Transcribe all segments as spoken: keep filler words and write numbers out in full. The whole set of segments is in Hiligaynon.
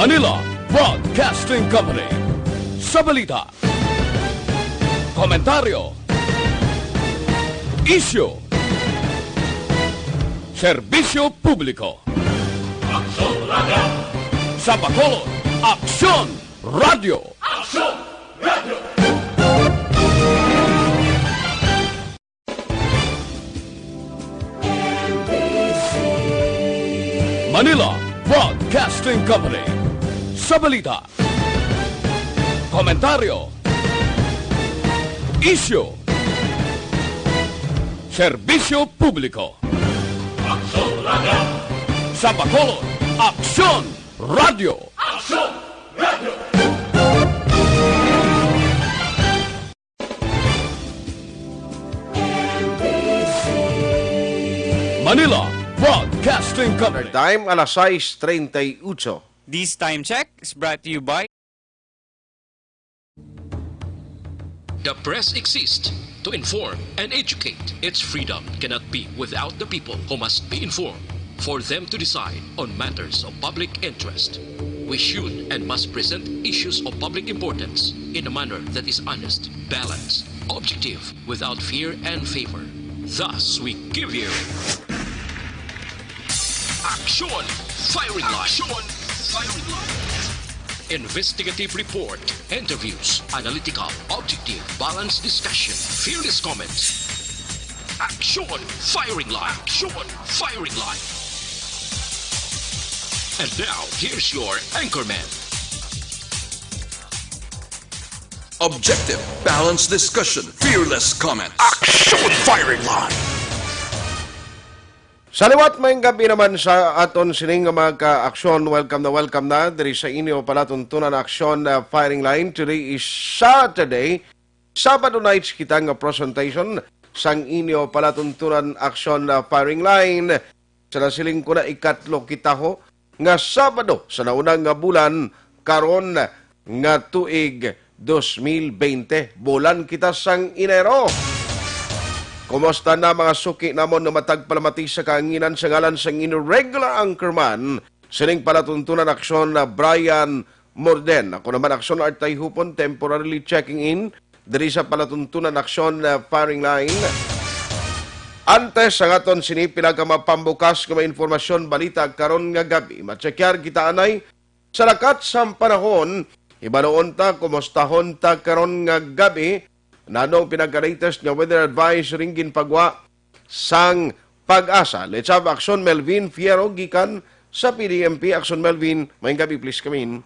Manila Broadcasting Company. Sa balita, komentaryo, isyu, serbisyo publiko. Aksyon Radio. Sa Bacolod, Aksyon Radio. Aksyon Radio. Manila Broadcasting Company. Sa balita, komentaryo, isyu, serbisyo publiko. Aksyon Radio. Sa Bacolod, Aksyon Radio. Aksyon Radio. Manila Broadcasting Company. Time, alas sais treinta y ocho. This time check is brought to you by The press exists to inform and educate. Its freedom cannot be without the people, who must be informed for them to decide on matters of public interest. We should and must present issues of public importance in a manner that is honest, balanced, objective, without fear and favor. Thus, we give you Action Firing Line. Action Firing Line. Investigative report, interviews, analytical, objective, balanced discussion, fearless comments. Action Firing Line. Action Firing Line. And now, here's your anchorman. Objective, balanced discussion, fearless comment. Action Firing Line. Sa liwat, maayong gabi naman sa aton sining nga mga ka-aksyon. Welcome na welcome na diri sa inyo palatuntunan Aksyon, uh, Firing Line. Today is Saturday. Sabado nights kita nga presentation sang inyo palatuntunan Aksyon, uh, Firing Line. Sa nasiling ko na ikatlo kita ho nga Sabado sa nauna nga bulan karon nga tuig dos mil bente. Bulan kita sang Enero. Kumusta na mga suki namon nga matag palamati sa kahanginan sa ngalan sang inyo regular anchorman sining palatuntunan Aksyon na Brian Morden. Ako naman, Aksyon Art Tayhupon, temporarily checking in diri sa palatuntunan Aksyon, uh, Firing Line. Antes ang aton sini pila ka mapambukas nga mga impormasyon, balita karon nga gabi, matsekyar kita anay sa lakat sang panahon. Hibaluon ta, kumustahon ta karon nga gabi, nanong pinagka-latest nga weather advisory ginpagwa sang PAGASA. Let's have Aksyon Melvin Fierro gikan sa P D M P. Aksyon Melvin, maayong gabi, please come in.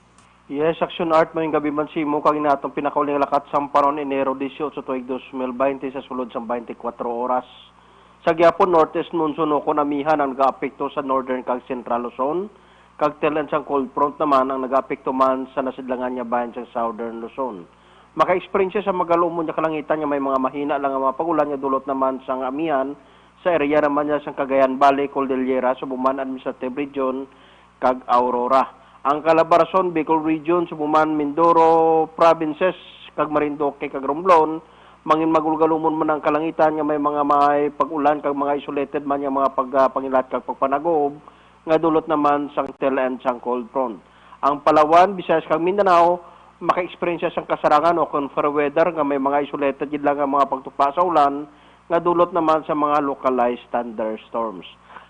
Yes, Aksyon Art, maayong gabi man sa imo kag ini atong pinakauli nga lakat sang panahon, Enero dieciocho, tuig dos mil baynte, sa sulod sang baynte kwatro oras. Sa gihapon, northeast monsoon ukon amihan ang nagaapekto sa northern kag central Luzon, kag tail end sang cold front naman ang nagaapekto man sa nasidlangan nga bahin sang southern Luzon. Maka-eksperyensya sa magaluumon nga kalangitan nga may mga mahina lang nga mga pag-ulan nga dulot naman sang amihan sa area naman niya sang Cagayan Valley, Cordillera, Subuman Administrative Region, kag Aurora. Ang Calabarzon, Bicol Region, Subuman, Mindoro Provinces, kag Marinduque kag Romblon, mangin magulgalumon man ang kalangitan nga may mga may pag-ulan kag mga isolated man nga mga pag-, ah, pangilat kag pagpanagob nga dulot naman sang tail end sang cold front. Ang Palawan, Visayas kag Mindanao maka-eksperyensya sang kasarangan o kon fair weather nga may mga isolated gid lang nga mga pagtupa sa ulan nga dulot naman sa mga localized thunderstorms.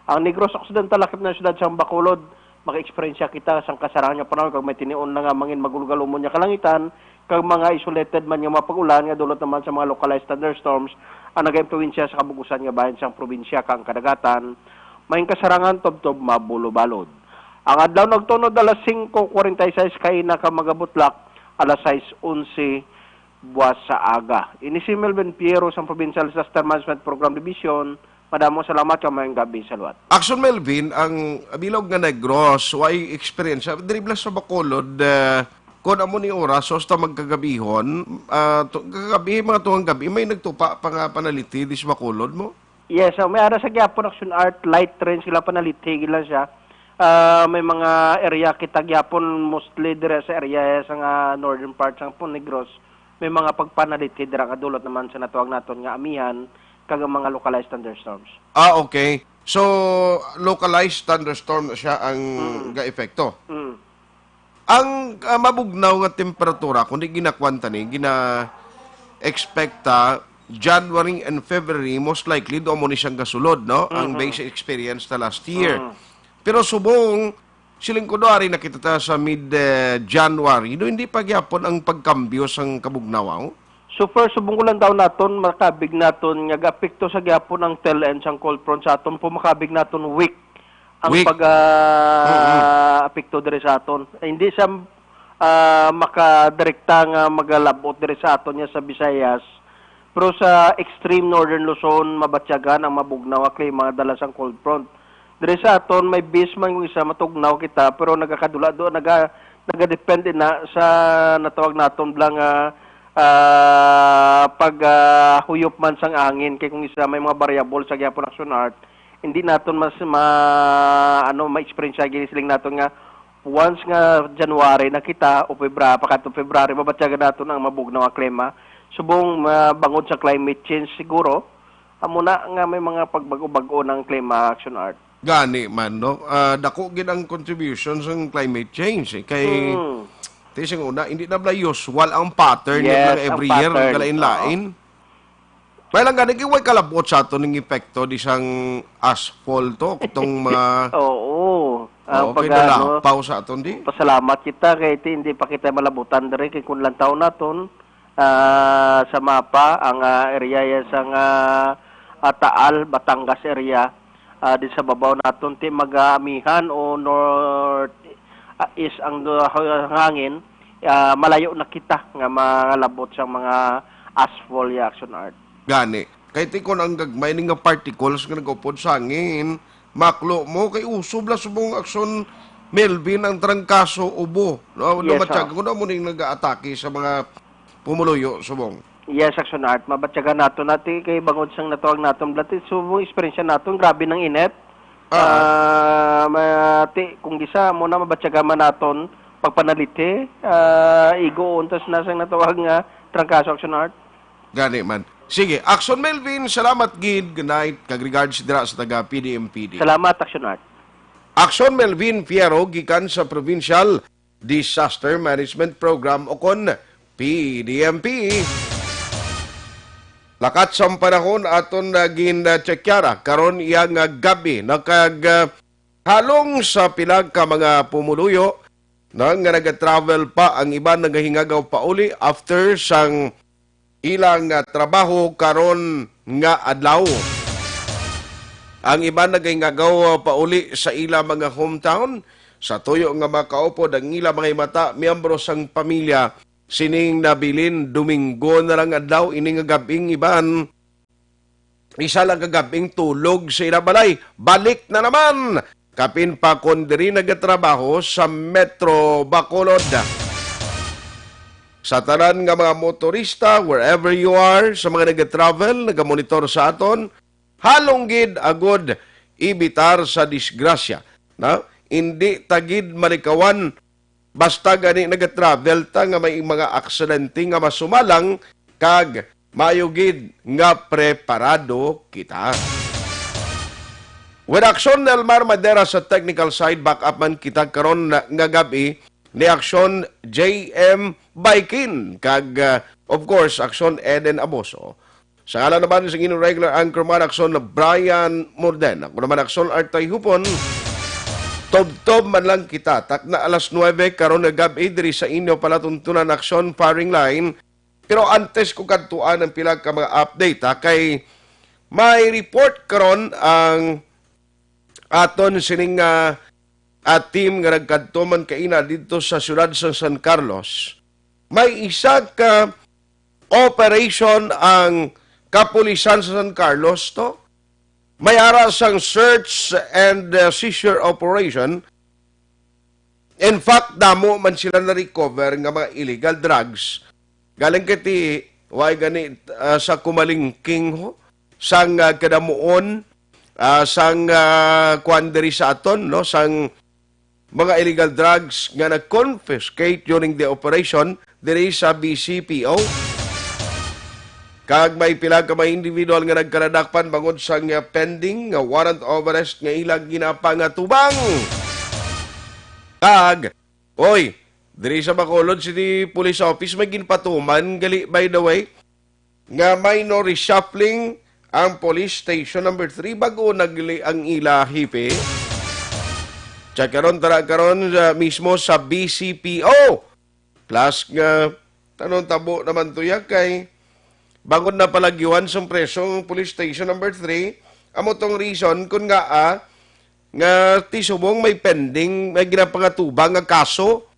Ang Negros Occidental, lakip na siyudad sang Bacolod, maka-eksperyensya kita sang kasarangan nga panahon kag may tinion na nga mangin magulgalumon nga kalangitan kag mga isolated man nga mga pag-ulan nga dulot naman sa mga localized thunderstorms ang nagaimpluwensya sa kabug-usan nga bahin sang probinsya kag ang kadagatan. May kasarangan tubtob mabulobalod. Ang adlaw nagtunod alas singko kwarenta y seis kaina kag magabutlak alas sais onse buwas sa aga. Ini si Melvin Piero sang Provincial Disaster Management Program Division. Madamo salamat kag maayong gabi sa liwat. Aksyon Melvin, ang bilog nga Negros, way experience. Diri bala sa Bacolod, eh, kon amo ni oras, hasta magkagabihon, ah, tu-, kagabi, mga tungang gabi, may nagtupa pa nga panalithi di sa Bacolod mo? Yes, ah, may ara sa gihapon, Action Art, light rain sila, panalithi lang siya. Ah, may mga area kita gihapon, mostly dire sa area sa nga northern part sa Negros, may mga pagpanalithi dira nga dulot naman sa natawag naton nga amihan kag ang mga localized thunderstorms. Ah, okay. So, localized thunderstorm na siya ang Mm. ga-epekto? Mm. Ang, ah, mabugnaw nga temperatura, kundi ginakuan ta ni, gina-expect ta, January and February, most likely, doon mo ni siyang gasulod, no? Ang Mhm. base experience ta last year. Mm. Pero subong, siling ko, do ari na kita ta sa mid, eh, January, do hindi pa gyapon ang pagkambyo sang kabugnaw, oh? So far, subong ko lang daw naton, makabig naton, nga gaapekto sa gyapon ang tail end sang cold front sa aton, po makabig naton weak ang Weak. pag, ah, Mm-mm. apekto diri sa aton. Eh, hindi siya, ah, makadirekta nga magalabot diri sa aton niya sa Visayas. Pero sa extreme northern Luzon, mabatyagan ang mabugnaw nga klima nga dala sang cold front. Diri sa aton, may base man kung isa matugnaw kita, pero nagakadula do, naga, nagadepende na sa natawag naton bala nga, ah, pag, ah, huyop man sang angin. Kay kung isa may mga variable sa gyapon, Action Art, hindi naton mas ma, ano, ma-experience gini siling naton nga once nga January na kita o Febra-, pakadto February, mabatyagan naton ang mabugnaw nga klima. Subong, ah, bangod sa climate change siguro, amo na nga may mga pagbag-o-bag-o ng klima, Action Art. Gani man, no? Ah, dako gid ang contribution sa climate change, eh. Kay, Hmm. ti sing una, hindi na bala usual ang pattern nga Yes, bala ang every year, pattern. Nagkalain-lain. Oo. May lang gani, kay way kalabot sa aton ng epekto di sang asphalt to, katong mga Oo. Ah, Oo, pag, kay ano, nalapaw sa aton di. Pasalamat kita kay ti, hindi pa kita malabutan diri kay kung lantaw naton, ah, sa mapa, ang, ah, area ya sang, ah, ah, Taal, Batangas area, ah, di sa babaw naton, ti mag-aamihan o north, ah, east ang, ah, hangin, ah, malayo na kita nga malabot sa mga asphalt ya, Action Art. Gani. Kay ti kon ang gagmay ni nga particles nga nag-upod sa hangin, maklo mo, kay usob la subong Action Melvin ang trangkaso, ubo. No, Yes, namatyagan sir. ko na mo ning nag-aatake sa mga pumuluyo, subong. Yes, Action Art. Mabatyagan nato nati kay bangod sang natawag naton, dati subong eksperyensya naton, grabe ng init. Ah. Ah, ma-, ti, kung gisa mo na mabatyagan man naton, pagpanaliti, ah, igo untas na sang natawag nga trangkaso, Action Art. Gani man. Sige, Action Melvin, salamat gid. Good night. Kag regards dira sa taga P D M P D. Salamat, Action Art. Action Melvin Fierro gikan sa Provincial Disaster Management Program o kon P D M P. Lakat sang panahon aton na gin, ah, tsekyara karon iya nga gabi. Nakag, ah, halong sa pila ka mga pumuluyo na nga nag-travel pa, ang iban nagahingagaw pauli after sang ilang, ah, trabaho karon nga adlaw. Ang iban nagahingagaw, ah, pauli sa ila mga hometown. Sa tuyo nga makaupod ang ila mga himata, miyembro sang pamilya sining nabilin. Domingo na lang adlaw ini nga gab-ing iban isa lang ka gab-ing tulog sa ila balay. Balik na naman. Kapin pa kon diri nagatrabaho sa Metro Bacolod. Sa tanan nga mga motorista, wherever you are, sa mga nagatravel, nagamonitor sa aton, halong gid agud ibitar sa disgrasya, na? Indi ta gid malikawan basta gani nagatravel ta nga may mga aksidente nga masumalang, kag maayo gid nga preparado kita. With Action Nelmar Madera sa technical side, back up man kita karon na, nga gab-i ni Action J M Baikin kag, uh, of course, Action Eden Aboso. Sa ngalan naman sa inyong regular anchorman, Action Brian Morden. Ako naman, Action Artoy Hupon. Tubtob man lang kita. Takna alas nuebe karon nga gab-i diri sa inyo palatuntunan, Action Firing Line. Pero antes ko kadtuan ang pila ka mga update, ha, kay may report karon ang aton sining, ah, ah, team nga nagkadto man kaina didto sa siyudad sa San Carlos. May isa ka operation ang kapulisan sa San Carlos to. May ara sang search and, uh, seizure operation. In fact, damo man sila na-recover nga mga illegal drugs. Galing kay ti, way gani, uh, sa kumalingking ho, sang, uh, kadamuon, uh, sang, uh, kuan diri sa aton, no, sang mga illegal drugs nga na-confiscate during the operation diri sa B C P O. Kag may pila ka mga individual nga nagkaladakpan bangod sa nga pending nga warrant of arrest nga ilang ginapangatubang. Kag, oy, Diri sa Bacolod City Police Office, may ginpatuman gali, by the way, nga minor reshuffling ang Police Station Number Three, bago nagli ang ila hepe. Check karon, tara karon, ah, mismo sa B C P O. Plus nga, tanong tabo naman to ya kay bangod na palagyuhan sang preso ang Police Station Number Three, amo tong reason kun nga, ah, nga ti subong may pending, may ginapangatubang nga kaso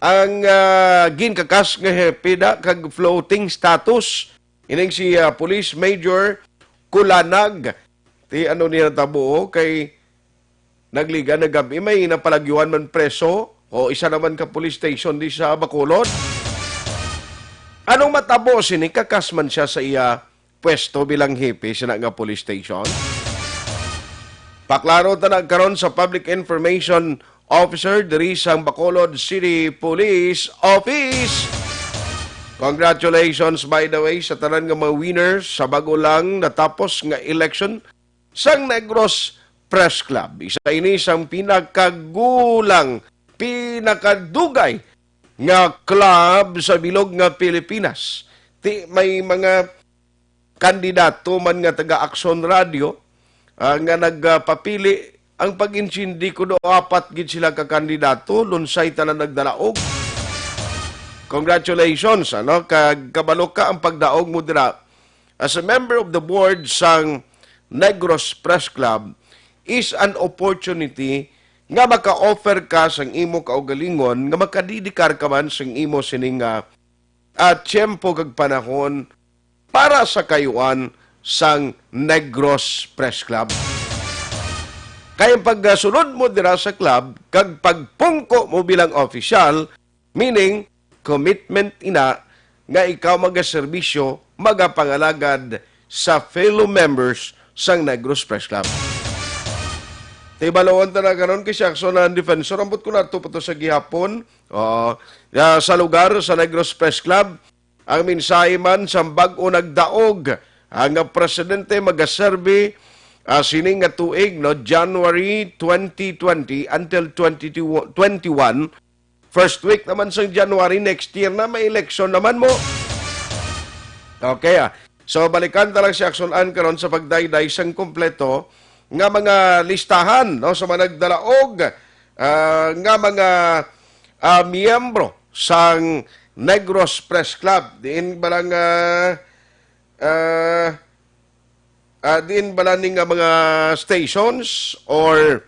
ang, ah, ginkakas nga hepe da kag floating status. Ining si, ah, Police Major Kulanag. Ti ano niya natabo, oh, kay nagliga na gab-i, may napalagyuhan man preso o isa naman ka police station di sa Bacolod. Anong matabo sini? Kakas man siya sa iya pwesto bilang hepe sina nga police station. Paklaro ta na karon sa Public Information Officer diri sang Bacolod City Police Office. Congratulations, by the way, sa tanan nga mga winners sa bago lang natapos nga election sang Negros Press Club. Isa ini sang pinakagulang, pinakadugay nga club sa bilog nga Pilipinas. Ti, may mga kandidato man nga taga Aksyon Radio, ah, nga nagpapili. Ang pag-insindi ko do, apat gid sila ka kandidato, lunsay tanan nagdalaog. Congratulations, ano? Kag kabalo ka, ang pagdaog mo dira as a member of the board sang Negros Press Club is an opportunity nga maka-offer ka sang imo kaugalingon nga makadedikar ka man sang imo sining, ah, ah, tiyempo kag panahon para sa kayuan sang Negros Press Club. Kay ang pagsunod mo dira sa club kag pagpungko mo bilang opisyal, meaning commitment ina nga ikaw magaserbisyo, magapangalagad sa fellow members sang Negros Press Club. Tibalon ta na karon kay si Aksyon ang defensor. Ambot ko nato pa to sa gihapon. Oo. Ah, sa lugar sa Negros Press Club, ang mensahe man sang bag-o nagdaog, ang presidente magaserbi, ah, sini nga tuig, no, January twenty twenty until twenty twenty-one. First week naman sang January next year na, may election naman mo. Okay, ah. So, balikan ta lang si Aksyon Ann karon sa pagdayday sang kompleto nga mga listahan, no, sa mga nagdalaog, ah, nga mga, ah, miyembro sang Negros Press Club. Diin ba lang, ah, ah, ah, diin ba lang ni nga mga stations or,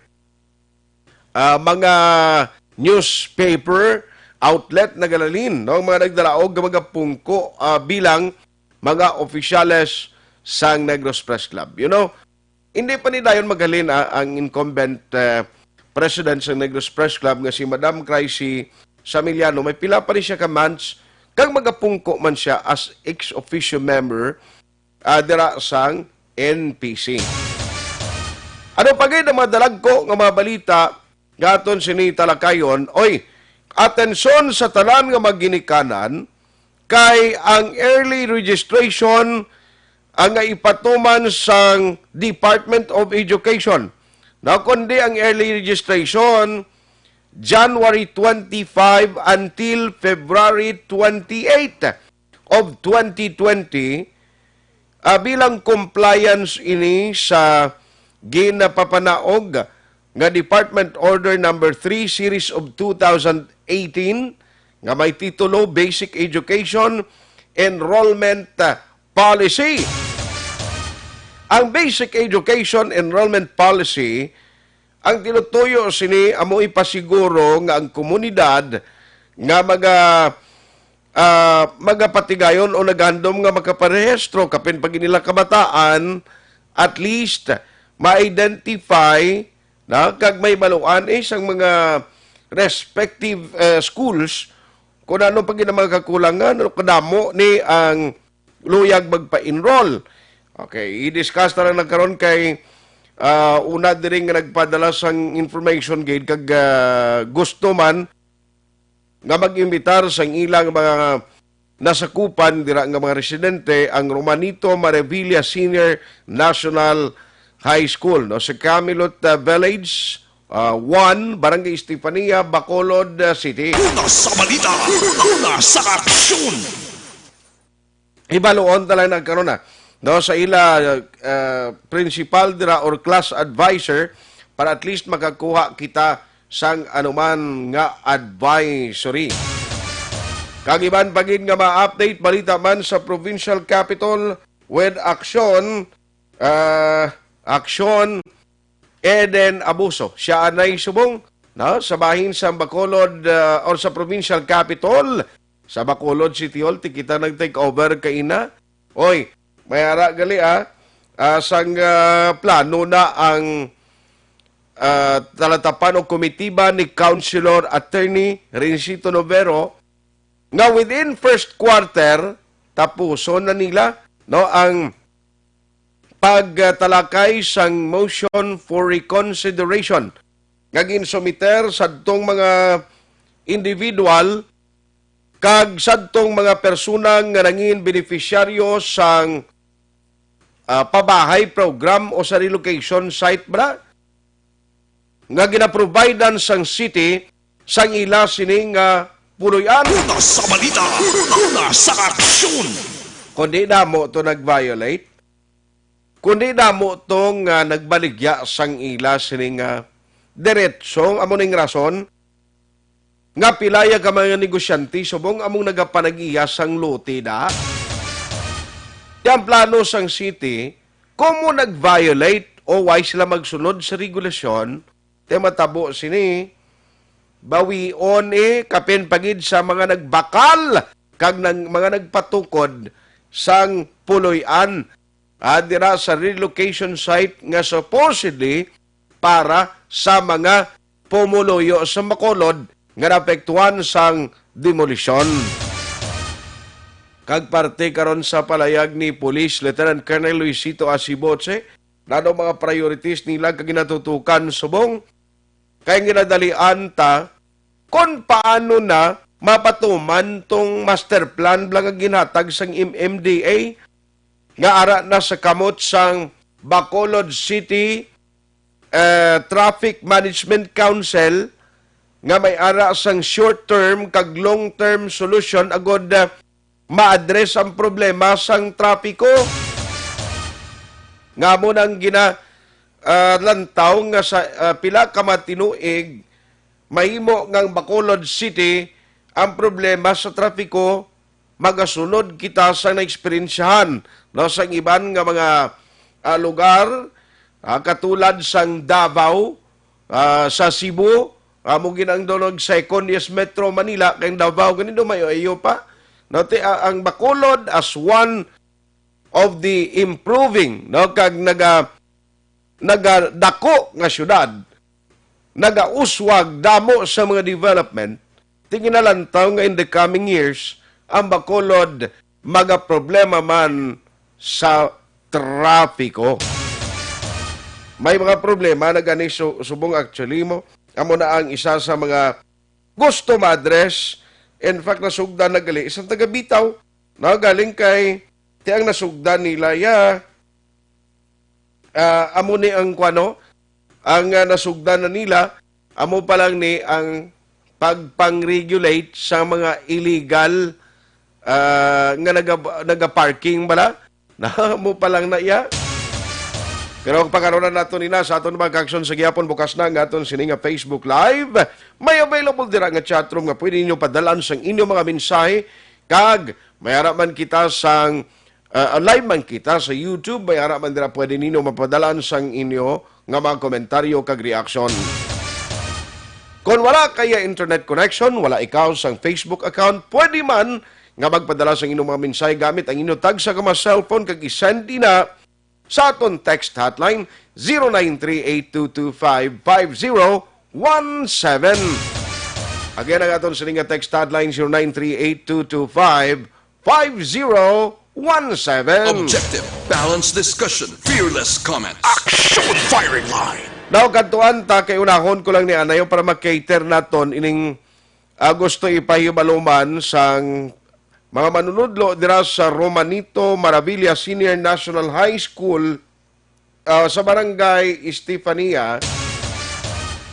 ah, mga newspaper outlet nagahalin, no? Ang mga nagdalaog nga mga pungko, ah, bilang mga opisyales sang Negros Press Club. You know, hindi pa ni dayon maghalin, ah, ang incumbent, ah, president sang Negros Press Club nga si Madam Crazy Samiliano. May pila pa ni siya ka months, kag magapungko man siya as ex officio member, ah, dira sang N P C. Ano pa gid ang mga dalagko nga mga balita nga aton sini talakayon? Oy, atensyon sa tanan nga mga ginikanan, kay ang early registration ang nga ipatuman sang Department of Education. Now, kundi ang early registration, January twenty-five until February twenty-eight of twenty twenty, ah, bilang compliance ini sa ginapapanaog nga Department Order Number Three, Series of two thousand eighteen, nga may titulo Basic Education Enrollment, ah, Policy. Ang Basic Education Enrollment Policy, ang tinutuyo sini amo ipasiguro nga ang komunidad nga maga-, ah, magapatigayon o nagandom nga makaparehistro kapin pa gid nila kabataan, at least ma-identify na kag may baluan, eh, sang mga respective, eh, schools kung ano pa gid ang mga kakulangan o kadamo ni ang luyag magpa-enroll. Okay, i-discuss na lang nagkaron kay, ah, una diri nga nagpadala sang information gid kag, ah, gusto man nga mag-imbitar sang ilang mga nasakupan dira nga mga residente ang Romanito Marevilla Senior National High School, no, sa Camelot, ah, Village, ah, one, Barangay Estefania, Bacolod, ah, City. Una sa balita, una sa aksyon. Ibaluon ta lang na karon na, no, sa ila, ah, principal dira or class advisor para at least makakuha kita sang anuman nga advisory. Kag iban pa gid nga ma-update balita man sa provincial capitol with action, ah, action Eden Abuso. Siya anay subong, no, sa bahin sa Bacolod, ah, or sa provincial capitol, sa Bacolod City Hall, ti kita nag-take over kaina. Oy, may ara gali, ah, ah, sang, ah, plano na ang, ah, talatapan o komitiba ni Councilor Attorney Rincito Novero nga within first quarter, tapuson na nila, no, ang pagtalakay sang motion for reconsideration nga ginsumiter sadtong mga individual kag sadtong mga persona nga nangin benepisyaryo sang, ah, pabahay program o sa relocation site ba nga ginaprovidean sang city sang ila sini nga puloy-an. Una sa balita, una sa aksyon. Kundi damo to nag-violate, kundi damo to nga nagbaligya sang ila sini nga diretso, amo ning rason nga pila ya ka mga negosyante subong among nagapanag-iya sang lote da. Ti ang plano sang city, kung mo nag-violate o why sila magsunod sa regulasyon, ti matabo sini, bawion, eh, kapin pa gid sa mga nagbakal kag nang mga nagpatukod sang puloy-an, ah, dira sa relocation site nga supposedly para sa mga pumuluyo sa Bacolod nga naapektuhan sang demolisyon. Kag parte karon sa palayag ni Police Lieutenant Colonel Luisito Asiboche, nano mga priorities nila kag ginatutukan subong kay ginadalian ta kon paano na mapatuman tong master plan bala nga ginhatag sang M M D A nga ara na sa kamot sang Bacolod City, eh, Traffic Management Council nga may ara sang short term kag long term solution agud, eh, ma-address ang problema sang trapiko. Nga mo nang gina, ah, lantaw nga sa, ah, pila ka matinuig mahimo nga ang Bacolod City ang problema sa trapiko, magasunod kita sa naeksperyensyahan, no, sang iban nga mga, ah, lugar, ah, katulad sang Davao, ah, sa Cebu, amo gid ang dunong second, yes, Metro Manila, kay ang Davao gani do may iyo pa. No, ti, ah, ang Bacolod as one of the improving, no, kag naga-, nagadako nga syudad, nagauswag damo sa mga development, ti ginalantaw nga in the coming years, ang Bacolod magaproblema man sa trapiko. May mga problema na gani su-, subong actually mo. Amo na ang isa sa mga gusto ma-address. In fact, nasugdan na gali isang taga Bitaw, no, galing kay ti ang nasugdan nila ya, ah, amo ni ang kuano, ang, ah, nasugdan na nila, amo pa lang ni ang pagpang-regulate sa mga illegal, ah, nga naga-, naga-parking bala. Na, amo pa lang na iya. Pero ang pagkaroon nato nina sa aton mga aksyon sa gihapon, bukas na ang aton sini nga Facebook Live. May available dira nga chat room nga pwede ninyo padalan sang inyong mga mensahe. Kag may ara man kita sang, ah, live man kita sa YouTube, may ara man dira pwede ninyo mapadalan sang inyo nga mga komentaryo kag reaksyon. Kon wala kaya internet connection, wala ikaw sang Facebook account, pwede man nga magpadala sang inyong mga mensahe gamit ang inyong tagsa ka mga cellphone kag i-send ina sa aton text hotline, zero nine three eight two two five five zero one seven. Again, ang aton sini nga text hotline, zero nine three eight two two five five zero one seven. Objective, balanced discussion, fearless comments. Action firing line. Now, kadtuan ta kay unahon ko lang ni anayo para ma-cater naton ining, ah, gusto ipahibaluman sang mga manunudlo dira sa Romanito Maravilla Senior National High School, ah, sa Barangay Estefania,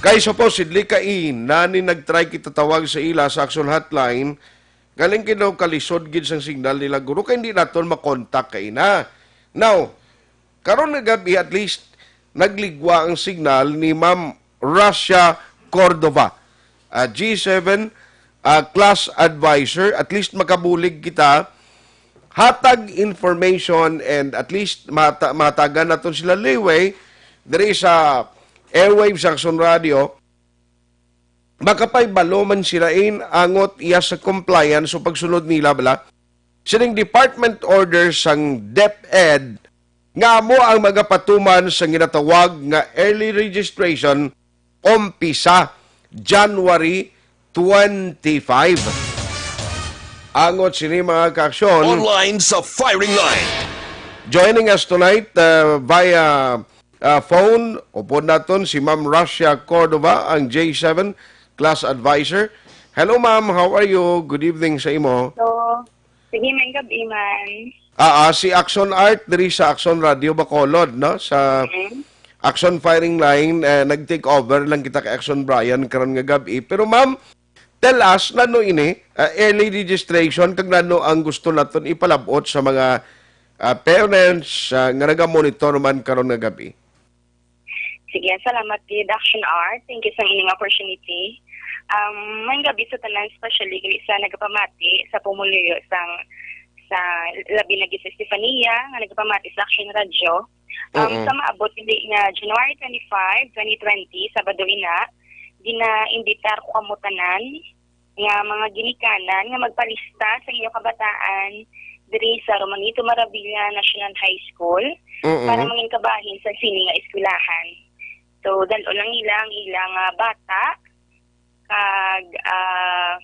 Kay supposedly, kaina ni nag-try kita tawag sa ila sa Action Hotline, galing kay daw kalisod gid sang signal nila, guro, kay hindi naton makontak kaina. Now, karon nga gabi, at least, nagligwa ang signal ni Ma'am Russia Cordova, ah, G seven, ah, class advisor. At least makabulig kita, hatag information, and at least mata-, matagan naton sila leeway diri sa airwaves sa Action Radio. Makapahibalo man sila in angot iya sa compliance o pagsunod nila bala sining department order sang DepEd nga amo ang magapatuman sa ginatawag nga early registration umpisa January twenty-five. Angot sini, mga kaaksyon. Online sa firing line. Joining us tonight, uh, via, uh, phone, upod naton si Ma'am Russia Cordova, ang J seven class advisor. Hello, ma'am. How are you? Good evening sa imo. So, sige, may gabi man. Ah, ah, si Action Art diri sa Action Radio Bacolod, no? Sa Mm. Action Firing Line, eh, nag-take over lang kita kay Action Brian karon nga gabi. Pero, ma'am, tell us, nano ini, ah, early registration, kag nano ang gusto naton ipalab-ot sa mga, ah, parents, ah, nga naga-monitor man karon nga gabi? Sige, salamat gid, Action Art. Thank you sa ining opportunity. Um, may gabi sa tanan, especially gali sa nagapamati sa pumuluyo sang, sa labi na gid sa Estefania nga nagapamati sa Action Radio. Um, Oo. Sa maabot gali nga January twenty-five, twenty twenty, Sabado ina, ginaimbitar ko kamo tanan nga mga ginikanan nga magpalista sa inyo kabataan diri sa Romanito Maravilla National High School Mm-mm. para mangin kabahin sa sini nga eskwelahan. So, dal-o lang nila ang ilang, ah, bata kag, ah,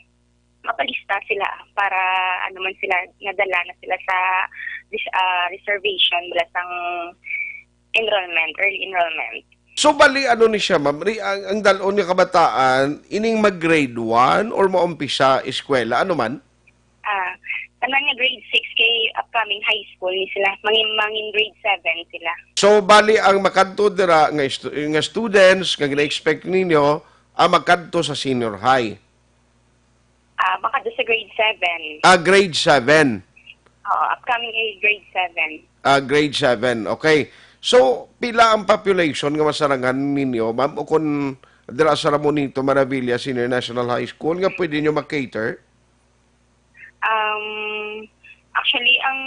mapalista sila para ano man sila, nadala na sila sa dis-, ah, reservation bala sang enrollment, early enrollment. So, bali, ano ni siya, ma'am? Ri-, ang, ang dal-on nga kabataan, ining mag-grade one or maumpisa eskwela? Ano man? Ah, tanan nga grade six kay upcoming high school ni sila. Mangin, mangin grade seven sila. So, bali, ang makadto dira nga estu-, nga students nga gina-expect ninyo, ah, makadto sa senior high? Ah, baka do sa grade seven. Ah, grade seven. Oo, upcoming is grade seven. Ah, grade seven. Okay. So, pila ang population nga masarangan ninyo, ma'am, o kung dira sa Ramonito Maravilla Senior National High School nga pwede nyo ma-cater? Um, actually, ang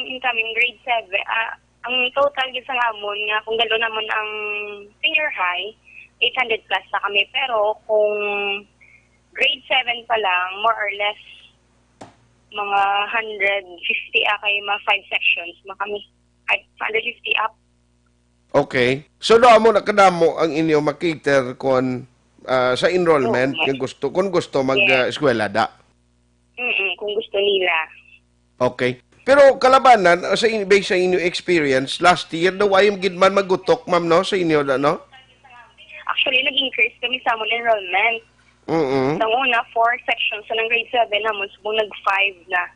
incoming grade seven, ah, ang total gid sa amon nga kung dalo namon ang senior high, eight hundred plus na kami. Pero kung grade seven pa lang, more or less, mga hundred fifty, ah, kay mga five sections na kami. Ay, hundred fifty up. Okay. So, do amo na kadamo ang inyo ma-cater kon, ah, sa enrollment Oo. nga gusto, kung gusto mag, Yes. ah, eskwela da? Mm-mm, kung gusto nila. Okay. Pero kalabanan, ah, sa in-, based sa inyo experience, last year, daw ay gid man magutok, ma'am, no, sa inyo, da, no? Actually, nag-increase kami sa amon enrollment. Mm-mm. Sa una, four sections sa nang grade seven namon, subong nag-five na.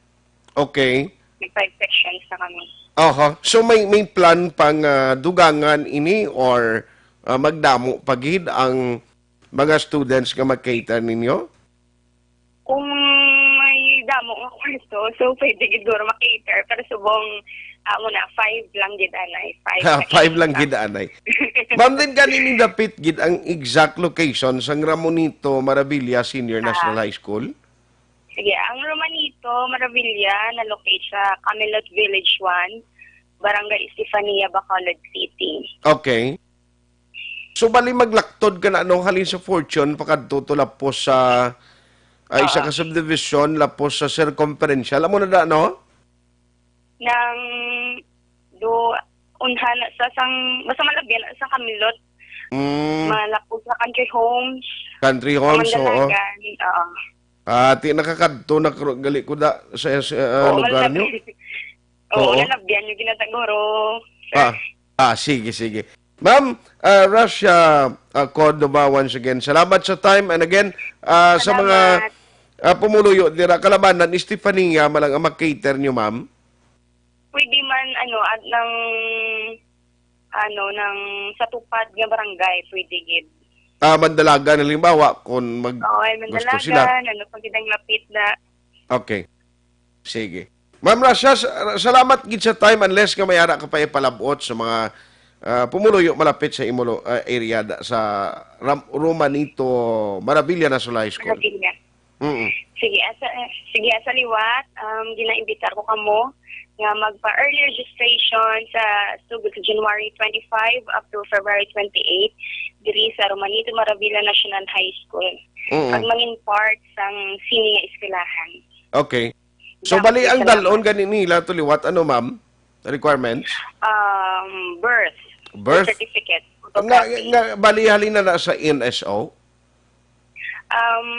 Okay. Nag-five sections na kami. Aha. So, may, may plan pang, ah, dugangan ini or, ah, magdamo pa gid ang mga students nga mag-cater ninyo? Kung may damo nga kwarto, so pwede gid guro ma-cater, pero subong, ah, amo na, five lang gid anay. Five Ha, sections five lang lang. gid anay. Ma'am, din kanini dapit gid ang exact location sang Ramonito Maravilla Senior Ah. National High School? Sige, ang Romanito Maravilla na-locate sa Camelot Village one, Barangay Estefania, Bacolod City. Okay. So, bali maglaktod ka na, no, halin sa Fortune, pakadto to lapos sa, ah, isa Oo. ka subdivision, lapos sa circumferential. Amo na da, no? Nang do, unha na sa sang, basta malabyan na sa Camelot. Mm. Malapos sa Country Homes. Country Sa Homes, oo. Mandalagan, oo. Ah, ti nakakadto na kro-, gali ko da sa, sa, ah, Oo, lugar malab-, nyo? oo, Oo. Malabyan yung ginataguro, sir. Ah, ah, sige, sige. Ma'am, ah, Russia, ah, Cordova, once again, salamat sa time. And again, ah, sa mga, Salamat. ah, pumuluyo dira, kalabanan, Estefania, malang ang mag-cater nyo, ma'am? Pwede man, ano, at nang, ano, nang sa tupad nga barangay, pwede gid. ah, Mandalagan, halimbawa, kung mag-, Oo, ay, gusto sila. Mandalagan, ano pa gid ang lapit na. Okay. Sige. Ma'am Rasha, sa-, salamat gid sa time, unless nga may ara ka pa ipalabot sa mga, ah, pumuluyo malapit sa imo lo-, ah, area da-, sa Ram-, Romanito Maravilla National High School. Maravilla. Mm. Sige, asa, sige, asa liwat, um, ginaimbitar ko kamo nga magpa-early registration sa sugod sa January twenty-five up to February twenty-eight diri sa Romanito Maravilla National High School. Mm. Pag mangin part sang sini nga eskwelahan. Okay. So, Dapat bali ang may salamat. Dalon gani nila to liwat, ano, ma'am? Requirements? Um, birth. Birth? Birth certificate. Nga, photocopy. Nga, bali halin na na sa N S O? Um,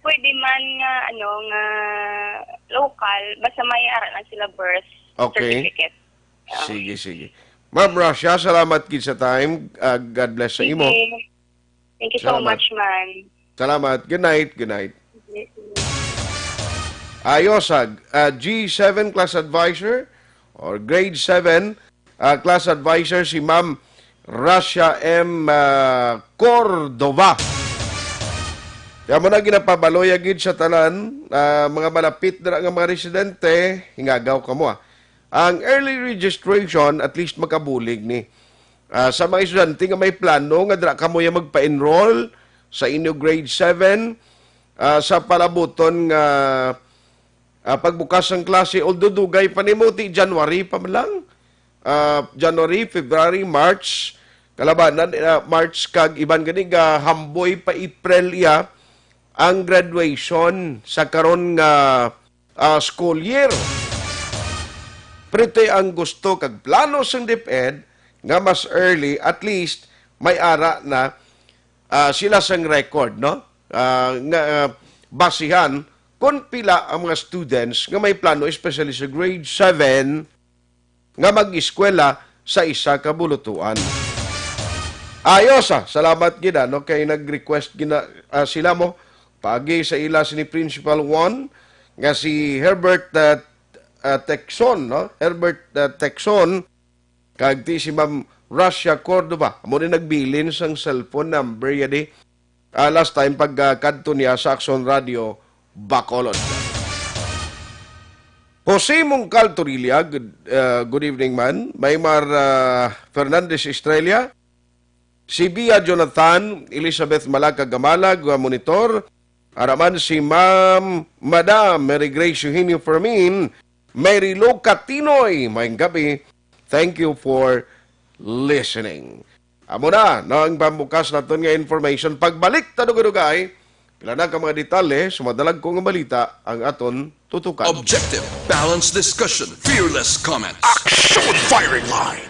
pwede man nga, ano, nga local, basta may ara lang sila birth Okay. certificate. Ah. Sige, sige. Ma'am Russia, salamat gid sa time. Ah, God bless sa imo. Sige. Thank you so Salamat. much, ma'am. Salamat. Good night. Good night. Ayos, ah, ah, G seven class advisor or grade seven, ah, class advisor si Ma'am Russia M, ah, Cordova. Kaya mo na ginapabaloy gid sa tanan, ah, mga malapit dira nga mga residente, hingagaw kamo, ah. Ang early registration, at least makabulig ni. Ah, sa mga estudyante nga may plano nga dira kamo ya magpa-enroll sa inyo grade seven, ah, sa palabuton nga, ah, pagbukas sang klase, although dugay pa nimo, ti January pa man lang. Ah, January, February, March, kalabanan, ah, March kag iban gani gahamboy pa April iya ang graduation sa karon nga ah, school year. Pero ito'y ang gusto kag plano sang DepEd nga mas early, at least may ara na, ah, sila sang record, no? Ah, nga, ah, basihan kung pila ang mga students nga may plano, especially sa grade seven, nga mag-eskwela sa isa ka bulutuan. Ayos, ah. Salamat gid, ah, no, kay nag-request gina, ah, sila mo paagi sa ila sini Principal One nga si Herbert, ah, ah, Texon, no? Herbert, ah, Texon, kag ti si Ma'am Russia Cordova. Amo ni nagbilin sang cellphone number ya di. Ah, last time pag, ah, kadto niya sa Aksyon Radio Bacolod. Jose Mungkal Torilla, good, ah, good evening, man. Maymar, ah, Fernandez Estrella, si Bia Jonathan, Elizabeth Malaca Gamalag, ah, monitor. Araman si Ma'am, Madam Mary Grace Eugenio Fermin, Mary Lou Catinoy, maayong gabi. Thank you for listening. Amo na, no, ang pambukas naton nga information. Pagbalik ta dugay-dugay, pila na ka mga detalye sa madalagko nga balita ang aton tutukan. Objective, balanced discussion, fearless comment. Action firing line.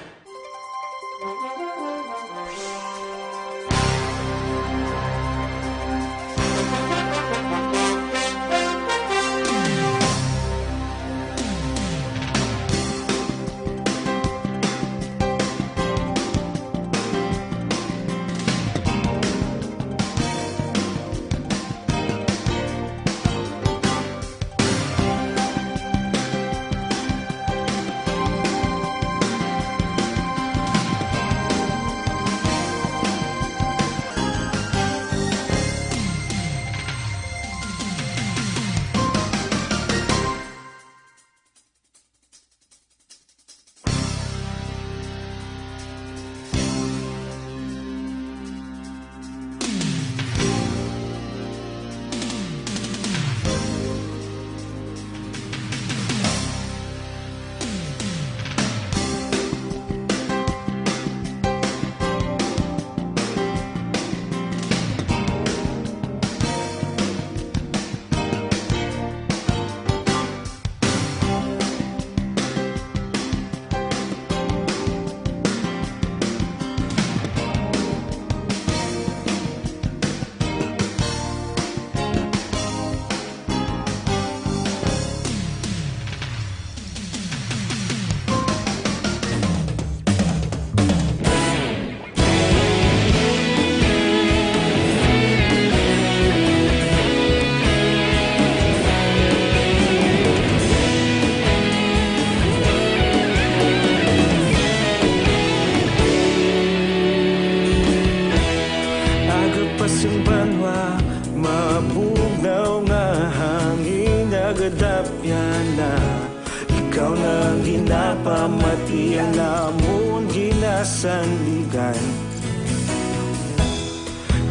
Pamati ang amon ginasandigan.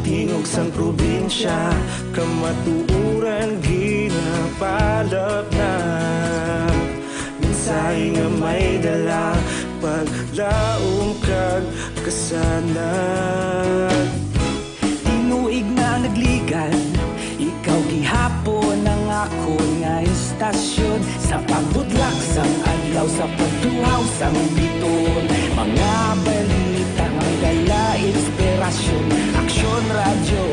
Tingog sang probinsya, kamatuoran ginapalapnag. Mensahe nga may dala, paglaom kag kasanag. Tinuig na nagligan, ikaw gihapon ang akon nga istasyon. Sa pagbutlak sang adlaw, sa pagtuhaw sang biton, mga balita nga may dala inspirasyon. Aksyon Radyo,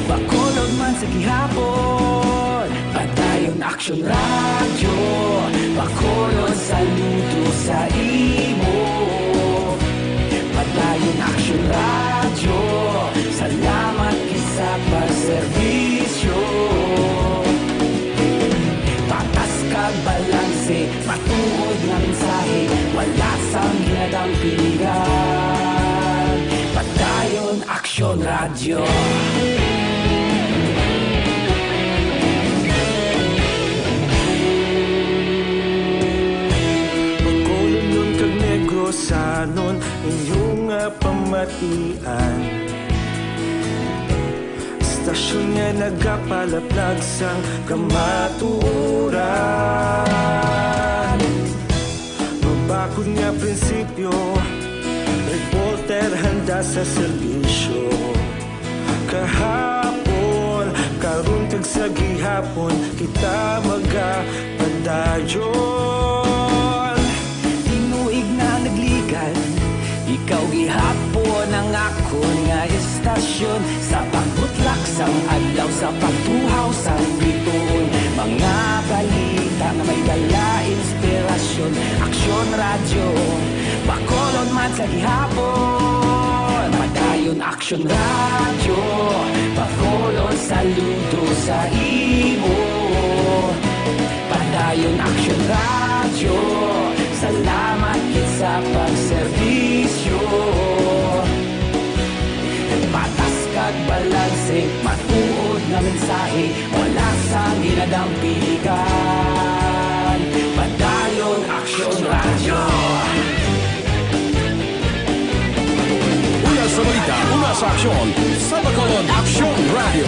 Bacolod man sa gihapon. Padayon Aksyon Radyo, Bacolod, saludo sa imo. Padayon Aksyon Radyo, salamat gid sa pagserbisyo. Patas kag balanse, matuod nga mensahe, wala sang ginadampigan. Padayon Aksyon Radyo. Bacolodnon kag Negrosanon, inyo nga pamatian. Istasyon nga nagapalaplag sang kamatuoran. Mabakod nga prinsipyo, reporter handa sa serbisyo. Kahapon, karon kag sa gihapon, kita magapadayon. Tinuig na nagligan, ikaw gihapon ang akon nga istasyon. Sa pagbutlak sang adlaw, sa pagtuhaw sang biton, mga balita nga may dala inspirasyon. Aksyon Radyo, Bacolod man sa gihapon. Padayon Aksyon Radyo, Bacolod, saludo sa imo. Padayon Aksyon Radyo, salamat gid sa pagserbisyo. Patas kag balanse, matuod nga mensahe, wala sang ginadampigan. Padayon Aksyon Radyo. Una sa balita, una sa aksyon, sa Bacolod Aksyon Radyo.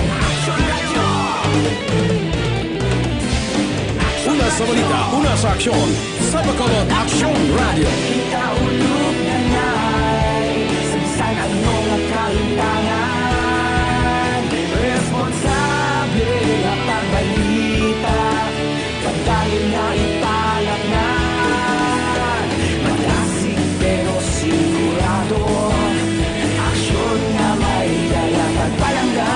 Una sa balita, una sa aksyon, sa Bacolod Aksyon Radyo. Kita ulog na ngay sa bisan ano nga kalimtangan. Responsable nga pagbalita, padayon nga ipalapngan. Madasig pero sigurado, aksyon nga may dala kag palangga.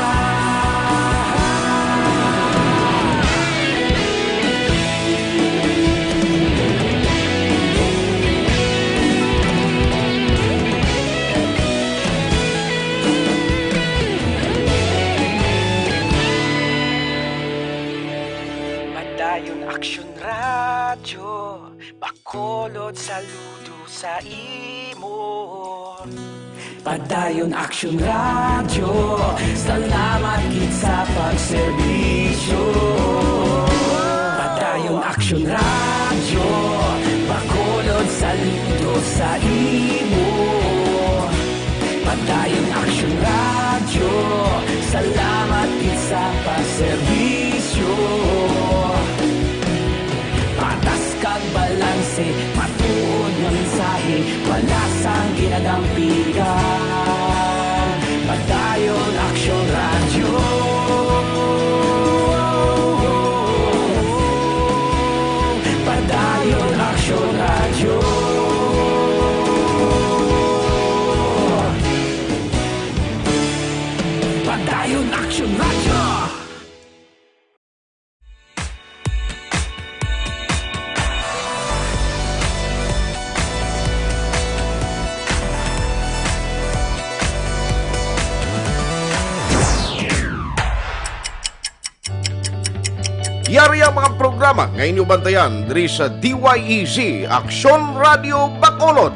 Padayon Aksyon Radyo, Bacolod, saludo sa imo. Padayon Aksyon Radyo, salamat gid sa pagserbisyo. Padayon Aksyon Radyo, Bacolod, saludo sa imo. Padayon Aksyon Radyo, salamat gid sa pagserbisyo. Patas kag balanse, matuod nga mensahe, wala sang ginadampigan. Padayon Aksyon Radyo. Padayon Aksyon Radyo. Padayon Aksyon Radyo. Yari ang mga programa nga inyo bantayan diri sa D Y E Z, Aksyon Radio Bacolod.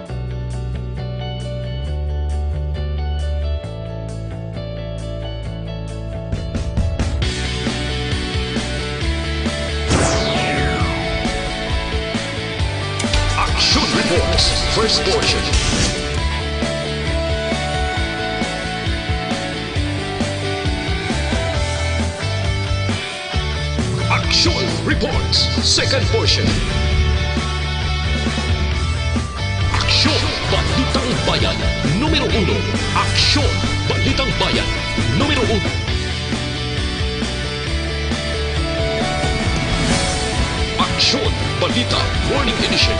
Aksyon First portion. Aksyon Reports, second portion. Aksyon, Balitang Bayan, numero uno. Aksyon, Balitang Bayan, numero uno. Aksyon, Balita, Morning Edition.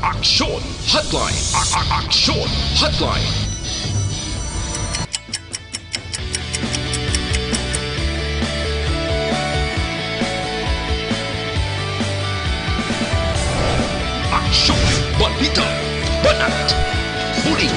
Aksyon Hotline. A- a- Aksyon Hotline. Aksyon, balita, banat, bulig.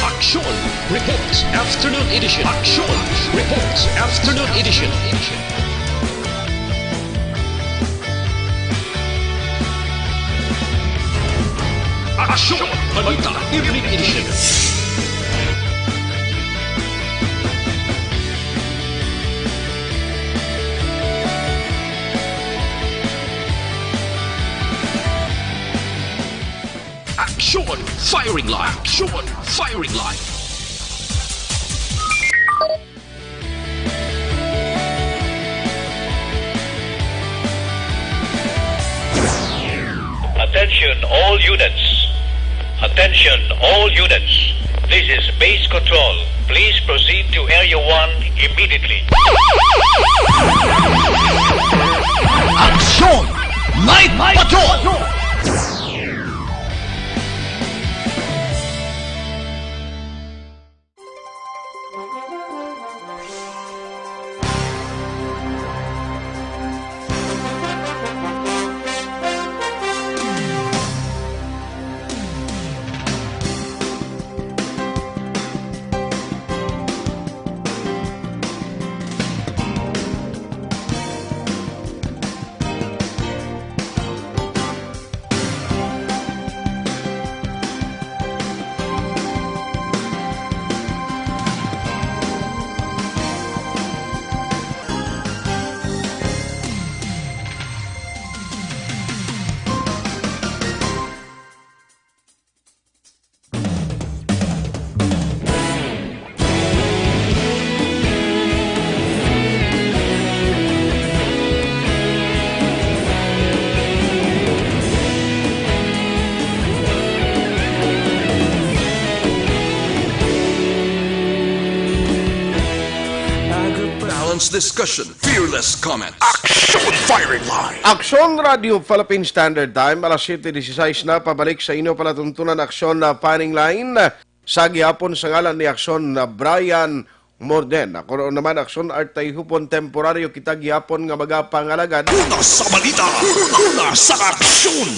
Aksyon Reports Afternoon Edition. Aksyon Reports Afternoon Edition. Aksyon Balita Evening Edition. Aksyon Firing Line. Aksyon Firing Line. Attention all units. Attention all units. This is base control. Please proceed to Area one immediately. Aksyon! Night Patrol! Balanced discussion, fearless comment. Action Firing Line. Aksyon Radio Philippine Standard Time, alas siyete dieciséis na, pabalik sa inyo palatuntunan, Aksyon na Firing Line. Sa gihapon sa ngalan ni Aksyon na Brian Morden. Ako ron naman, Aksyon Art Tayhupon, temporaryo kita gihapon nga magapangalagad. Una sa balita, una sa aksyon.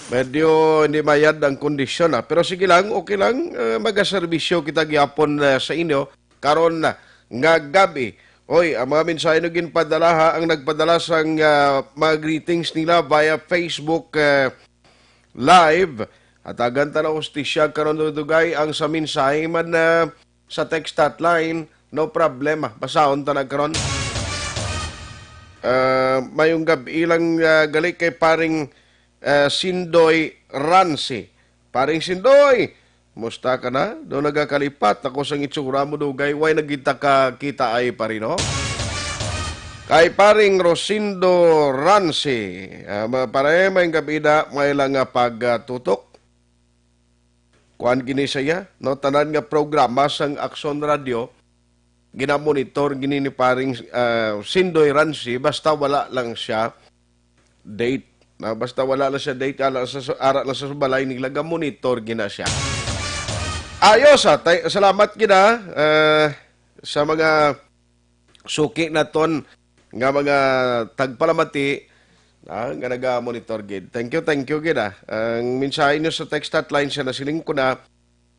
Medyo hindi mayad ang kondisyon, ah. Pero sige lang, okay lang. Eh, magaserbisyo kita gihapon, eh, sa inyo karon nga gab-i. Oy, ang mga mensahe nga ginpadala, ha, ang nagpadala sang, ah, mga greetings nila via Facebook, eh, Live. Hatagan ta na hustisya karon, dugay ang sa mensahe man, ah, sa text hotline. No problema. Basahon ta na karon. Ah, mayong gab-i lang, ah, gali kay paring, ah, Sindoy Ransi. Paring Sindoy, musta ka na? Do nagakalipat ako sang itsura mo, dugay. Way nagkita ka kita ay pari, no? Kay paring Rosindo Ransi, ah, ma-, pare, may gabi na, may lang nga pagtutok. Kuan gini siya, no? Tanan nga programa sang Aksyon Radio, ginamonitor gini ni paring, ah, Sindoy Ransi, basta wala lang siya date. Na basta wala lang siya date, ara lang sa, ara lang sa balay nila, gamonitor gina siya. Ayos, ah. Tay-, salamat gid, ah, eh, sa mga suki naton nga mga tagpalamati, ah, nga naga-monitor gid. Thank you, thank you gid, ah. Ang mensahe niyo sa text hotline, siya nasiling ko na,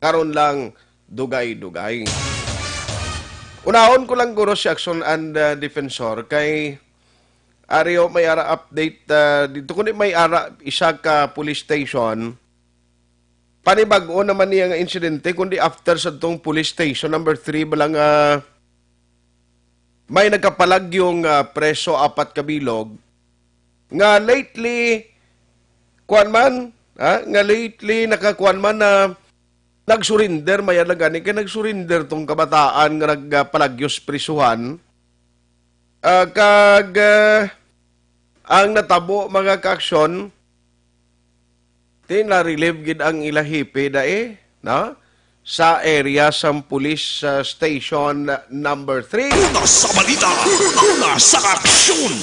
karon lang, dugay-dugay. Unahon ko lang guro si Action and, ah, Defensor kay Ario may ara update, ah, dito kundi may ara isa ka police station. Panibag-o naman niya nga insidente, kundi after sa tong police station number three bala nga may nagkapalagyong, ah, preso apat ka bilog nga lately, kuwan man, ha? Nga lately nakakuwan man na nag-surrender, mayad lang gani kay nag-surrender tong kabataan nga nagpalagyo sa prisuhan. Ah, kag, ah, ang natabo, mga kaaksyon, ti na-relieve gid ang ila hipi dai, no? Sa area sang police, ah, station number three. Una sa balita, una sa aksyon.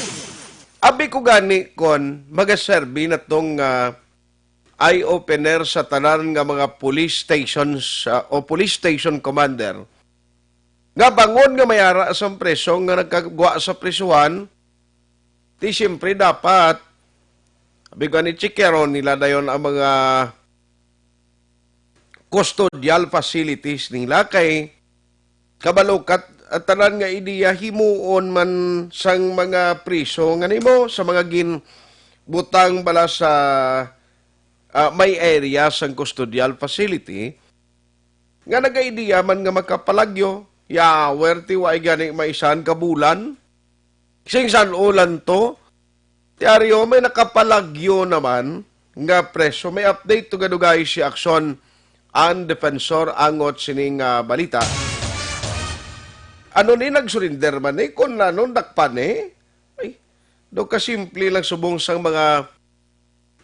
Abi ko gani kon magaserbi na tong, ah, eye-opener sa tanan nga mga police stations, ah, o police station commander nga bangod nga may ara sang preso nga nagkagwa sa prisuhan, ti siyempre dapat, abi ko ani, checkeron nila dayon ang mga custodial facilities nila kay kabalo ka, ang tanan nga ideya himuon man sang mga priso nga nimo sa mga ginbutang bala sa, ah, may area sang custodial facility nga nagaideya man nga makapalagyo, ya, werti wa gani maisan ka bulan. Sing san-o lang to? Ti Ario, may nakapalagyo naman nga preso. May update to gadugay si Action and Defensor angot sining, ah, balita. Ano ni, nag-surrender man ni? Kung ano, dakpan ni? Ay, do ka simple lang subong sang mga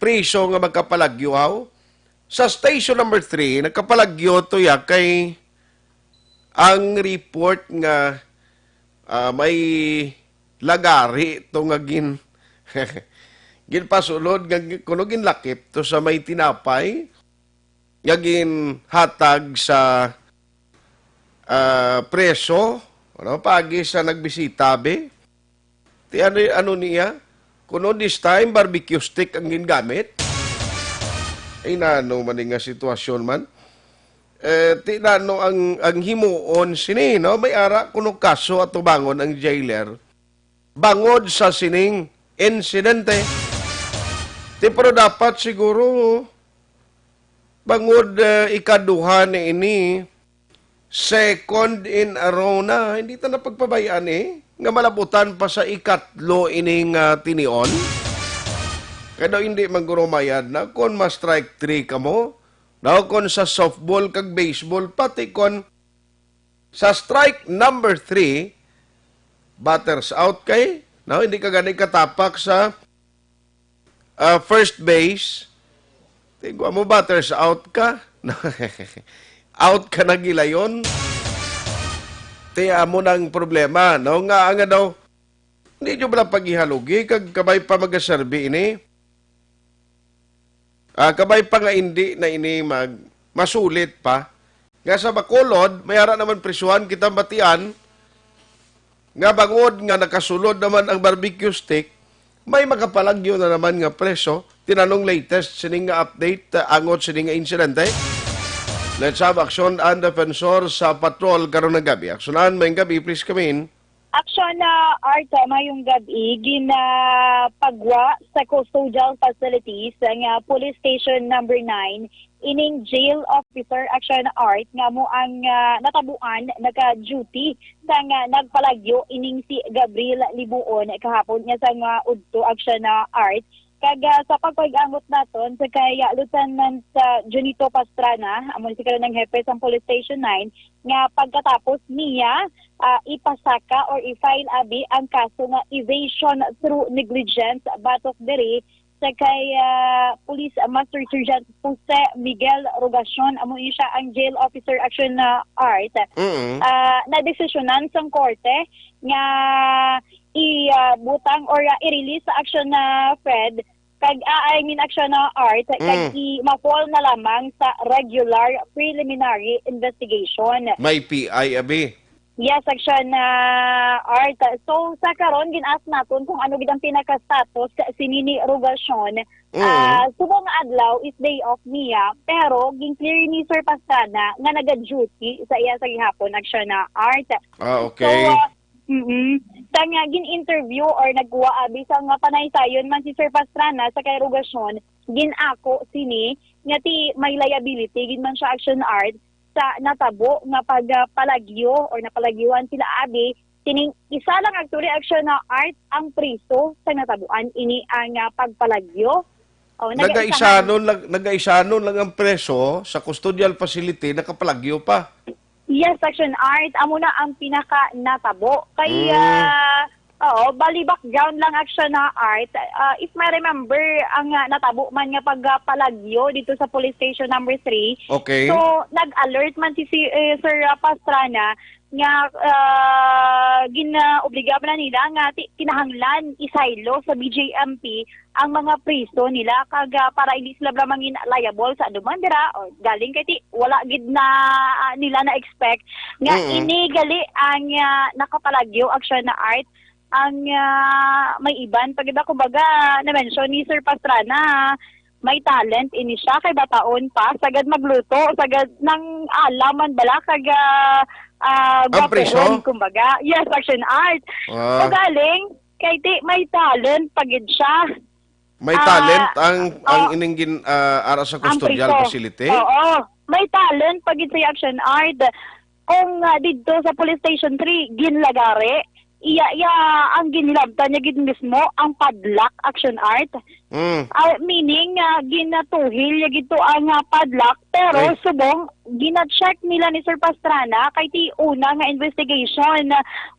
priso nga magkapalagyo, haw? Sa station number three, nagkapalagyo to ya kay ang report nga, ah, may lagari to nga gin-, ginpasulod nga gi-, kuno ginlakip to sa may tinapay nga ginhatag sa, ah, preso, ano, pagi sa nagbisita, be. Ti ano, ano niya? Kuno this time, barbecue stick ang gingamit? Ay, nano man ni nga sitwasyon man? Eh, ti nano ang, ang himuon sini, no? May ara kuno kaso atubangon ang jailer bangod sa sining insidente. Ti, pero dapat siguro bangod, eh, ikaduha ni ini, second in a row na, hindi ta na pagpabay-an, eh, nga malabutan pa sa ikatlo ining, ah, tinion. Kaya daw hindi man guro mayad na kung ma-strike three kamo, daw kung sa softball kag baseball, pati kung sa strike number three, batters out kay, no, hindi ka gani katapak sa, ah, first base. Tigwa mo, batters out ka. Out ka na gilayon. Ti amo nang problema, no? Nga, nga daw, hindi nyo bala paghihalugi, kag kabay pa magaserbi ini. Ah, kabay pa nga hindi na ini mag-, masulit pa. Nga sa Bacolod, may ara naman prisuhan kita batian nga bangod nga nakasulod naman ang barbecue stick, may makapalagyo na naman nga preso. Tinanong latest sining nga update, ah, angot sining nga insidente. Let's have action and defensor sa patrol karon nga gabi. Aksyonan, may gabi, please come in. Action na Art, mayong gabi, ginapagwa sa custodial facilities nga Police Station Number Nine ining jail officer, Action Art, nga mo ang, ah, natabuan naka-duty sang, ah, nagpalagyo ining si Gabriel Libuon kahapon nga sang, ah, udto, Action Art. Kag, ah, sa pagpag-angot naton sa kay, ah, Lieutenant, ah, Junito Pastrana, amo ni si kanang hepe sang Police Station Nine, nga pagkatapos niya, ah, ipasaka or i-file abi ang kaso nga evasion through negligence batok diri sa kay, ah, Police Master Sergeant Jose Miguel Rogacion, amo ni siya ang jail officer, Action, ah, Art. Mm. Ah, nadesisyonan sang korte nga i, ah, butang or, ah, i-release sa Action, ah, Fred Kag, ah, I mean, Action na Art, kag Mm. i-, ma-fall na lamang sa regular preliminary investigation. May P I, abi. Yes, Action na Art. So, sa karon, gin-ask naton kung ano gid ang pinaka-status sa sini ni Rogacion. Mm. Ah, subong nga adlaw is day off niya, pero gin-clear ni Sir Pastrana nga naga-duty sa iya sa gihapon, Action na Art. Ah, okay. So, ah, mm-mm. Sa nga gin-interview or nagkuha, ah, bisan nga panaysayon man si Sir Pastrana sa kay Rogacion, gin-ako sini nga ti may liability gid man siya, Action Art, sa natabo nga pagpalagyo or napalagyuhan sila, abi, kining isa lang actually, Action na Art, ang priso sa natabuan ini ang, ah, pagpalagyo. Oh, nagaisahan. Nagaisanon lang, nagaisanon lang ang preso sa custodial facility, nakapalagyo pa. Yes, Action Art, amo na ang pinaka natabo. Kay, Mm. ah, oo, bali background lang, Action na Art. Ah, if may remember, ang, ah, natabo man nga pagpalagyo dito sa Police Station Number Three. Okay. So, nag-alert man si, si, eh, Sir, ah, Pastrana nga, ah, ginaobliga man na nila nga ti-, kinahanglan isaylo sa B J M P ang mga priso nila kag, ah, para hindi sila bala mangin liable sa anuman dira, o galing kay ti-, wala gid na, ah, nila na-expect nga Mm. ini gali ang, ah, nakapalagyo, Action na Art, ang, ah, may iban pa gid ba, kumbaga, na-mention ni Sir Pastrana, may talent ini siya, kay bataon pa, sagad magluto, sagad nang alaman bala kag, ah, ah, Ang priso? gwapuhon, kumbaga. Yes, Action Art. Ah. Ugaling, kay ti may talent pa gid siya. May Ah, talent ang, ang oh. ining gin-, ah, ara sa Ang custodial priso. facility? Oo. May talent pa gid sa Action Art. Kung, ah, didto sa Police Station Three, ginlagari, iya, iya ang ginhilabtan niya gid mismo, ang padlock, Action Art. Mm. Ah, meaning, ah, ginatuhil niya gid to ang, ah, padlock, pero Ay. subong, gina-check nila ni Sir Pastrana, kay ti una nga investigation,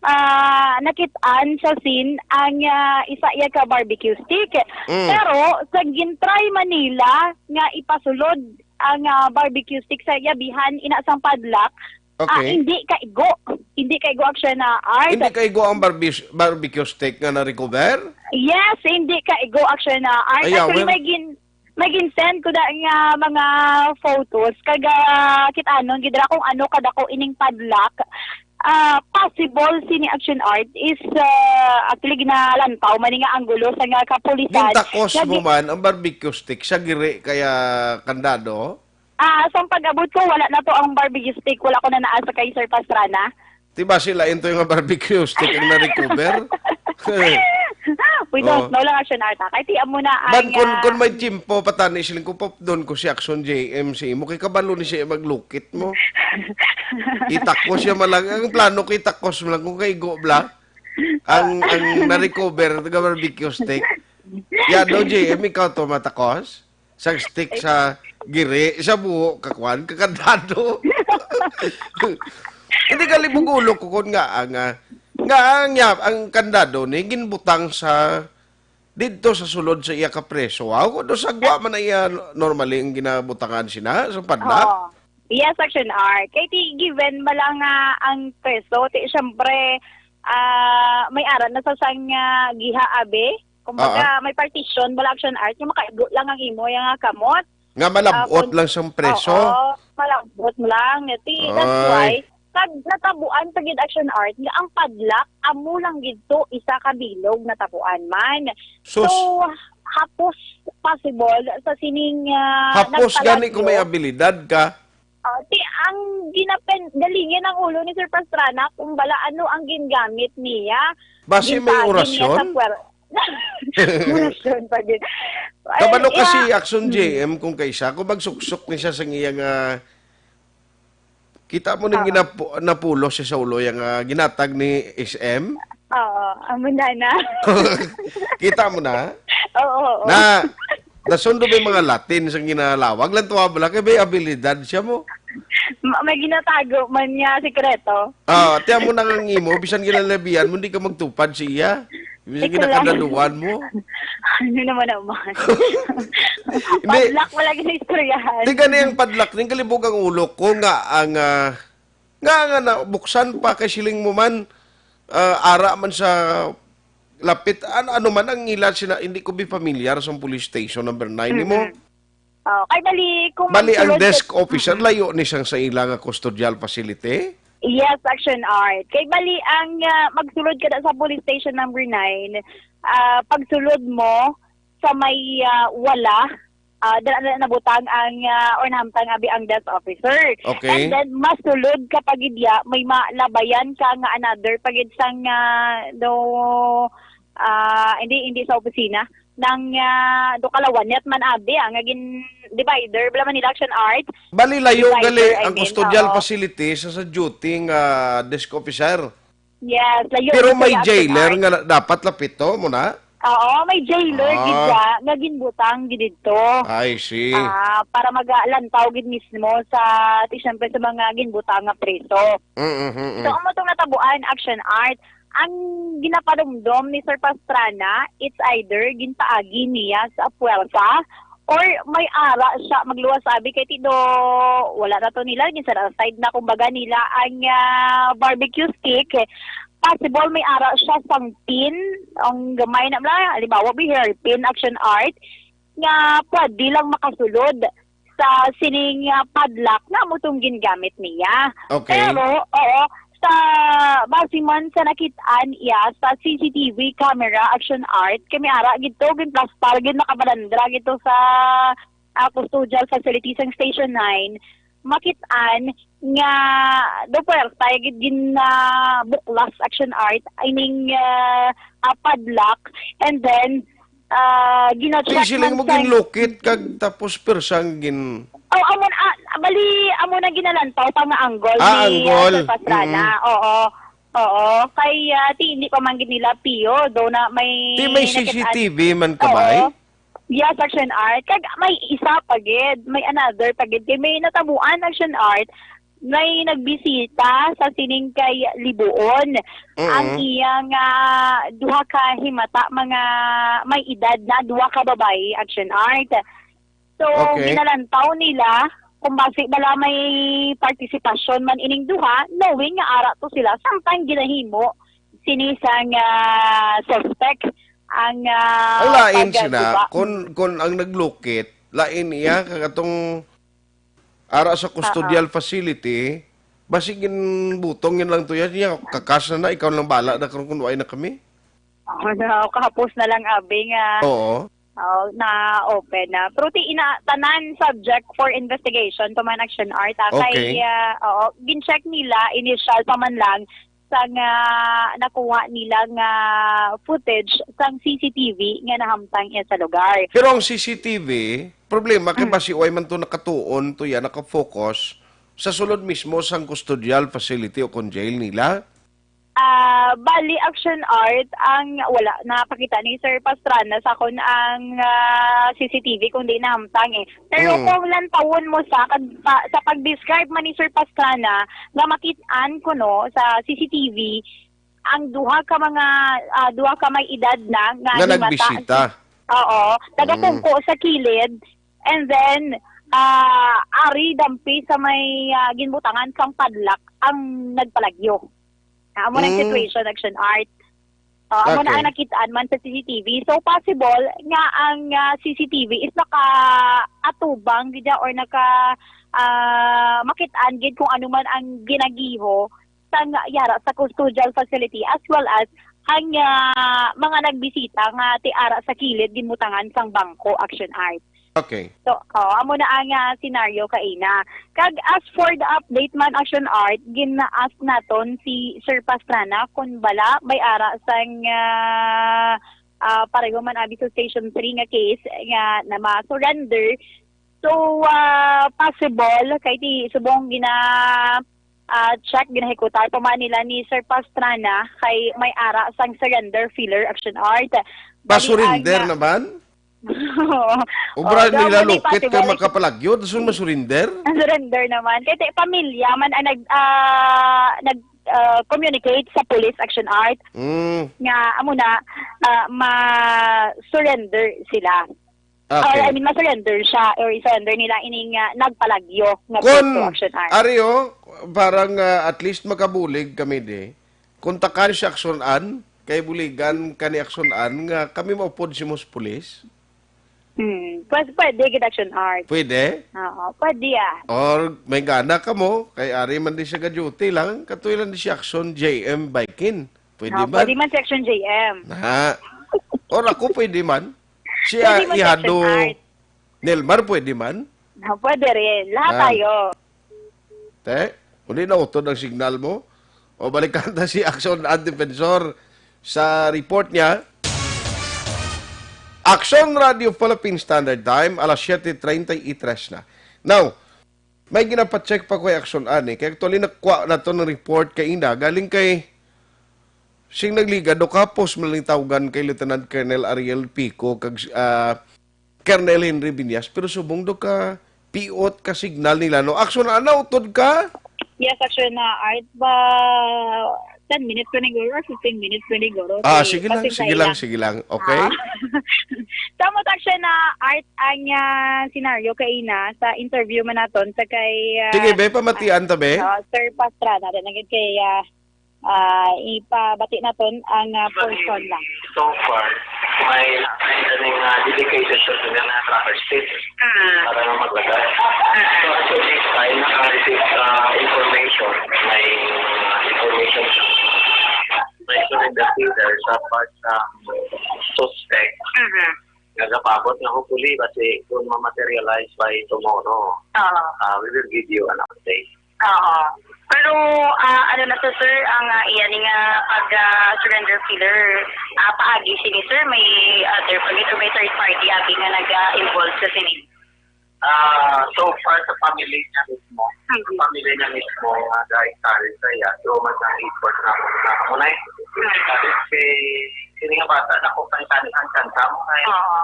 ah, nakit-an sa scene ang, ah, isa iya ka barbecue stick. Mm. Pero, sa gintry man nila nga ipasulod ang, ah, barbecue stick sa iya bihan, ina sang padlock, ah, Okay. hindi kaigo. Hindi kaigo, Action na Art. Hindi kaigo ang barbis-, barbecue stick nga na-recover? Yes, hindi kaigo, Action na Art. Ay, ah, Actually, well may gin-, may gin-send ko da nga mga photos. Kag, ah, kit-anon gid ra kung ano kadako ining padlock. Ah, possible sini, Action Art, is, ah, actually ginalantaw man ni nga anggulo sa nga kapulisan. Gintakos Nga mo gi- man ang barbecue stick sa giri kaya kandado? Ah, sa pag-abot ko, wala na to ang barbecue stick. Wala ko na naa sa kay Sir Pastrana. Di ba sila into yung barbecue stick ang na-recover? We don't Oh. know lang, Action Art, ha? Kay ti amo na Ban ang, kun, ah, kun may tiyempo, patani siling ko, pop doon ko si Action J M sa imo. Kay kabalo ni siya maglukit mo. Itakos siya malang. Ang plano ko, itakos mo lang kung kaigo bla. Ang, ang na-recover, taga barbecue stick. Yan, no, J M, ikaw to matakos? Sa stick, sa giri, sa buho, kakwan, kakandado. Hindi ka libog ulo ko kun nga, ang, ah, nga, ang, ya-, ang kandado ni, ginbutang sa, didto sa sulod sa iya ka preso. Aw, kung do sa gwa man na iya, normally, ang ginabutangan sina, sa padlock. Oo. Yes, Action Art. Kay ti, given ba lang nga ang preso, ti, syempre, ah, may aran na sa sang, ah, giha, abi. Kumbaga, Ah, ah. may partition, wala, Action Art, nga makaigo lang ang imo, yung, ah, kamot. Nga malabot Ah, kun-, lang sang preso. Oo, malabot lang. Ti, that's Ay. why, kag natabuan sa gid, Action Art, nga ang padlock, amo lang gid to, isa ka bilog natabuan man. Sus. So, hapos possible sa sining, ah, Hapos gani kung may nagpalagyo. abilidad ka. Ah, ti, ang ginapen-, galingin ang ulo ni Sir Pastrana kung bala ano ang gingamit niya. Basi may Gintagi niya orasyon? sa puwer-, orasyon pa gid. Ay, Kabalo kasi iya. Action Mm. J M kung kaisa, kung magsuksok ni siya sa iya nga, kita mo ning Ah. ginapu-, napulos siya sa ulo, yung, ah, ginatag ni S M? Oo, ang mundana. Kita mo na? Oo, oo. Na, nasundo may mga Latin sa ginalawag. Lantuwa bala kay may abilidad siya mo. Ma-, may ginatago man nga sikreto. Ah, tiyan mo na nga imo, bisan ginalabihan mo, hindi ka magtupad siya. Bisan Ikaw lang. ginakadaluan mo. Ano naman naman? Hindi. Padlock wala ginaistoryahan. Di gani ang padlock, ning kalibog ang ulo ko nga ang, ah, nga, nga na, buksan pa kay siling mo man, ah, ara man sa Lapit, an-, ano man ang ila sina, hindi ko bi familiar sa police station number nine nimo. Mm-mm. Oh, kay bali, kung Bali, ang magsulod ka desk officer, Mm-mm. layo ni siyang sa ila nga custodial facility? Yes, Action Art. Kay bali, ang, ah, magsulod ka na sa police station number nine, ah, pagsulod mo sa may, ah, wala, ah, dala na nabutang ang, ah, or nahamtang abi ang desk officer. Okay. And then, masulod ka pa gid ya, may malabayan ka nga another pa gid sang, ah, no, ah, hindi, hindi sa opisina, nang, ah, do kalawanet man abi, ah, nga gin divider, bala man nila Action Art. Bali, layo Divider, gali I ang mean, custodial oo. facility sa, sa duty nga desk officer. Yes, layo Pero gid may kaya Action jailer Art. nga na-, dapat lapit to mo na? Oo, may jailer Ah. gid siya nga ginbutang gid didto. I see. Ah, para magalantaw gid mismo sa, ti, syempre, sa mga ginbutang nga preso. Mm, mm, mm. So, amo tong natabuan, Action Art. Ang ginapanumdom ni Sir Pastrana, it's either ginpaagi niya sa puwersa or may ara siya magluwas abi kay ti do wala na to nila, gin-set aside na, kumbaga, nila ang, ah, barbecue stick. Possible may ara siya sang pin, ang gamay na, halimbawa, bi hairpin, Action Art, nga pwede lang makasulod sa sining, ah, padlock na amo tong gingamit niya. Okay. Pero, oo, sa base man sa nakit-an iya sa C C T V camera, Action Art, kay may ara gid to, ginplastar gid, nakabalandra gid to sa, ah, custodial facility sang Station nine, makit-an nga do puwersa gid gin, ah, buklas, Action Art, I mean, ah, ah, padlock, and then, ah, gina-check Di siling man mo sa ginlukit kag tapos persang gin- Oh, amo na, ah, bali, amo na ginalantaw pa nga angle Ah, ni, ah, angle. Sir Pastrana. Mm. Oo. Oo. Kay, ah, ti, hindi pa man gid nila piyo, do na may Ti may nakit-an C C T V man ka Oo. bay? Yes, Action Art. Kag may isa pa gid, may another pa gid. Kay may natabuan, Action Art, may nagbisita sa sining kay Libuon. Mm. Ang iyang, ah, duha ka himata, mga may edad na, duha ka babayi, Action Art. So, Okay. ginalantaw nila kung basi bala may partisipasyon man ining duha, knowing nga ara to sila, samtang ginahimo sini sang, ah, suspect ang, ah, Ang lain pag-, sina, diba? kun, kun ang naglukit, lain iya, kag atong ara sa custodial Oo. facility, basi ginbutong yun lang to yan, niya, kakas na na, ikaw lang bala na kung, kung waay na kami. Oo, na, kahapos na lang, abi, nga Oo. Oo, na-open na. Pero ti, ina, tanan subject for investigation pa man, Action Art, ah. Kay, Okay. ah, oo, gin-check nila, initial pa man lang, sa nga nakuha nila nga footage sang C C T V nga nahamtang iya sa lugar. Pero ang C C T V, problema kay Mm. basi way man to nakatuon to ya, nakafocus sa sulod mismo sang custodial facility o kon jail nila. Ah, bali, Action Art, ang wala napakita ni Sir Pastrana sa akon ang, ah, C C T V, kundi nahamtang, eh. Pero Mm. kung lantawon mo sa kag-, pa-, sa pag-describe man ni Sir Pastrana, nga makit-an ko, no, sa C C T V, ang duha ka mga, ah, duha ka may edad na nga Nga himata. nagbisita. Oo, Mm. nagapungko sa kilid, and then, ah, ari dampi sa may, ah, ginbutangan sang padlock ang nagpalagyo. Amo na ang Mm. situation, Action Art. Ah, amo na Okay. ang nakit-an man sa C C T V. So, possible nga ang, ah, C C T V is nakaatubang gid or naka, ah, makit-an gid kung ano man ang ginagiho sang yara sa custodial facility, as well as ang, ah, mga nagbisita nga ti ara sa kilid ginbutangan sang bangko, Action Art. Okay. So, oh, amo na ang, ah, senaryo kaina. Kag as for the update man, Action Art, gin-ask naton si Sir Pastrana kung bala may ara sang, ah, ah, pareho man abi sa Station three nga case nga na ma-surrender. So, ah, possible kay ti subong gina, ah, check, ginahikutar pa man nila ni Sir Pastrana kay may ara sang surrender filler, Action Art. Bali, Pa-surrender ang, ah, naman? Oo. Obra Oo, nila so, lukit kay possible. Makapalagyo, dason masurinder? Surrender naman. Kay ti-, pamilya man ang nag-, ah, nag-, ah, communicate sa police, Action Art. Mm. Nga, amo na, ah, ma-surrender sila. Or, Okay. I mean, ma-surrender siya, or i-surrender nila ining, ah, nagpalagyo nga Kon, preso, Action Art. Ari, oh, parang, ah, at least makabulig kami di. Kontakan si Action Ann. kay buligan ka ni Action Ann nga kami maupod si Mos Police? Hmm. Pwede, pwede, gid, Action Art. Pwede? Oo, pwede ah. Or may gana ka mo, kay ari man di siya ga-duty lang, katuy lang di si Action J M Baikin. Pwede Ah, man? pwede man si Action J M. Na. Or ako pwede man. Siya Pwede man si ihado Action Art. Nelmar, pwede man? Ah, pwede rin. Lahat Ah. tayo. Te, uli na utod ang signal mo. O balikan ta si Action Ann Defensor sa report niya. Action Radio Philippine Standard Time, alas siete treinta y tres na. Now, may ginapacheck pa ko kay Action Ann eh. Kay actually nakuha na to ng report kay ina. Galing kay sing nagligad o kapos malingtawgan kay Lieutenant Colonel Ariel Pico kag ah, Colonel Henry Viñas, pero subong do ka piot ka signal nila, no? Action Ann, utod ka? Yes, Action Art, ba ten minutes pa ni guro or fifteen minutes pa ni guro? Ah, Si- sige lang, pasensya sige lang, sige lang. Okay? Ah. Samot, Action Art, ang ah, scenario kay ina sa interview man naton sa kay ah, Sige, be, pamatian ta, be. Ah, Sir Pastrana, na gid kay ah, ah, ipabati naton ang ah, portion lang. So far, may may kaning uh, dedicated personnel na tracker state Ah, para nga maglagay. So, at this time, naka-receive uh, information. May uh, information siya. May surrender letter sa part sa suspect. aha. Nagapabot nga hopefully kasi kung ma-materialize by tomorrow, Oo. uh, we will give you an update. Oo. Pero ah, ano na to, sir, ang ah, iya ni nga pag ah, surrender filler, ah, paagi sini, sir, may other pa gid, may third party abi nga nag-involve sa sini. Ah, so far sa family niya mismo, Mhm. family niya mismo nga dahil sa iya, so mas ang effort na na muna eh. Kasi si sini nga bata na kung kani ang kanta mo kay Oo.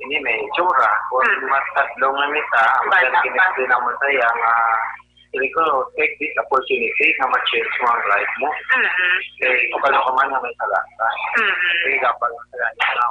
ini may itsura, kung Mhm. mas tadlong na misa, ang Bata pa. Kinikilig naman sa iya nga hindi ko take this opportunity na ma-change mo ang life mo. Mhm. Kay kapalo ka man nga may salata. Mhm. Kaya kapag sa na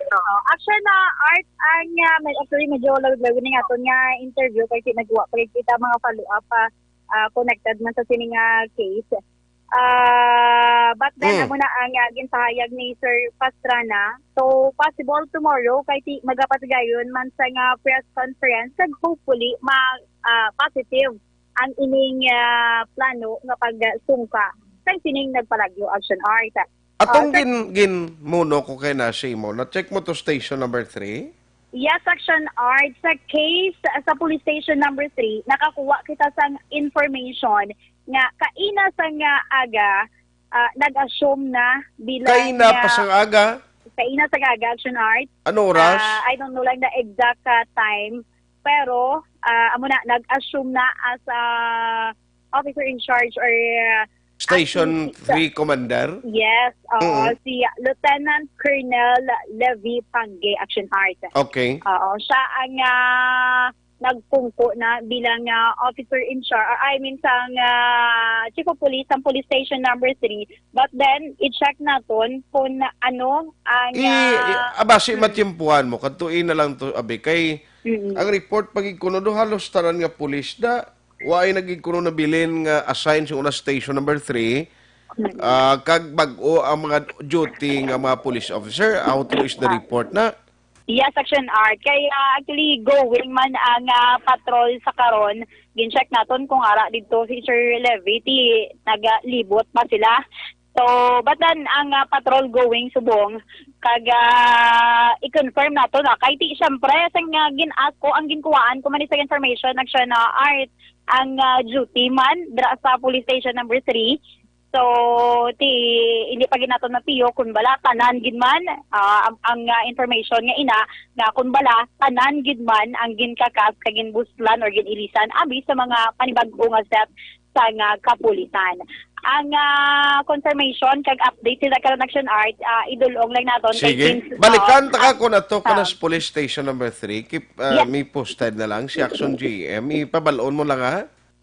Oo. Actually, na Art, ang uh, may actually medyo lawig-lawig ni aton nga interview kay si nagwa pa kita mga follow-up pa ah, connected man sa sini nga case. Ah, but then Mm. amo na ang uh, ginsahayag ni Sir Pastrana. So possible tomorrow kay ti magapatigayon man sa nga press conference kag hopefully ma ah, positive ang ining ah, plano nga pagsungka sa sining nagpalagyo, Action Art. Atong Ah, sa- gin gin muno ko kay na sa imo. Na-check mo to station number three? Yes, Action Art. Sa case ah, sa police station number three, nakakuha kita sang information nga kaina sa nga aga ah, nag-assume na bilang Kaina nga- pa sa aga? Kaina sa aga, Action Art. Ano oras? Ah, I don't know lang the exact ah, time, pero ah, amo na, nag-assume na as a officer in charge or ah, Station acting- three Commander? Yes, oo, Mm. si Lieutenant Colonel Levy Pangge, Action Art. Okay. Oo, siya ang ah, nagpungko na bilang ah, officer in charge, I mean, sang ah, chief of police, sang police station number three. But then, i-check naton kung ano ang... I, ah, abasi matimpuhan mo, kadtuin na lang to, abi, kay mm-mm. ang report pagig kuno do halos tanan nga pulis da. Wa ay nagig kuno nabilin nga assign sa una station number three. Mm-mm. Ah, kag bag-o ang mga duty nga mga police officer, how true is the report na? Yes, Action Art. Kay ah, actually, going man ang ah, patrol sa karon, gin-check naton kung ara didto si Sir Levy, ti nagalibot pa sila. So, but then, ang ah, patrol going subong, kag ah, i-confirm nato na. Kay ti, syempre, sa nga gin-ask ko, ang ginkuhaan ko man sa information, Action ah, Art, ang ah, duty man dra sa police station number three. So, ti, hindi pa gid naton matiyo kung bala tanan gid man ah, ang, ang ah, information nga ina nga kung bala tanan gid man ang ginkakas kag ginbuslan or gin-ilisan abi sa mga panibag-o nga set sa nga kapulisan. Ang ah, confirmation kag update sa karon, Action Art, ah, idulong lang naton kay Sige. since, Balikan ah, ta ka kung ato ka na ah. sa police station number three. Keep, ah, Yeah. May posted na lang si Action G M. Ipabal-on mo lang, ha?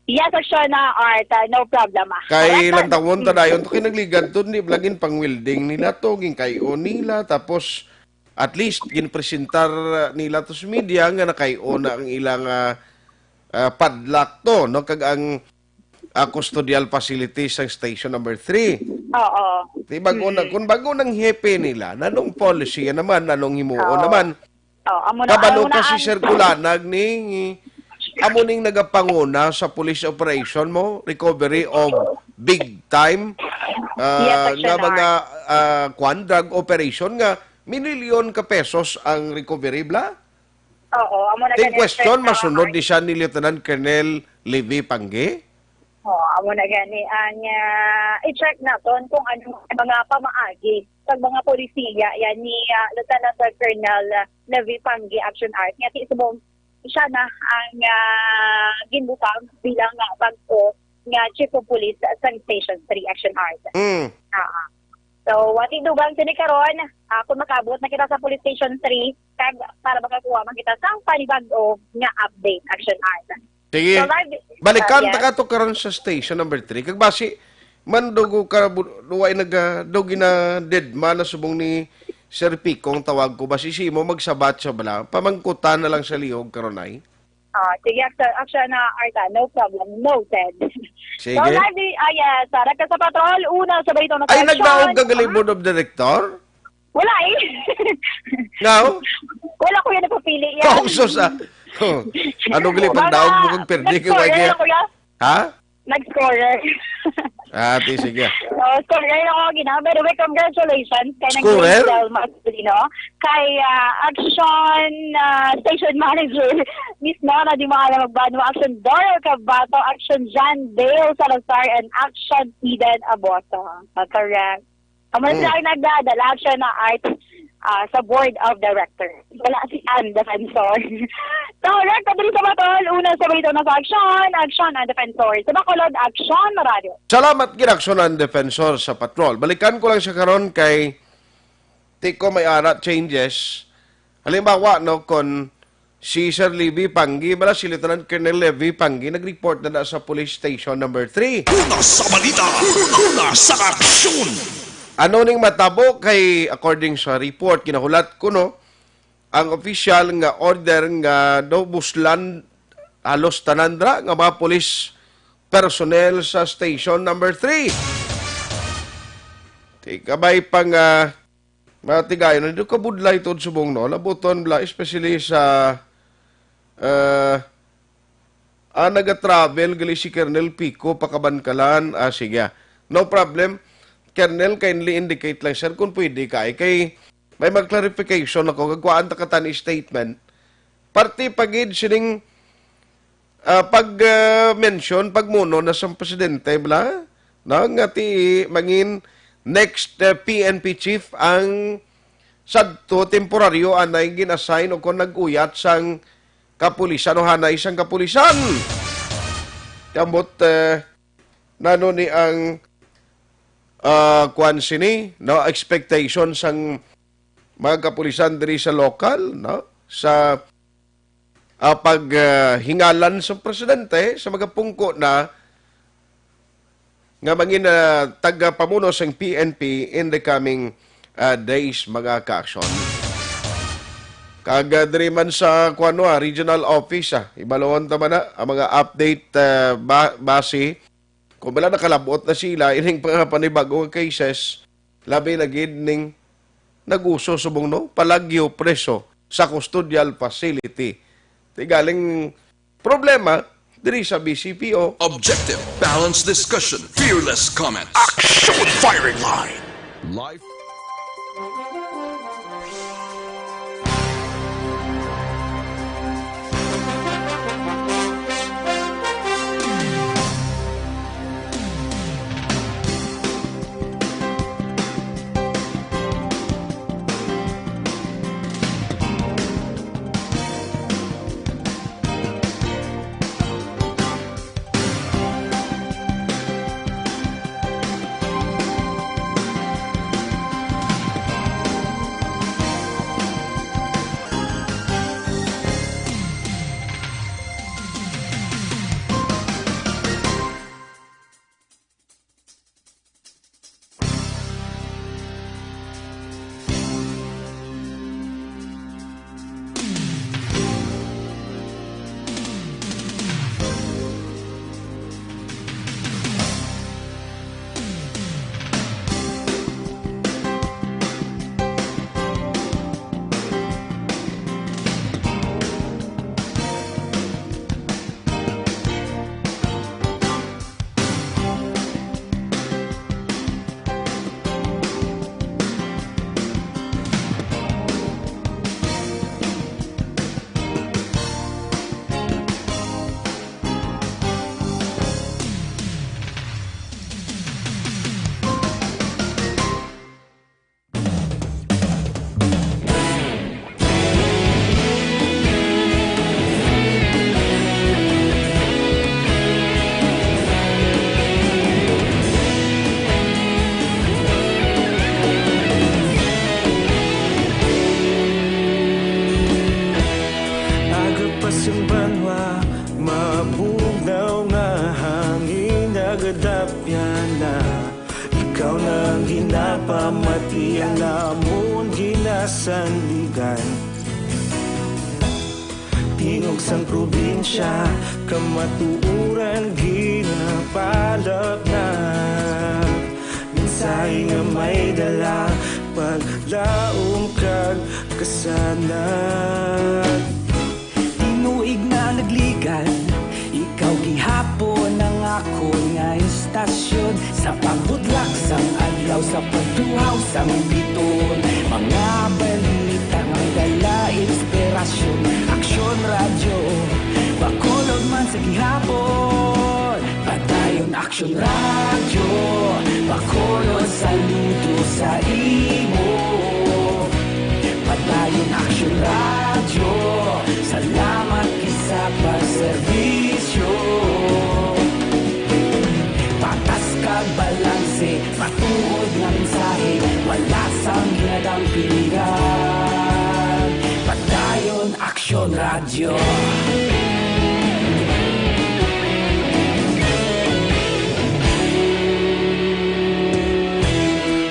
Yes, Action ah, Art, ah, no problem. Ah. Kay Alright, lantawon ta mm. dayon to kay naligad to, di bala gin pang-welding nila to, gin kay-o nila, tapos at least gin presentar nila to sa media nga nakay-o na ang ilang ah, ah, padlock to, no? Kag ang ah, custodial facility sang station number three. Oo. Di bago na, Mm. kung bago nang hepe nila, nanong policy yan naman, nanong himuon Oo. naman. Oh, amo na, Kabalo amo na ka si ang- Sir Gulanag ning, amo ning nagapanguna sa police operation mo, recovery of big time, ah, Yes, Section nga mga, R. ah, kwan, drug operation nga minilyon ka pesos ang recovery, bla? Oo, amo na Ting gani, question, Section masunod R. ni siya ni Lieutenant Colonel Levy Panggi? Oh, amo na gani ang ah, i-check naton kung ano ang mga pamaagi sa mga polisiya yan ni ah, Lieutenant Colonel Levy Panggi Action Art nga ti subong siya na ang ah, ginbutang bilang ah, bag-o nga Chief of Police sa Station three Action Art. Mm. Ah. So, wati dugang sini karon, ah, kung makaabot na kita sa Police Station three, kag para makakuha man kita sang panibag-o nga update, Action Art. Sige. So, live, Balikan ah, ta yes. ka to karon sa station number three. Kag basi, man dugo ka, bu- duwa ay nag, ah, dugi na dead man na subong ni Sir Pico ang tawag ko. Basi si mo magsabat sa bala. Pamangkutan na lang sa lihog karon ay. Ah, sige, action, action na, Arta. No problem. Noted. Sige. So, live, ah, yes. Sa Rekta sa Patrol, una sa balita na sa Ay, action. nagdaog ka gali Ah, Board of Director? Wala eh. Now? Wala ko yan napapili yan. Oh, sus, ah. Oh. Ano gali pang daog mo kang perdi kay Nag-scorer Wagi? ako yan. Ha? Nag-scorer. Ah, ti, sige. So, scorer ako, gina. By the way, congratulations kay Scorer? Nagdel Marcelino, kay ah, Action ah, Station Manager, Miss Nora Di Mahala Magbanwa, Action Doral Cabato, Action John Dale Salazar, and Action Eden Aboto. Ah, correct. Amo na Mm. sila ang nagdadala, Action na Art ah, sa Board of Directors. Wala si Ann Defensor. So, Rek, diri sa Batol, una sa balita na sa Action, Action and Defensor. Sa Bacolod, Action Radyo. Salamat gid, Action and Defensor sa patrol. Balikan ko lang siya karon kay tiko may ara changes. Halimbawa, no, kon si Sir Levy Panggi, bala si Lieutenant Colonel Levy Panggi, nag-report na na sa Police Station number three. Una sa balita, una sa aksyon. Ano ning matabo kay, according sa report, ginahulat ko, no, ang official nga order nga daw buslan halos tanan dra nga mga police personnel sa station number three. Ti kabay pa nga mga tigayon, hindi ka budlay tuod subong, no? Labuton bla, especially sa, ah, ah, naga-travel gali si Colonel Pico pa Kabankalan. Ah, sige. No problem. Colonel, kindly indicate lang, sir, kung pwede ka. Eh, kay may mag-clarification ako. Gagwaan ta ka tani statement. Parte pa gid sining ah, pag, ah, mention, pagmuno na sang presidente, bla, no, nga ti mangin next, ah, P N P chief ang sadto temporaryo anay gin-assign o kon nag-uyat sang kapulisan o hanay sang kapulisan. Kamot, eh, nano ni ang, ah, kwan sini, no, expectation sang mga kapulisan diri sa lokal, no, sa ah, pag, ah, hingalan sa presidente sa magapungko na nga mangin, ah, tagapamuno sang P N P in the coming, ah, days, mga kaaksyon. Kag, ah, diri man sa, kuwan, ah, regional office, ah, ibalon ta man na ang mga update, ah, ba- base kung bala nakalabot na sila ining mga panibago nga cases, labi na gid ning nag-uso subong, no, palagyo preso sa custodial facility. Ti galing problema diri sa B C P O. Objective, balanced discussion, fearless comment. Action firing line. Life. Matian namon ginasandigan. Tingog sang probinsya, kamatuoran ginapalapnag. Mensahe nga may dala, paglaom kag kasanag. Tinuig na nagligan, ikaw gihapon ang akon nga istasyon. Sa pagbutlak sang adlaw, sa pagtuhaw sang biton, mga balita nga may dala inspirasyon. Aksyon Radyo, Bacolod man sa gihapon. Padayon Aksyon Radyo, Bacolod, saludo sa imo. Padayon Aksyon Radyo, salamat gid sa pagserbisyo. Patas kag balanse, matuod nga mensahe, wala sang ginadampigan. Padayon Aksyon Radyo.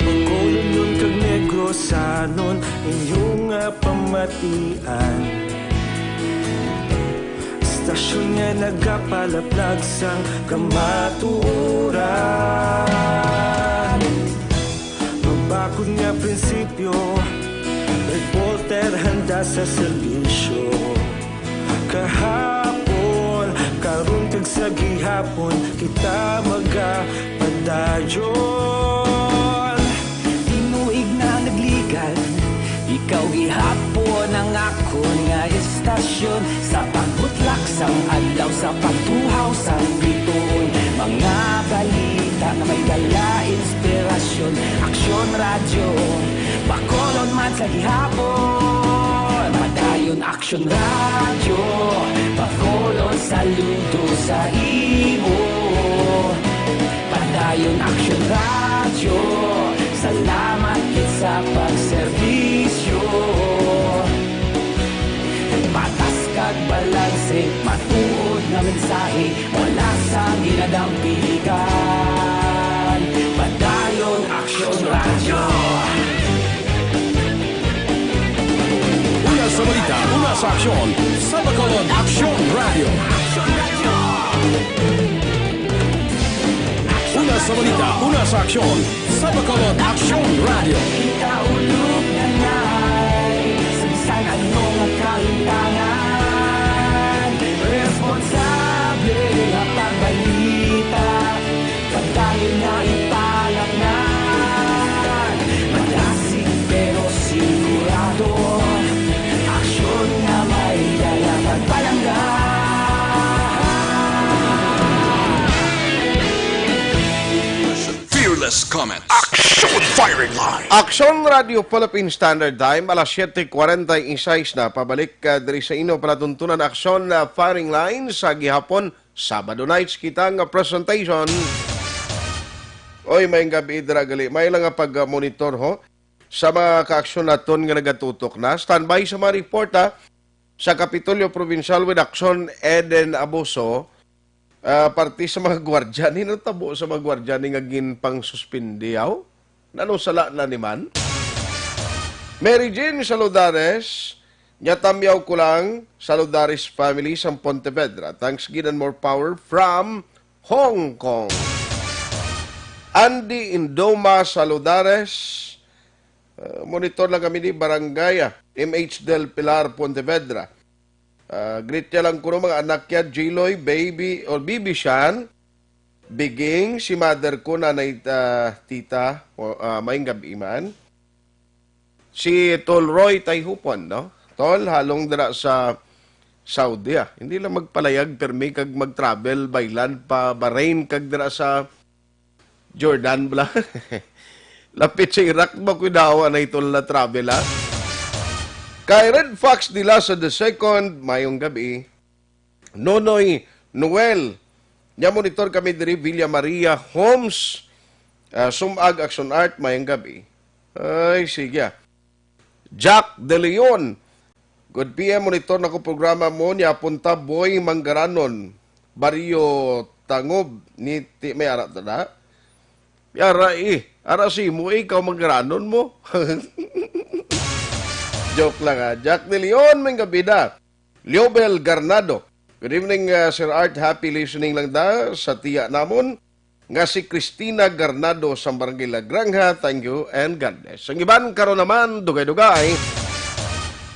Bacolodnon kag Negrosanon, inyo nga pamatian. Istasyon nga nagapalaplag sang kamatuoran. Mabakod nga prinsipyo, reporter handa sa serbisyo. Kahapon, karon kag sa gihapon, kita magapadayon. Tinuig na nagligan, ikaw gihapon ang akon nga istasyon. Sa pagbutlak sang adlaw, sa pagtuhaw sang bituon, mga balita nga may dala inspirasyon. Aksyon Radyo, Bacolod man sa gihapon. Padayon Aksyon Radyo, Bacolod, saludo sa imo. Padayon Aksyon Radyo, salamat gid sa pagserbisyo. Patas kag balanse, matuod nga mensahe, wala sang ginadampigan. Padayon Aksyon Radyo. Una sa balita, una sa aksyon, sa Bacolod Aksyon Radyo. Una sa balita, una sa aksyon, sa Bacolod Aksyon Radyo. Kita ulog na nai, sa bisan ano nga kalimtangan, responsable nga pagbalita. Padayon na ipalangnan, madasig pero sigurado. Aksyon nga may dala pagpalangga. Fearless comments. Action Firing Line. Aksyon Radio Philippine Standard Time, alas siete cuarenta y seis na. Pabalik, ah, diri sa inyo palatuntunan, Aksyon, ah, Firing Line sa gihapon. Sabado nights kita nga presentation. Oy, may gabi dira gali. May lang nga pag-monitor, ho, sa mga kaaksyon naton nga nagatutok na. Standby sa mga report, ha. Sa Kapitolyo Provincial with Action, Eden Abuso, ah, parte sa mga gwardiya ni, natabo sa mga gwardiya ni nga ginpangsuspindi, aw? Nano sala na ni man? Mary Jean Saludares, nya tamyaw ko lang, Saludares family sang Pontevedra. Thanks gid and more power from Hong Kong. Andy Indoma Saludares, uh, monitor lang kami ni Barangay, ah, M H Del Pilar, Pontevedra. Ah, greet niya lang kuno mga anak niya, Jiloy, Baby, or Bibi Shan, Biging, si mother ko, nanay, ah, tita, o, ah, maayong gabi man. Si Tol Roy Tayhupon, no? Tol, halong dira sa Saudi, ah. Hindi lang magpalayag, permi kag mag-travel by land pa Bahrain kag dira sa Jordan, bala. Lapit sa Iraq ba, kuy, daw, anay, Tol, na travel, ha? Kay Red Fox Dila sa the second, mayong gabi. Nonoy Noel, nya monitor kami diri, Villa Maria Homes, ah, Sumag Action Art, mayong gabi. Ay, sige, ah. Jack De Leon, good P M, monitor na ko programa mo, ni Apunta Boy Manggaranon, Barrio Tangob, ni Ti-, may ara ta na. Yara eh. Ara si mo, ikaw magranon mo. Joke lang, ha. Jack de Leon, may gabida. Leobel Garnado. Good evening, uh, Sir Art. Happy listening lang da sa tiya namon nga si Christina Garnado sa Barangay La Granja. Thank you and God bless. Ang iban karon naman, dugay-dugay.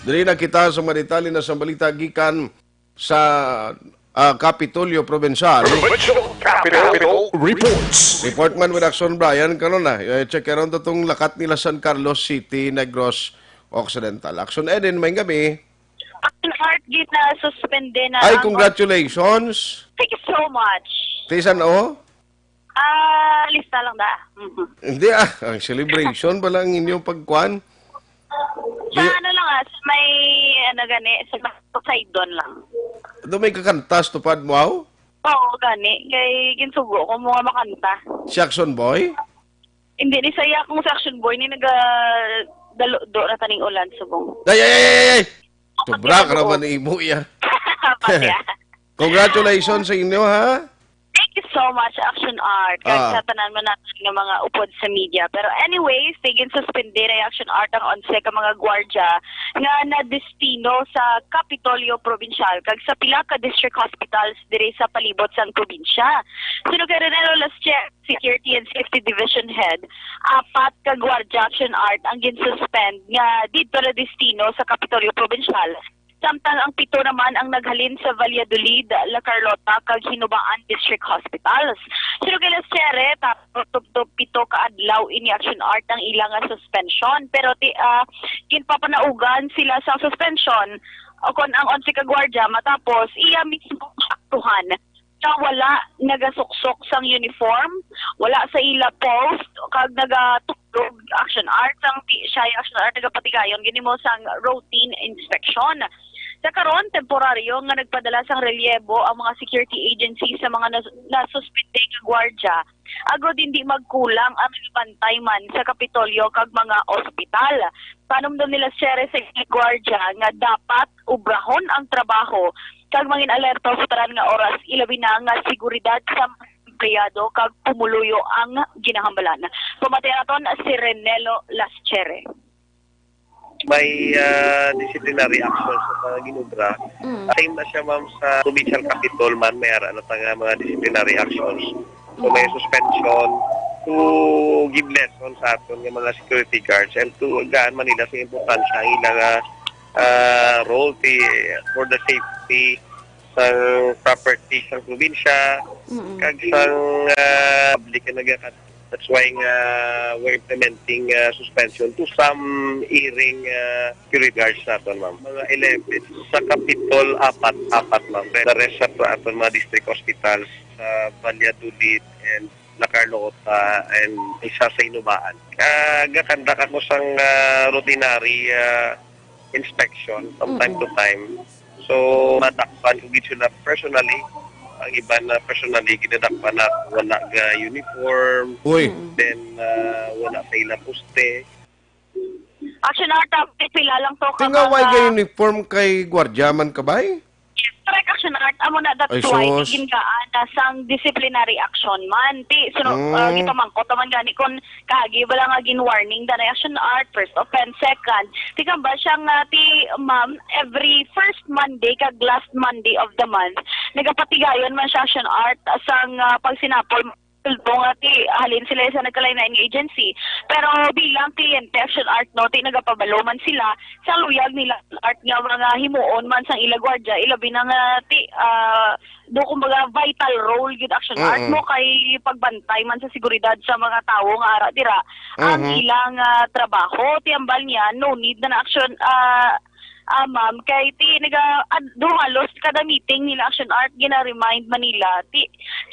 Diri na kita sa mga detalye na sa balita gikan sa, ah, Kapitolyo Provincial. Provincial Capitol Reports. Report man with Action Brian karon na. Eh, check karon to tong lakat nila San Carlos City, Negros Occidental. Action Eden, may gabi. Ang art gina-suspende na Ay, ang congratulations. Thank you so much. Tisan, oh? Ah, lista lang da. Mhm. Hindi ah, ang celebration pala ang inyong pagkuan. Sa ano lang ah, sa may ano gani, sa Poseidon lang. Do may kakantas tupad mo, aw? Oo, gani. Kay ginsugo ko mga makanta. Si Action Boy? Hindi ni saya kung sa Action Boy ni naga dalo do na taning ulan subong. Ay, ay, ay, ay, ay! Sobra ka naman ni imo iya. Patya. Congratulations sa inyo, ha? Thank you so much, Action Art. Kag Ah. sa tanan man natin nga mga upod sa media. Pero anyways, tigin suspende na yung Action Art ang onse ka mga gwardya nga nadestino sa Kapitolyo Provincial kag sa pila ka district hospitals diri sa palibot sang probinsya. Suno kay Renelo Lasche, Security and Safety Division Head, apat ka gwardya Action Art ang ginsuspend nga didto na destino sa Kapitolyo Provincial. Samtang ang pito naman ang naghalin sa Valladolid, La Carlota, kag Hinubaan District Hospitals. Suno kay Lasche, tapos tubtob pito ka adlaw ini Action Art ang ila nga suspension. Pero ti, ah, ginpapanaugan sila sa suspension o kon ang onse ka gwardya matapos iya mismo aktuhan nga wala nagasuksok sang uniform, wala sa ila post, kag nagatuklog Action Art sang ti-, siya Action Art nagapatigayon gini mo sang routine inspection. Sa karon, temporaryo nga nagpadala sang relyebo ang mga security agency sa mga nas-, nasuspende nga gwardya, agod hindi magkulang ang bantay man sa Kapitolyo kag mga ospital. Panumdom nila Sere sa gwardya nga dapat ubrahon ang trabaho kag mangin alerto sa tanan nga oras, ilabi na nga seguridad sa mga empleyado kag pumuluyo ang ginahambalan. Pamati naton si Renelo Laschere. May ah, disciplinary action sa mga ginobra. Mm. Same na siya, ma'am, sa provincial capitol man, may ara na ta nga mga disciplinary actions. So may suspension to give lesson sa aton nga mga security guards and to gaan man nila sa importansya ang ila nga ah, role ti, for the safety sang property sang probinsya Mm-mm. kag sang ah, public nga nagakat. That's why nga we're implementing ah, suspension to some erring ah, security guards naton, ma'am. Mga eleven sa Kapitol, apat, apat, ma'am. The rest sa aton mga district hospitals sa Valladolid and La Carlota and isa sa Hinubaan. Ah, gakandak ako sang ah, routinary ah, inspection from time Mm-mm. to time. So, madakpan ko gid sila personally. Ang iban na personally, ginadakpan na wala ga uniform. Uy, Mm. Then, ah, wala sa ila poste. Action Art, ah, pila lang to ka tinga way mga ga uniform kay gwardya man ka bay? Correct, Action Art. Amo na, that's Ay, why sus. Gingaan na sang disciplinary action man. Ti, suno, Mm. ah, gipamangkot naman gani kung kaagi wala nga gin-warning danay Action Art, first offense, second. Ti kamba siya nga, ti, ma'am, every first Monday kag last Monday of the month, nagapatigayon man siya Action Art sang ah, pagsinapol. Although nga ti, halin sila sa nagkalain-lain nga agency. Pero bilang kliyente Action Art, no, ti nagapabalo man sila sa luyag nila Art nga mga himuon man sang ila gwardya, ilabi na nga ti, ah, do kumbaga vital role gid Action Art Mm-mm. mo kay pagbantay man sa seguridad sa mga tawo nga ara dira ang Mhm. ilang ah, trabaho. Ti ambal niya, no need na na Action, ah, ah, ma'am, kay ti naga ad, do halos kada meeting nila Action Art gina-remind man nila ti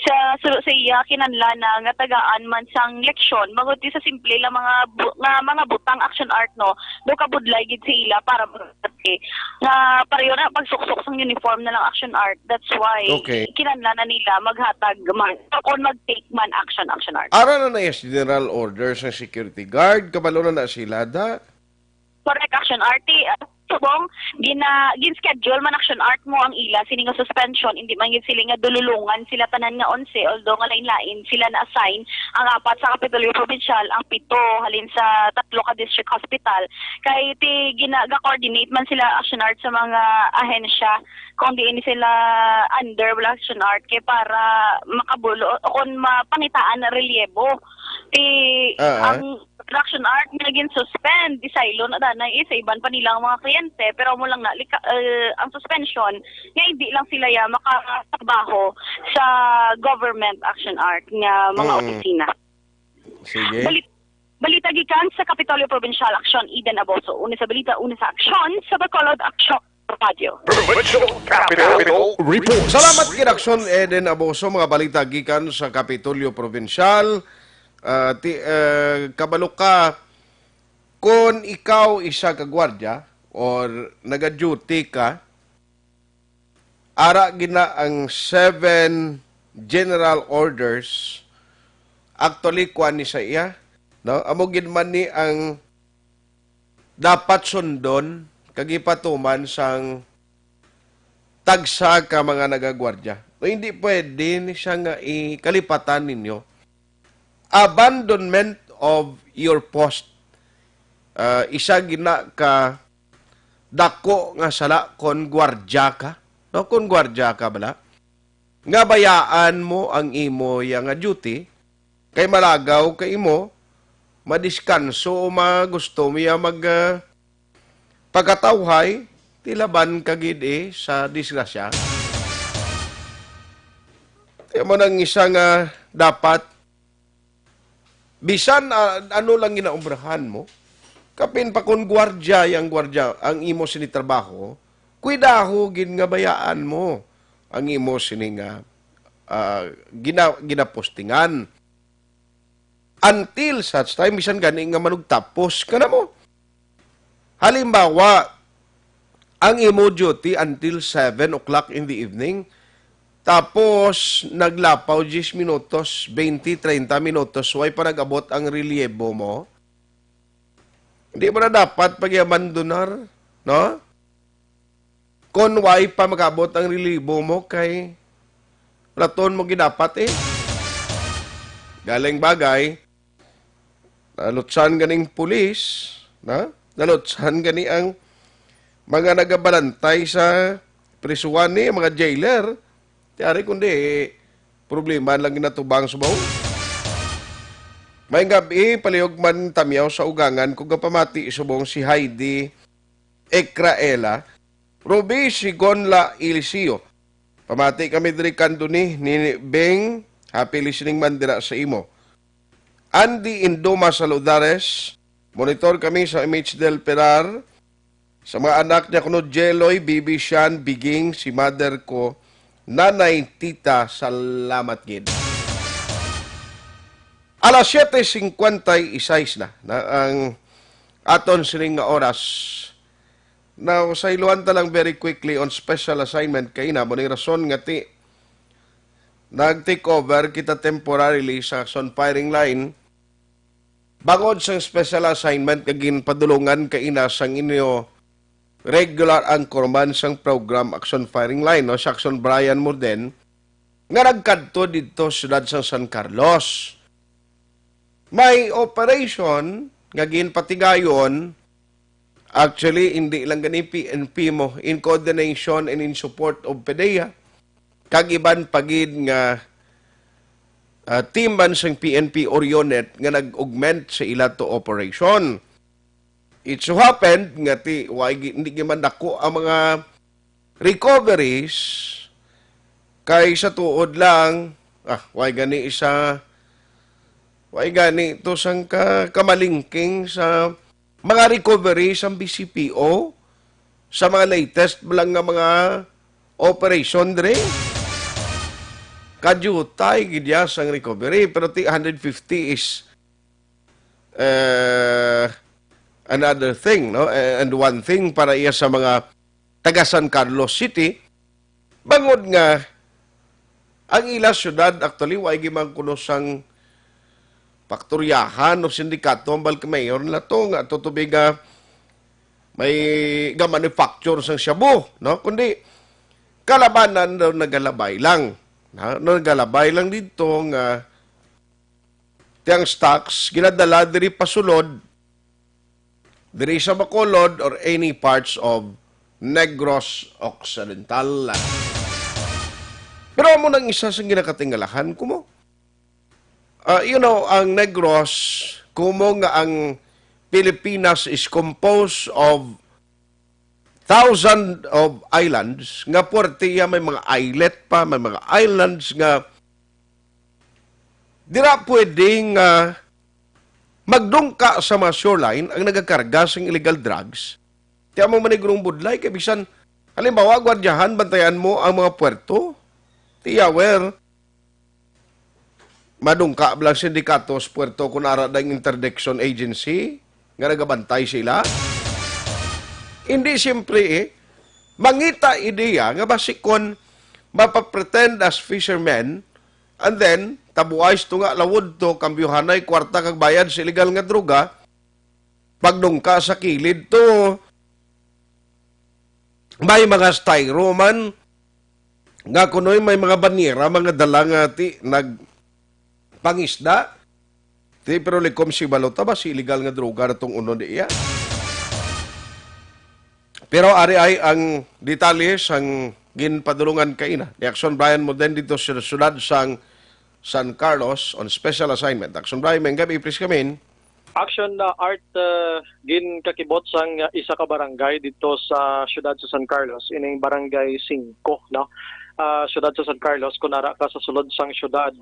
sa sulo sa iya kinahanglan na nga tagaan man sang leksyon, bangod ti sa simple lang mga bu- nga mga butang Action Art, no, do kabudlay gid sa ila para magkati nga pareho na pagsuksok sang uniform na lang Action Art. That's why Okay. Kinahanglan na nila maghatag man o kon mag-take man action Action Art. Ara na na yes, general order sa security guard, kabalo na na sila da. Correct, Action Art. Ti, ah, Subong, gina-, gin-schedule man, Action Art, mo ang ila sini nga suspension, hindi man gid sila nga dululungan sila tanan nga onse, although nga lain-lain sila na-assign, ang apat sa Kapitolyo Provincial, ang pito halin sa tatlo ka district hospital. Kay ti gina-, ga-coordinate man sila, Action Art, sa mga ahensya kung diin sila under wala Action Art, kay para makabulo o kung mapangitaan na relyebo. Ti Ah, ah. ang Action Art nga gin-suspend, di saylo na danay, eh, sa iban pa nilang mga kliyente, pero amo lang na, lika-, eh, ang suspension nga hindi lang sila ya makatrabaho sa government Action Art nga mga Mm. opisina. Sige. Balit-, balita gikan sa Kapitolyo Provincial, Aksyon, Eden Aboso. Una sa balita, una sa aksyon, sa Bacolod, Aksyon Radyo. Provincial Capital Report. Salamat kay Aksyon, Eden Aboso, mga balita gikan sa Kapitolyo Provincial. Ah, ti-, eh, kabalo ka, kon ikaw isa ka gwardya or naga-duty ka, ara gina ang seven general orders, actually, kuan ni sa iya, no? Amo gid man ni ang dapat sundon kag ipatuman sang tagsa ka mga nagagwardya. No, hindi pwede ni siya nga ikalipatan ninyo. Abandonment of your post. Ah, isa gina ka dako nga sala kon gwardya ka. No, kon gwardya ka bala, nga bayaan mo ang imo ya nga duty, kay malagaw ka imo madiskanso o ma-, gusto mo ya mag, ah, pagkatawhay, ti laban ka gid, eh, sa disgrasya. Ti amo nang isa nga dapat, bisan, ah, ano lang ginaobrahan mo, kapin pa kon gwardya yang gwardya ang imo sini trabaho, kuidaho gid nga bayaan mo ang imo sini nga, ah, gina-, ginapostingan. Until such time, bisan gani nga manugtapos ka na mo. Halimbawa, ang imo duty until seven o'clock in the evening, tapos naglapaw diyes minutos, twenty, treinta minutos, way pa nag-abot ang relyebo mo, hindi mo na dapat pag-abandonar, no? Kon way pa mag-abot ang relyebo mo, kay platon mo gid dapat, eh. Galing bagay, nalutsan ganing pulis, na? Nalutsan gani ang mga nagabalantay sa prisuhan ni, mga jailer. Ti ari kundi, eh, problema lang ginatubang subong. May gabi, palihog man tamyaw sa ugangan, kung gapamati subong si Heidi Ekraela, Ruby Sigonla Eliseo. Pamati kami diri kanto ni, ni Beng, happy listening man dira sa imo. Andy Indoma Saludares, monitor kami sa M H Del Pilar, sa mga anak niya kuno, Jeloy, Bibi, Shan, Biging, si mother ko, Nanay, Tita, salamat gid. Alas siete cincuenta y seis na, na ang aton sining nga oras. Now, sayloan ta lang very quickly on special assignment kay ina, mo ning rason nga ti nag-take over kita temporarily sa Action Firing Line. Bangod sang special assignment nga ginpadulungan kay ina sang inyo regular anchorman sang program Action Firing Line, no, si Action Brian Morden, nga nagkadto didto sa siyudad sang San Carlos. May operation nga ginpatigayon, actually, hindi lang gani P N P mo, in coordination and in support of PDEA, kag iban pa gid nga, ah, team man sang P N P or unit nga nag-augment sa ila to operation. It so happened nga ti, wa gi-, hindi gid man dako ang mga recoveries, kay sa tuod lang, ah, way gani isa, way gani to sang ka-, kamalingking sa mga recovery sang B C P O sa mga latest lang nga mga operation diri. Kadiutay gid ya sang recovery, pero ti hundred fifty is eh, another thing, no? Eh, and one thing para iya sa mga taga San Carlos City, bangod nga ang ila syudad, actually, wa gid man kuno sang paktoryahan o sindikato ang bulk mayor nila to, nga to tubig nga may ga-manufacture sang shabu, no? Kundi kalabanan daw nagalabay lang. Na, nagalabay lang dito nga tiyang stocks ginadala diri pasulod, diri sa Bacolod or any parts of Negros Occidental. Pero amo nang isa sa ginakatingalahan ko mo. Ah, you know, ang Negros, kumo nga ang Pilipinas is composed of thousand of islands, nga puwerte iya, may mga islet pa, may mga islands nga dira pwedeng, ah, magdungka sa mga shoreline ang nagakarga sang illegal drugs. Ti amo man ni Gurong Budlay, kay bisan, halimbawa, gwardyahan, bantayan mo ang mga puerto. Ti yawer, madungka ba lang sindikato sa puerto kung ara dang interdiction agency nga nagabantay sila? Hindi, siyempre, eh. Mangita ideya nga basi kon mapapretend as fishermen, and then, tabuay to nga lawod to, kambyuhanay kwarta kag bayad sa illegal nga droga, pagdungka sa kilid to, may mga styro man, nga kunoy may mga banyera, mga dala nga ti, nagpangisda. Ti, pero likom si balota ba, si illegal nga droga na tong unod iya. Pero ari ay ang detalye sang ginpadulungan kaina ni Action Brian Moden dito sa siyudad sang San Carlos on special assignment. Action Brian, may gabi, please come in. Action na Art, uh, ginkakibot sang, uh, isa ka barangay dito sa siyudad sa San Carlos, ining Barangay Cinco, no? Ah, siyudad sa San Carlos, kung ara ka sa sulod sang siyudad,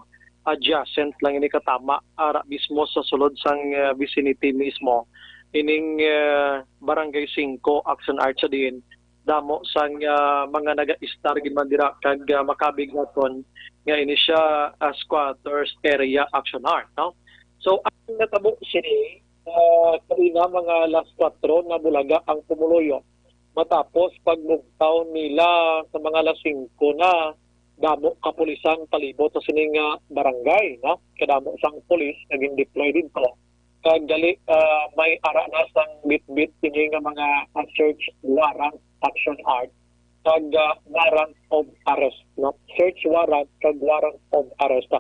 adjacent lang ini katama, ara mismo sa sulod sang, uh, vicinity mismo. Ining, uh, Barangay Cinco, Action Art, sa diin damo sang, ah, mga naga-istar gid man dira kag, ah, makabig naton nga ini siya, ah, squatters area, Action Art, no? So, ang natabo sini, ah, kaina mga alas kuwatro na bulaga ang pumuluyo. Matapos pagmugtaw nila sa mga alas singko na, damo kapulisan palibot sa sini nga barangay, no? Kadamo sang pulis nga gin-deploy didto. Kag gali, ah, may ara na sang bitbit sini nga mga, ah, search warrant, Action Art, kag, ah, warrant of arrest, no? Search warrant kag warrant of arrest.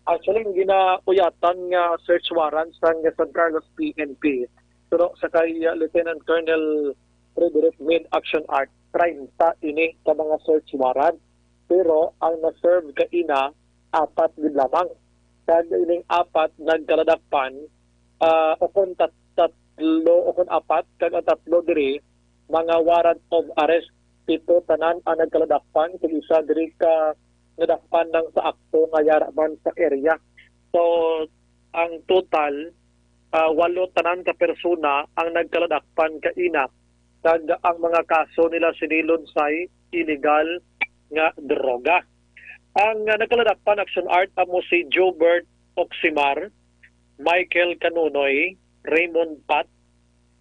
Actually, ang ginauyatan nga search warrant sang San Carlos P N P, pero sa kay, ah, Lieutenant Colonel Frederick Min, Action Art, treinta ini ka mga search warrant, pero ang na-serve kaina, apat gid lamang. Kag ining apat nagkaladakpan, ah, o kon tat-, tatlo o kon apat, kag ang tatlo diri mga warrant of arrest. Pito tanan ang nagkaladakpan, kag isa diri ka nadakpan lang sa akto nga yara man sa area. So, ang total, ah, walo tanan ka persona ang nagkaladakpan kaina, kag ang mga kaso nila sini lunsay illegal nga droga. Ang, ah, nagkaladakpan, Action Art, amo si Jobert Oximar, Michael Canunoy, Raymond Pat,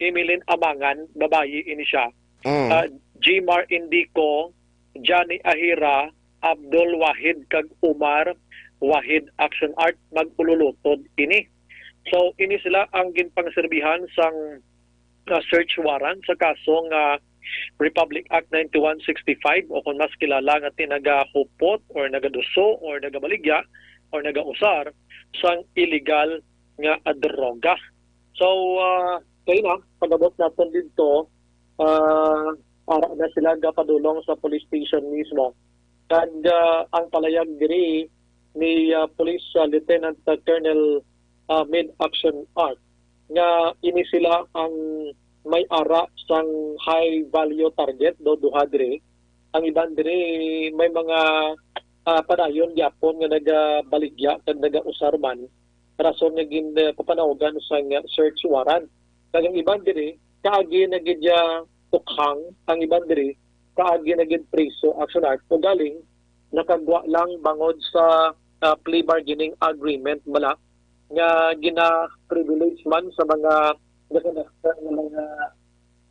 Emeline Amangan, babayi ini siya. Mm. Ah, Jmar Indico, Johnny Ahira, Abdul Wahid, kag Umar Wahid, Action Art, mag-ululutod ini. So, ini sila ang ginpangserbihan sang, ah, search warrant sa kaso nga Republic Act ninety-one sixty-five, o kung mas kilala nga tinagahupot or nagaduso or nagabaligya or nagausar sang illegal nga, ah, droga. So, ah, kaina, pag-abot naton didto, ah, ara na sila gapadulong sa police station mismo. Kag, ah, ang palayag diri ni, ah, Police, ah, Lieutenant, ah, Colonel, ah, Mid Action Art nga ini sila ang may ara sang high value target, do duha diri. Ang iban diri may mga, ah, padayon gyapon nga nagabaligya kag nagausar man, rason nga gin, ah, papanawagan sang search warrant. Kag ang iban diri, kaagi na gid ya tukhang, ang iban diri, kaagi na gid priso, Action Art. Ugaling, nakagwa lang bangod sa, ah, plea bargaining agreement bala nga gina-privilege man sa mga, nga mga,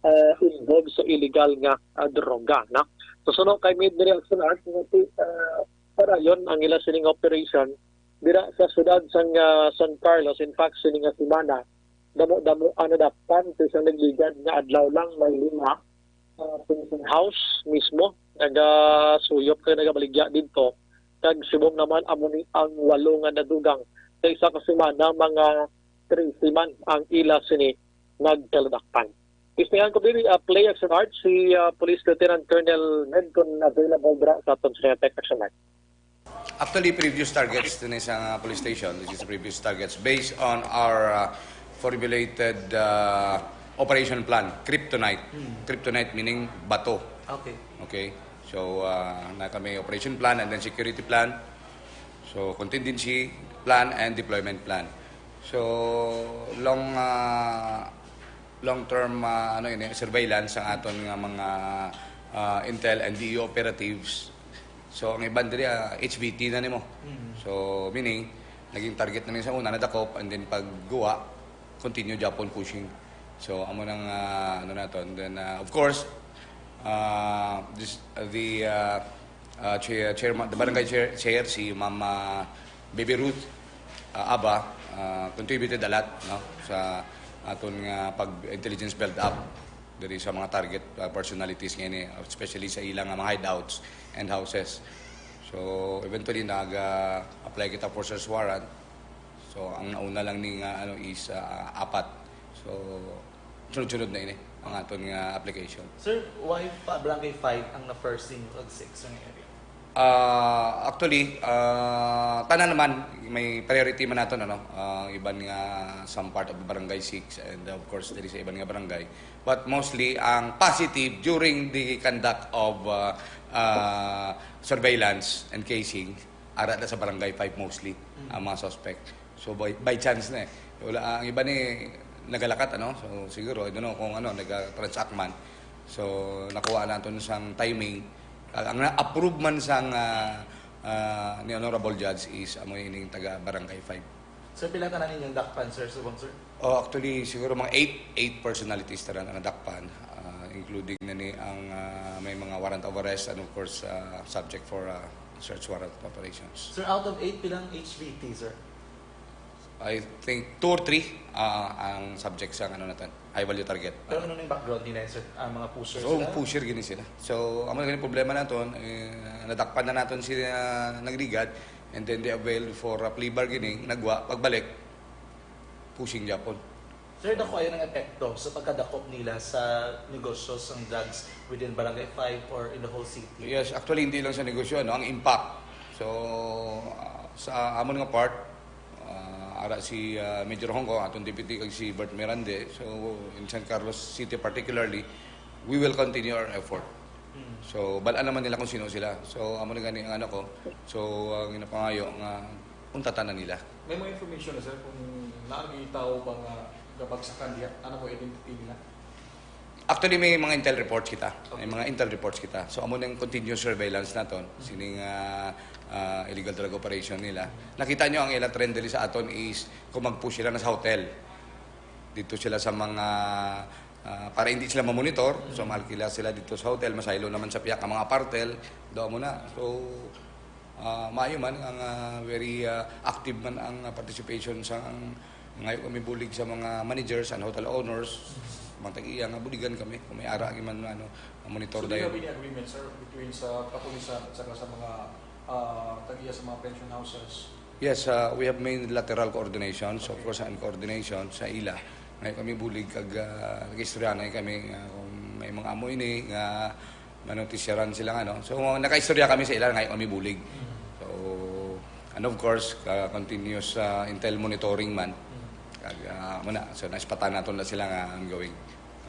ah, involved sa illegal nga, ah, droga, no? So, suno kay Mid diri, Action Art, nga si, ah, padayon ang ila sining operation dira sa siyudad sang, ah, San Carlos. In fact, sini nga semana, damo-damo ang nadakpan sa isang nagligad nga adlaw lang. May lima, ah, pension house mismo nagasuyop kag nagabaligya didto, kag subong naman amo ni ang walo nga nadugang. Sa isa ka semana, mga trese man ang ila sini nagkaladakpan. Istoryahan ko diri, ah, Play Action Art, si, ah, Police Lieutenant Colonel Med, kung available dira sa aton sa Tech Action Art. Actually, previous targets din sa police station. This is previous targets based on our uh, formulated uh, operation plan, Kryptonite. Kryptonite meaning bato. Okay. Okay? So, uh, na kami operation plan and then security plan. So, contingency plan and deployment plan. So, long uh, long term uh, ano ini, surveillance ang aton nga mga uh, intel and D E O operatives. So, ang iban diri uh, H V T na nimo. So, meaning naging target na ni sa una, nadakop, and then pag guwa, continue gyapon pushing. So, amo nang uh, ano naton. Then uh, of course, uh, this, the uh, uh, chair, chairman, the barangay chair, chair si Ma'am uh, Baby Ruth uh, Aba uh, contributed a lot, no, sa aton nga pag intelligence build up diri sa mga target uh, personalities nga ini, especially sa ilang mga hideouts and houses. So eventually nag uh, apply kita for search warrant. So ang nauna lang ni nga ano is uh, apat. So sunod-sunod na ini ang aton nga application. Sir, why pa Barangay five ang na-first ninyo kag six sa area? Uh, actually, uh, tanan naman may priority man naton, ano, ang iban nga some part of the barangay six and of course diri sa iban nga barangay. But mostly ang positive during the conduct of uh, uh, surveillance and casing, ara na sa barangay five mostly ang mga suspect. So by, by chance na eh. Wala, ang iba ni nagalakat, ano? So siguro, I don't know kung ano, nag-transact man. So nakuha naton sang timing. Ang na-approve man sang uh, uh, ni Honorable Judge is amo ining taga Barangay five. Sir, pila tanan ninyong dakpan, sir, subong, sir? Oh, actually, siguro mga eight, eight personalities tanan ang nadakpan, uh, including na ni ang uh, may mga warrant of arrest and of course uh, subject for uh, search warrant operations. Sir, out of eight, pilang H V T, sir? I think two or three uh, ang subject sa ano natin, high value target. Pero ano yung background nila, sir? Ang mga pusher So, sila? pusher gini sila. So, amo gani problema naton, eh, nadakpan na naton sila nagligad, and then they availed for a plea bargaining, nagwa, pagbalik, pushing gyapon. Sir, dako ayo ang epekto sa pagkadakop nila sa negosyo sang drugs within Barangay five or in the whole city? Yes, actually hindi lang sa negosyo, no, ang impact. So, uh, sa amon nga part, uh, ara si uh, Major Hongko, aton deputy, kag si Bert Mirande. So, in San Carlos City particularly, we will continue our effort. So, bal-an naman nila kung sino sila. So, amo na gani ang ano ko. So, ang ginapangayo nga untatan na nila. May mga information na, sir, kung naagi tao ba nga gabagsakan diha? Ano mo identity nila? Actually, may mga intel reports kita. May mga intel reports kita. So, amo nang continuous surveillance naton sining uh, uh, illegal drug operation nila. Nakita nyo ang ilang trend diri sa aton is kung mag-push sila na sa hotel. Dito sila sa mga uh, para hindi sila mamonitor. So, maalkila sila dito sa hotel. Masaylo naman sa piyak ang mga apartel. Doon mo na. So, uh, maayo man ang uh, very uh, active man ang uh, participation sa ang ngayo kami bulig sa mga managers and hotel owners, mga tag-iya nga buligan kami kung may ara gyud man ano monitor So, do you dayon. Have any agreement, sir, between sa kapulisan at saka sa mga uh, tag-iya sa mga pension houses? Yes, uh, we have made lateral coordination, so of course and coordination sa ila. Ngayo kami bulig kag uh, nag-istoryahanay kami nga kung may mga amo ini nga manotisyaran sila nga, no? So, nakaistorya kami sa ila, ngayo kami bulig. So, and of course, uh, continuous uh, intel monitoring man. Kag uh, muna, so naispatan naton na sila nga ongoing.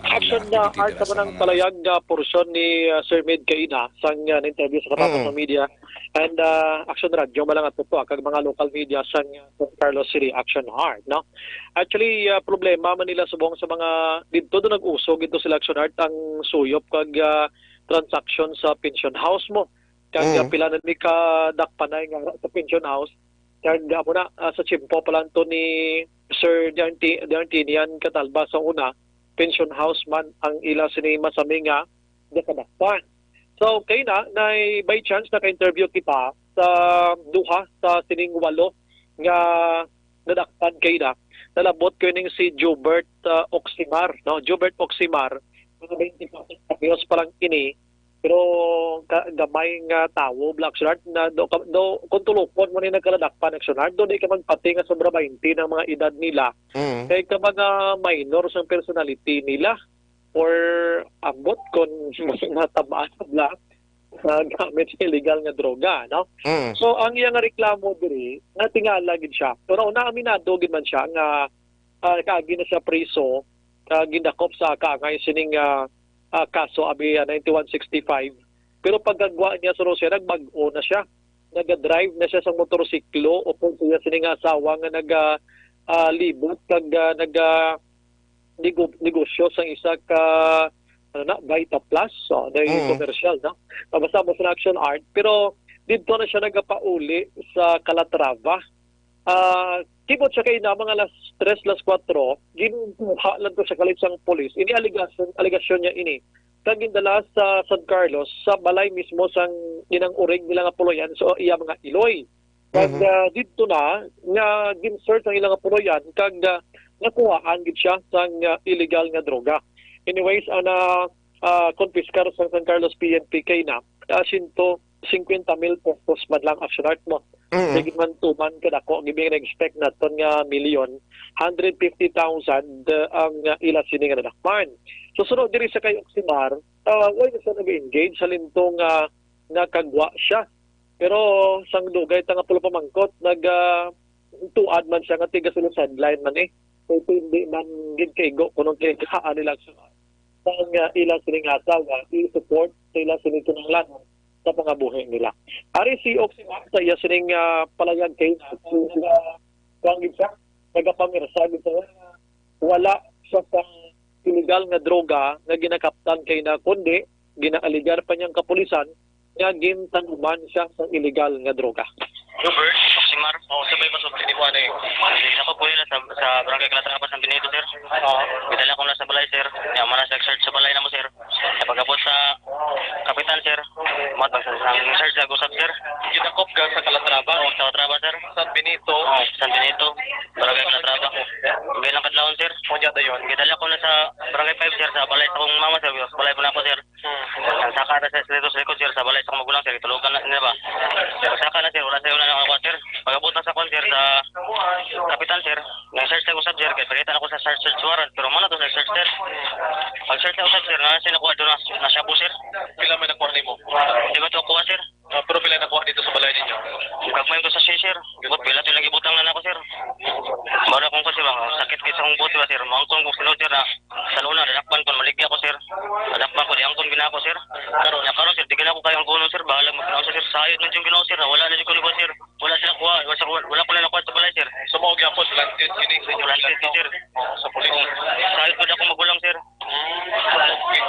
Uh, Action ilang na activity art dira naman sa ang mga palayag nga porsyon ni uh, Sir Med kaina sang uh, na-interview sa Kapatang Mm. Media and uh, Action Radio, malangat po kag mga local media sang uh, San Carlos City Action Heart, no? Actually, uh, problema man nila subong sa mga dito do nag-usog ito sila Action Heart ang suyop kag uh, transaction sa pension house mo. Kag Mm. uh, pila na ni kadakpanay nga sa pension house. Kag uh, muna uh, sa tiyempo pa lang to ni Sir Dianti- Diantinian Catalba sa una, pension house man ang ila sini masami nga nakadakpan. So, kay na, na by chance naka-interview kita sa duha sa sining walo nga nadakpan kay na. nalabot ko ining si Jubert, ah, Oximar, no? Jubert Oximar, mga twenty-four anyos pa lang ini, pero ka-, gamay nga tawo, Black Shark, na do, ka-, do, kung tulukon mo ni nagkaladakpan, Black Shark, do di ka magpati nga sobra twenty ng mga edad nila. Mm. Kay ka mga minor sa personality nila or ambot kon matabaan na bla, ah, gamit sa illegal nga droga, no? Mm. So, ang iya nga reklamo diri, natingala gid siya. Pero una, aminado gid man siya nga, ah, kaagi na siya priso, ah, gindakop sa kaangay sining, ah, ah, kaso, abi, ah, ninety-one sixty-five. Pero pagkagwa niya sa Rusia, nagbag-o na siya. Naga-drive na siya sa motorsiklo o kung siya sini nga asawa nga naga, ah, libot kag, ah, naga, nego-, negosyo sang isa ka, ano na, Vita Plus, so, na yung Mm. commercial, no? Ah, basta mo sa Action Art, pero dito na siya nagapauli sa Calatrava. Ah, kibot siya kay na mga alas tres, alas kuwatro, ginuha lang to siya kalit sang pulis. Ini aligasyon, aligasyon niya ini. Kag gindala sa San Carlos, sa balay mismo sang ginang urig nila nga puloyan, so iya mga iloy. Kag, Mhm. ah, didto na nga gin-search ang ilang puloyan kag, ah, nakuhaan gid siya sang, ah, illegal nga droga. Anyways, ang na, ah, konpiskar sa San Carlos P N P kay na, ah, sento singkwenta mil pesos man lang, Action Art, mo. Mm. Di gid man tuman kadako, gid na-expect naton nga milyon, hundred fifty thousand, ah, ang, ah, ila sini nga nadakpan. So, sunod diri sa kay Oximar, ah, wala na siya nag-engage sa lintong, ah, nakagwa siya. Pero sang dugay ta nga pulo pamangkot, nag, ah, tuad man siya nga tiga Sulu sideline man eh. So, hindi man gid kaigo kung anong kinagaan nila sa, sang, ah, ila sining asawa, i-support sa ila sining kinahanglan sa pangabuhi nila. Ari si Oximar sa iya sining, ah, palayag kay na, so, ah, kuwan gid siya, nagapamirsa gid siya, wala siya sa illegal nga droga nga ginakaptan kay na, kundi ginaaligar pa niyang kapulisan nga gintanuman siya sa illegal nga droga. Robert, Oximar, oh, sabay pa sa pinikuan eh. Ako po nila sa, sa barangay Calatrava, San Benito, sir. Oo. Gidala ko na sa balay, sir. Kaya mo na sa search sa balay na mo, sir. Sa pagkabot sa kapitan, sir. Mat, ang, ang search nag-usap, sir. Gidakop ka sa Calatrava? Oo, sa Calatrava, sir. San Benito? Oo, San Benito. Barangay Calatrava. Gaya ng kadlawon, sir. Unya dayon? Gidala ko na sa barangay five, sir, sa balay sa akong mama, sir. Balay po na ako, sir. Hmm. Ang saka na sa eskwelahan sa likod, sir, sa balay sa akong magulang, sir. Itulugan na nila ba? Sir, saka na, sir. Wala, sir, wala na ako, sir. Pag-abot na sa kon, sir, sa kapitan, sir. Nag-search na usab, sir. Kaya palitan ako sa search, search warrant. Pero muna to sa search, sir. Pag-search na usab, sir, na siya nakuha doon na, na siya po, sir. Pila may nakuha nimo? Di ba ito kuha, sir? Ah, pero pila nakuha dito sa balay ninyo? Gagmay ko sa siya, sir. But pila ito lang ibutang na ako, sir. Mara kung kasi ba, sakit kay sa akong buot, sir. Maangkon ko sunod, sir, na sa luna, nadakpan ko, maligya ko, sir. Nadakpan ko, di angkon gina ko, sir. Karon? Nya karon, sir, di gina ko kaya ang kuno, sir. Bahala magkinaon, sir. Sayod man yung ginawa, sir, na wala na yung kuno, sir. Wala sila kuha, wala, wala, wala ko na nakuha sa balay, sir. So, mao gyapon, planted, gini, sa inyo. Planted, sir. Oh, sa pulis. Oh, sayod ko na akong magulang, sir. Hmm, okay.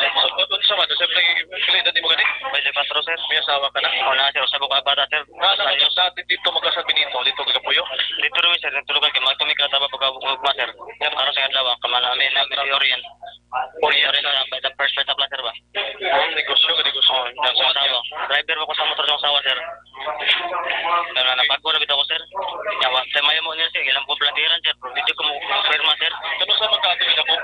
So, unsa man, unsa man, pila edad nimo gani? Twenty-four, sir. May asawa ka na? Oo na, sir. Usa ko ka bata, sir. Na, na, na, na, dito mo ka sa Benito, dito ka puyo? Dito rin, sir. Nagtulugan kay mga tumig ka taba pagka ugma, sir. Karon sa adlaw, kamana, may nag-orient. Orient sa, by the first, by the plaza, sir, ba? Hmm, negosyo, ka negosyo. Oo, sa asawa. Driver mo ko sa motor sa asawa, sir. Pero na, nabago na bitaw ko, sir. Yawa, sa mayo mo niya, sir. Ilang po platiran, sir. Pero di ko mo pirma, sir. Kano sa magkaato na po?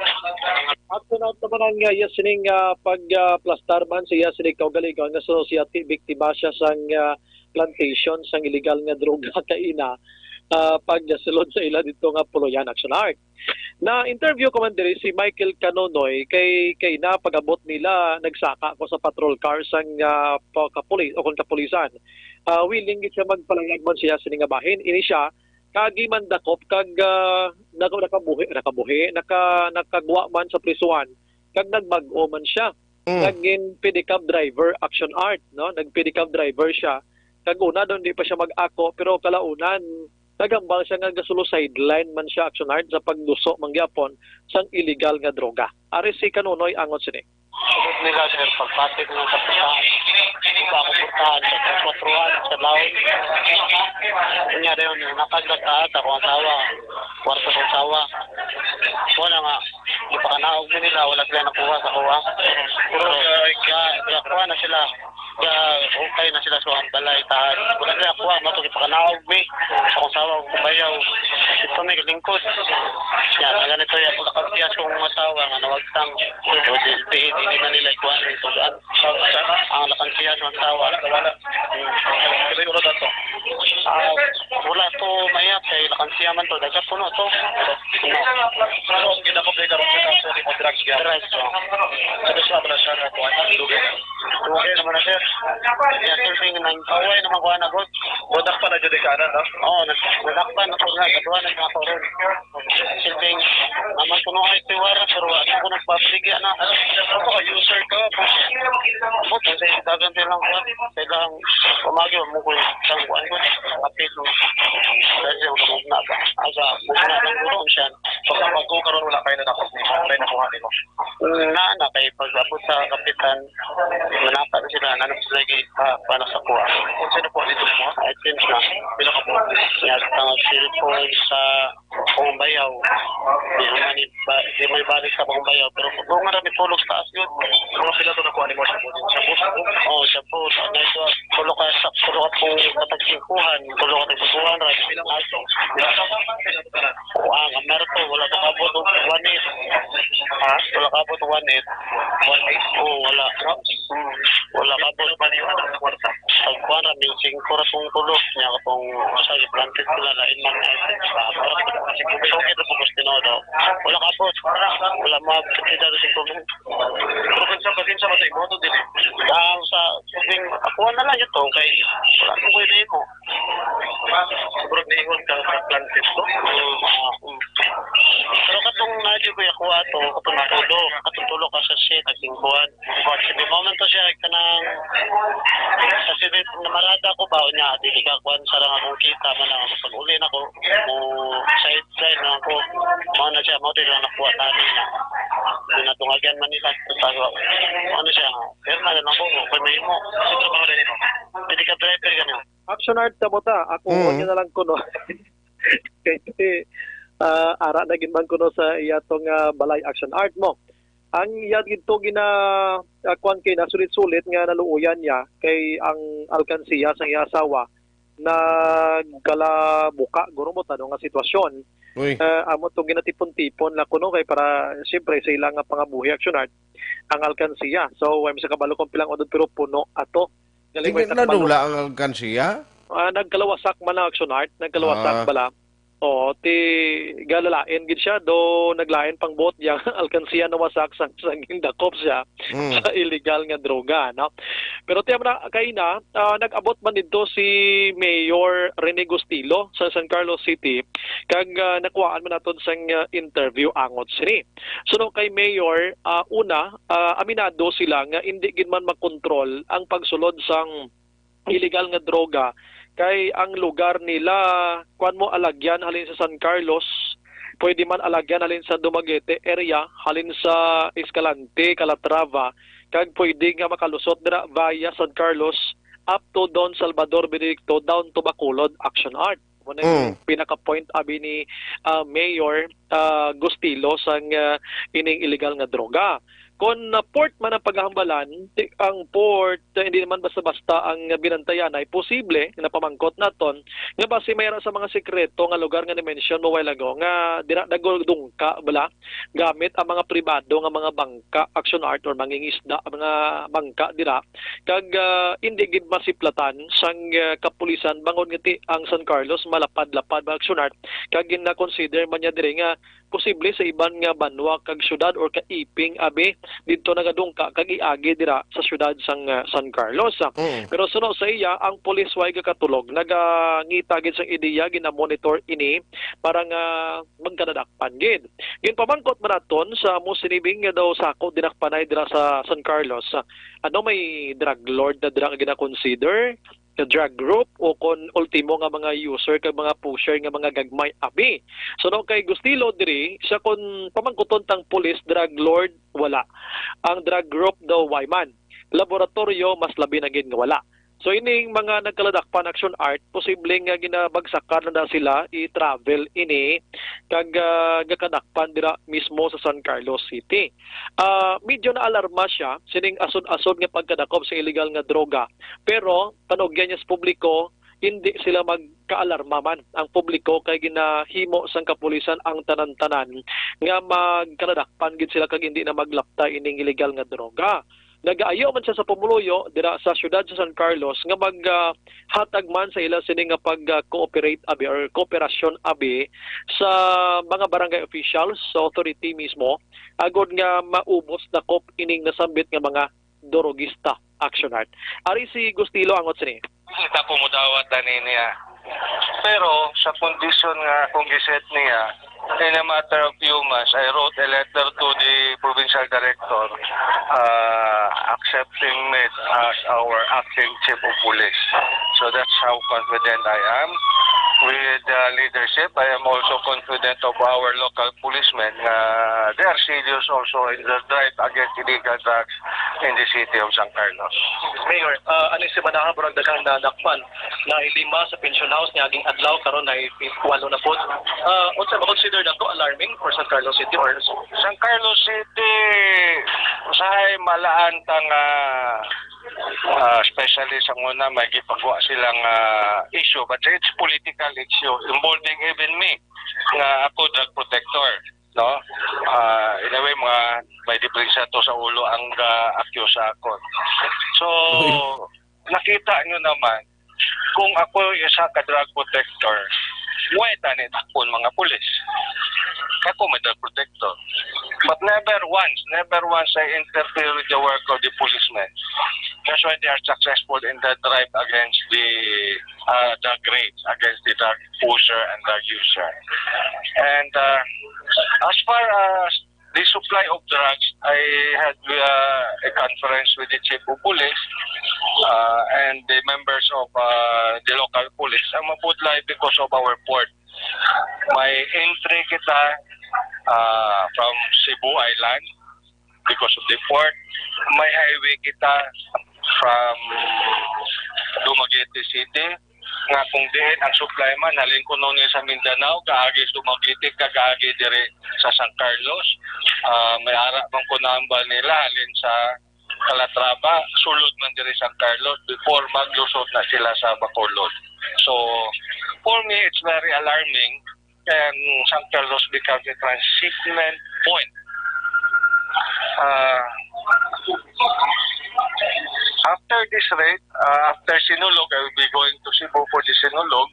At sa naman ang, uh, iya sining, uh, pag, uh, plastar man sa iya sining kaugalingon nga so siya ti biktima siya sang, uh, plantation sang illegal nga droga kaina, uh, pag sulod sa ila dito nga Puloyan Action Art. Na-interview ko man diri si Michael Canonoy kay, kay na pag-abot nila, nagsaka ko sa patrol car sang, ah, pa-, kapulis o kung kapulisan. Ah, willing gid siya magpalayag man siya sini nga bahin. Ini siya, kagi man dakop kag, ah, naka-, nakabuhi, nakabuhi, naka-, nakagwa man sa prisuhan, kag nagbag-o man siya. Mm. Naging pedicab driver, Action Art, no? Nag-pedicab driver siya. Kag una doon, di pa siya mag-ako, pero kalaunan, naghambal siya nga gasulo sideline man siya, Action Art, sa pagduso mangyapon sang illegal nga droga. Ari si Kanunoy angot sini. Nila, sir, pagpatik ng kapitan, sa ako putahan, sa kwatruhan, sa laon. Kanya rin, nakaglataan, sa akong asawa, kwarto sa asawa. Wala nga, di pa kanaog na nila, wala sila nakuha sa kuha. Pero, ya, nakuha na sila. Ka, okay na sila sa among balay. Tahan, wala na ako, ah, mato, ipakanaog mi. Sa akong asawa, akong bayaw. Ito may lingkod. Yan, ganito yan. Wala kang siya sa akong asawa, nga nawagtang. O, di, di, di na nila ikuha ng tugaan. Ang lakan siya sa akong asawa. Wala. Kasi ulo na to. Ah, wala to mayat, kay lakan siya man to. Dagat puno to. Ano ang ginako kay karon sa kaso ni mo drugs yan? Drugs, oh. Sabi sa mga siya na kuha ang lugar. Okay naman na, sir. Yan, sir, sing nang away naman kuha na, boss. Bodak pa na dyan ka na, no? Oo, nas-, nadakpan na po nga, kaduha na nga ako ron. Silbing, naman puno ay tiwara, pero wala ko nagpapasigi, ano. Ano ka, user ka? Abot, ang sa dagan silang, silang, pamagi, mo ko, isang kuhan ko, kapit, no. Dahil siya, muna ba? Asa, muna lang, guro, siya. So, kapag ko karon wala kayo na nakuha, kayo nakuha nimo? Na, na, kay pag-abot sa kapitan, manapa na sila, nanap sila gi-, pa, para sa kuha. Kung sino po dito mo? Items na. Pila ka po? Yes, ang cellphone sa akong bayaw. Di man ni ba-, di man balik sa akong bayaw. Pero kung nga rin tulog sa taas yun. Mga pila to nakuha nimo, shampoo? Shampoo, shampoo? Oo, shampoo. Sa, na ito, tulo ka sa, tulo ka pong katagsimpuhan. Tulo ka tagsimpuhan, right? Pila ka to? Pila ka to? Kuha, ang meron to, wala ka abot og one eight. Ha? Wala ka abot og one eight. One eight? Oo, wala. Hmm. Wala ka abot. Ano ba yung anak sa kwarta? Ang kuha na, may singko ra pong tulo. Niya ka pong, sa planted ko na, lain man, eh, sa, sa, sa, sa, sa, wala ka abot. Wala mo, kita sa singko mil. Pero kung sa, kung sa matay mo, to, dili. Ang sa, sa, ako na lang ito, kay, wala ko pwede mo. Sobrang niingon ka sa planted to. Mm, ah, mm. Pero katong nadyo ko yakuha to, katong tulo, katong tulo ka sa siya, katong kuwan. Kuwan, sige, mao man to siya, kanang, sa sige, namarada ko ba, niya, dili ka kuwan, sa lang akong kita, man ang pag-uli na ko, mo, side, side na ako, mao na siya, mao din lang nakuha namin na, pinatungagyan man nila, sa, ano siya, pero na lang ako, kung may mo. Ano trabaho na nito? Pwede ka driver ka niyo. Action art ka mo ta. Ako, Mm. Yun na lang kuno. Kay, ah, ara na gid man kuno sa iya tong, ah, balay action art mo. Ang iya gid to gina, ah, kuwan kay nasulit-sulit nga naluoyan niya kay ang alkansiya sang iya asawa nagkalabuka guro mo tano nga sitwasyon. Uy. Ah, amo tong ginatipon-tipon na kuno kay para siyempre sa ila nga pangabuhi action art ang alkansiya. So, way sa kabalo kung pilang udod pero puno ato. Galing Tingnan may na takbalo. Nula ang alkansiya? Ah, nagkalawasak man ang action art, nagkalawasak Ah. Bala. Oo, ti galalain gid siya, do naglain pang buot niya, alkansiya nawasak sang, sang gindakop siya Mm. Sa illegal nga droga, no? Pero tiyan na, kay na, ah, nag-abot man didto si Mayor Rene Gustilo sa San Carlos City, kag, ah, nakuhaan man naton sang, ah, interview angot sini. Suno kay Mayor, ah, una, ah, aminado sila nga indi gid man makontrol ang pagsulod sang illegal nga droga kay ang lugar nila, kuwan mo, alagyan halin sa San Carlos, pwede man alagyan halin sa Dumaguete area, halin sa Escalante, Calatrava, kag pwede nga makalusot dira via San Carlos up to Don Salvador Benedicto down to Bacolod, action art. Mo na yung Mm. Pinaka-point abi ni, ah, Mayor, ah, Gustilo sang, ah, ining illegal nga droga. Kon, ah, port man ang paghahambalan, ti-, ang port, ah, hindi naman basta-basta ang binantayan. Ay posible, napamangkot naton, nga basi mayroon sa mga sikreto nga lugar nga ni-mention mo while ago, nga dira nagdungka bala gamit ang mga pribado nga mga bangka, action art, or mangingisda, mga bangka dira. Kag, ah, hindi gid masiplatan sang, ah, kapulisan bangod nga ti ang San Carlos malapad-lapad, mga action art, kag gina-consider man niya diri nga posible sa iban nga banwa kag syudad or kaiping abi didto nagadungka kag iagi dira sa syudad sang, ah, San Carlos. Mm. Pero suno sa iya, ang pulis way gakatulog, nagangita gid sang ideya, gina-monitor ini para nga magkadadakpan gid. Ginpamangkot man naton sa amo sini bing nga daw sako dinakpanay dira sa San Carlos. Ano, may drug lord na dira nga gina-consider nga drug group o kon ultimo nga mga user kag mga pusher nga mga gagmay abi? So, no, kay Gustilo diri, siya kon pamangkuton tang pulis drug lord, wala. Ang drug group daw way man. Laboratorio, mas labi na gid nga wala. So ining mga nagkaladakpan, Action Art, posible nga ginabagsakan na sila i-travel ini kag ah, gakadakpan dira mismo sa San Carlos City. Ah, medyo naalarma siya sining asod-asod nga pagkadakop sa illegal nga droga, pero panugyan niya sa publiko, hindi sila magkaalarma man ang publiko kay ginahimo sang kapulisan ang tanan-tanan nga magkaladakpan gid sila kag hindi na maglapta ining illegal nga droga. Nagaayo man siya sa pumuluyo dira sa siyudad sa San Carlos nga maghatag man sa ila sini nga pag-cooperate abi or kooperasyon abi sa mga barangay officials, sa authority mismo, agod nga maubos dakop ining nasambit nga mga drogista, Action Art. Ari si Gustilo angot sini. Kita po mudawat na niya. Pero sa kondisyon nga akong giset niya, in a matter of few months, I wrote a letter to the provincial director uh, accepting me as our acting chief of police. So that's how confident I am. With the leadership, I am also confident of our local policemen. Uh, they are serious also in the drive against illegal drugs in the city of San Carlos. Mayor, uh, ano si Manaha, murag daghang nadakpan? Naay lima sa pension house niaging adlaw, karon naay walo na pod. Ah, unsa, ma-consider nato alarming for San Carlos City or San Carlos City, usahay malaan ta nga, ah, especially sa una, may gipagwa silang ah, issue, but it's political issue involving even me, nga ako drug protector, no? Ah, in a way, mga may diferensya to sa ulo ang ga-accuse sa akon. So, nakita nyo naman, kung ako isa ka drug protector, why tani dakpon mga pulis? Ako may drug protector. But never once, never once I interfere with the work of the policemen. That's why they are successful in the drive against the uh, drug raids, against the drug pusher and drug user. And uh, as far as the supply of drugs, I had uh, a conference with the chief of police uh, and the members of uh, the local police. Ang mabudlay because of our port. May entry kita uh, from Cebu Island because of the port. May highway kita from Dumaguete City, nga kung diin ang supply man halin kuno ni sa Mindanao, kaagi sa Dumaguete, kag kaagi diri sa San Carlos. Ah, may ara man kuno ang balnila halin sa Calatrava, sulod man diri San Carlos before maglusot na sila sa Bacolod. So, for me, it's very alarming and San Carlos becomes a transshipment point. Uh, after this raid, uh, after Sinulog, I will be going to Cebu for the Sinulog.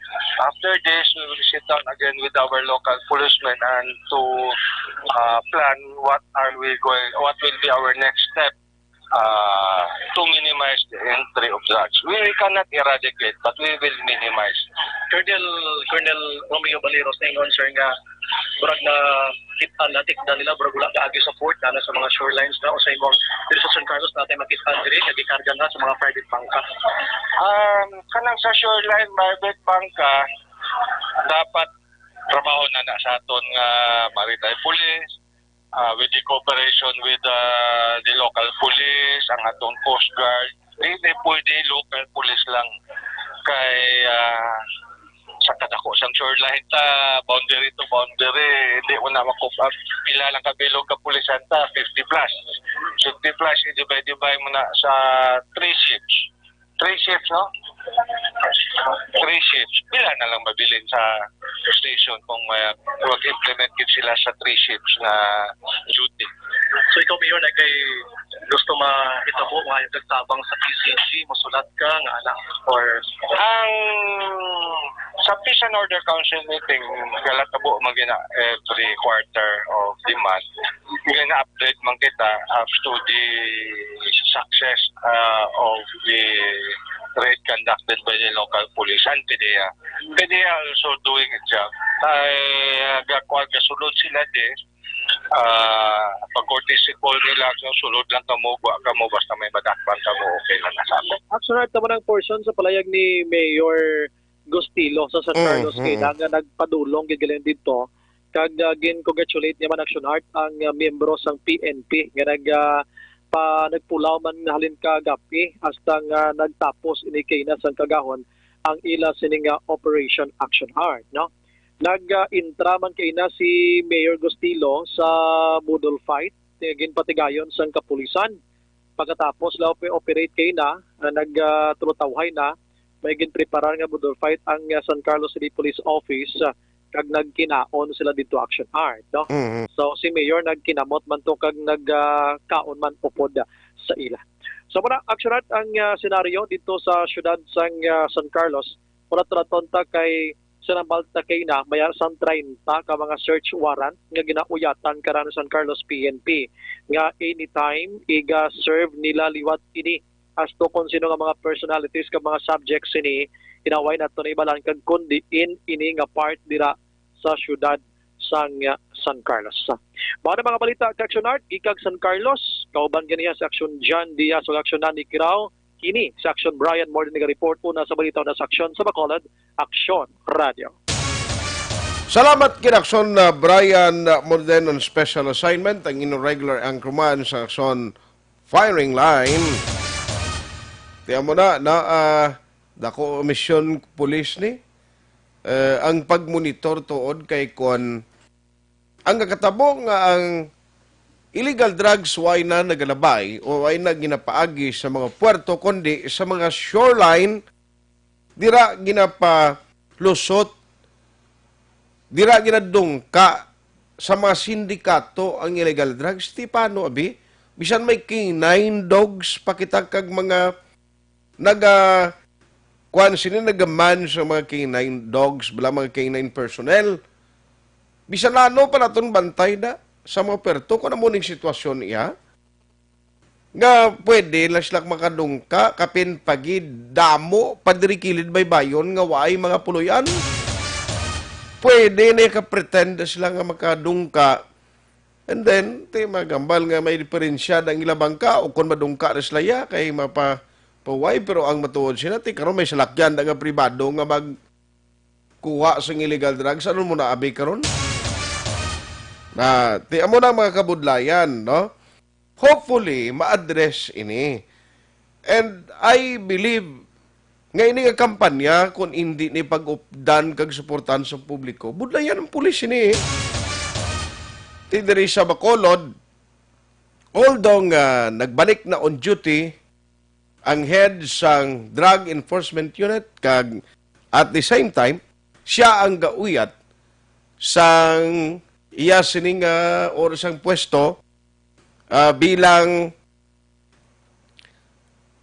After this, we will sit down again with our local policemen and to uh, plan what are we going, what will be our next step uh, to minimize the entry of drugs. We, we cannot eradicate, but we will minimize. Colonel, Colonel Romeo Baleros, naingon, sir, nga murag na kita natikda nila, murag wala kaagi support na sa mga shorelines na, o sa imong diri sa San Carlos, natay makita diri, nagikarga na sa mga private bangka. Um, kanang sa shoreline, private bangka, dapat trabaho na na sa aton nga maritime police, uh, with the cooperation with uh, the local police, ang atong Coast Guard, hindi pwede local police lang. Kay uh, sa kadako sang shoreline ta, boundary to boundary, hindi mo na makup-, pila lang kabilog ka pulisan ta, fifty plus. Fifty plus, i-divide-divide mo na sa three shifts. Three shifts, no? Three shifts. Pila na lang mabilin sa station kung uh, mag-implement gid sila sa three shifts na duty. So ikaw, Mayor, na kay gusto mahitabo nga yung nagtabang sa P C G, musulat ka nga anak or ang sa Peace and Order Council meeting, galatabo man gina every quarter of the month. Gina-update man kita as to the success uh, of the raid conducted by the local police and P D E A. P D E A also doing its job. Ay uh, gakuan gasulod sila di uh, pag-courtesy call nila, so, sulod lang kamo, wa kamo, basta may madakpan kamo, okay lang na sa akin. Actually, tama ng portion sa palayag ni Mayor Gustilo sa San Carlos mm-hmm. Kay nga nagpadulong gid dito kag uh, gin-congratulate niya man Action Art ang uh, miyembro sang P N P nga nag uh, nagpa-, nagpulaw man halin kagab-i hasta nga nagtapos ini kaina sang kagahon ang ila sini nga Operation Action Heart, no? Nag-intra man kaina si Mayor Gustilo sa budol fight nga ginpatigayon sang kapulisan. Pagkatapos la ope-, operate kaina, ah, nag, ah, tulutawhay na, may ginpreparar nga budol fight ang, ah, San Carlos City Police Office, ah, kag nagkinaon sila didto Action Heart, no? Mhm. So, si Mayor nagkinamot man to kag nag, ah, kaon man upod, ah, sa ila. So, muna, Action Heart ang, ah, senaryo didto sa siyudad sang, ah, San Carlos. Muna, tulaton ta kay sa nabal ta kaina, may sang treinta ka mga search warrant nga ginauyatan karan San Carlos P N P nga anytime iga-serve nila liwat ini as to kung sino nga mga personalities kag mga subjects sini, hinaway nato na ibalan kag kon diin ini nga part dira sa siyudad sang, uh, San Carlos. Mao na mga balita, Action Heart, gikan San Carlos. Kauban ganiya sa Action John Diaz ug Action Nani Kirao. Kini sa Action Brian Morden nga report, una sa balita, una sa aksyon sa Bacolod, Action Radio. Salamat kay Action, uh, Brian, uh, Morden on special assignment, ang inyong regular anchorman sa Action Firing Line. Tiyan mo na, na, ah, dako misyon pulis ni. Eh, ang pagmonitor tuod kay kuan, ang nakatabo nga ang illegal drugs way na nagalabay o way na ginapaagi sa mga puerto, kundi sa mga shoreline, dira ginapalusot, dira ginadungka sa mga sindikato ang illegal drugs. Ti paano, abi? Bisan may K nine dogs pa kita kag mga naga, kuan sini, nagaman sa mga K nine dogs, bala, mga K nine personnel. Bisan ano pa naton bantay na sa mga puerto kung amo ning sitwasyon iya. Nga pwede na sila makadungka, kapin pagid damo, pa diri kilid baybayon nga waay mga puloy-an. Pwede na ka-pretend sila nga makadungka. And then, ti magambal nga may diferensya ang ila bangka o kon madungka na sila ya, kay mapa-, paway, pero ang matuod sila, ti karon may salakyan na nga pribado nga magkuha sa illegal drugs. Ano mo na, abi, karon? Na, ti amo na ang mga kabudlayan, no? Hopefully, ma-address ini. And I believe nga ini nga kampanya, kung hindi ni pag-updan kag suportahan sa publiko, budlayan ang pulis ini. Ti diri sa Bacolod, although nga nagbalik na on duty ang head sang Drug Enforcement Unit, kag at the same time, siya ang gauyat sang iya sining, ah, or sang pwesto, ah, bilang,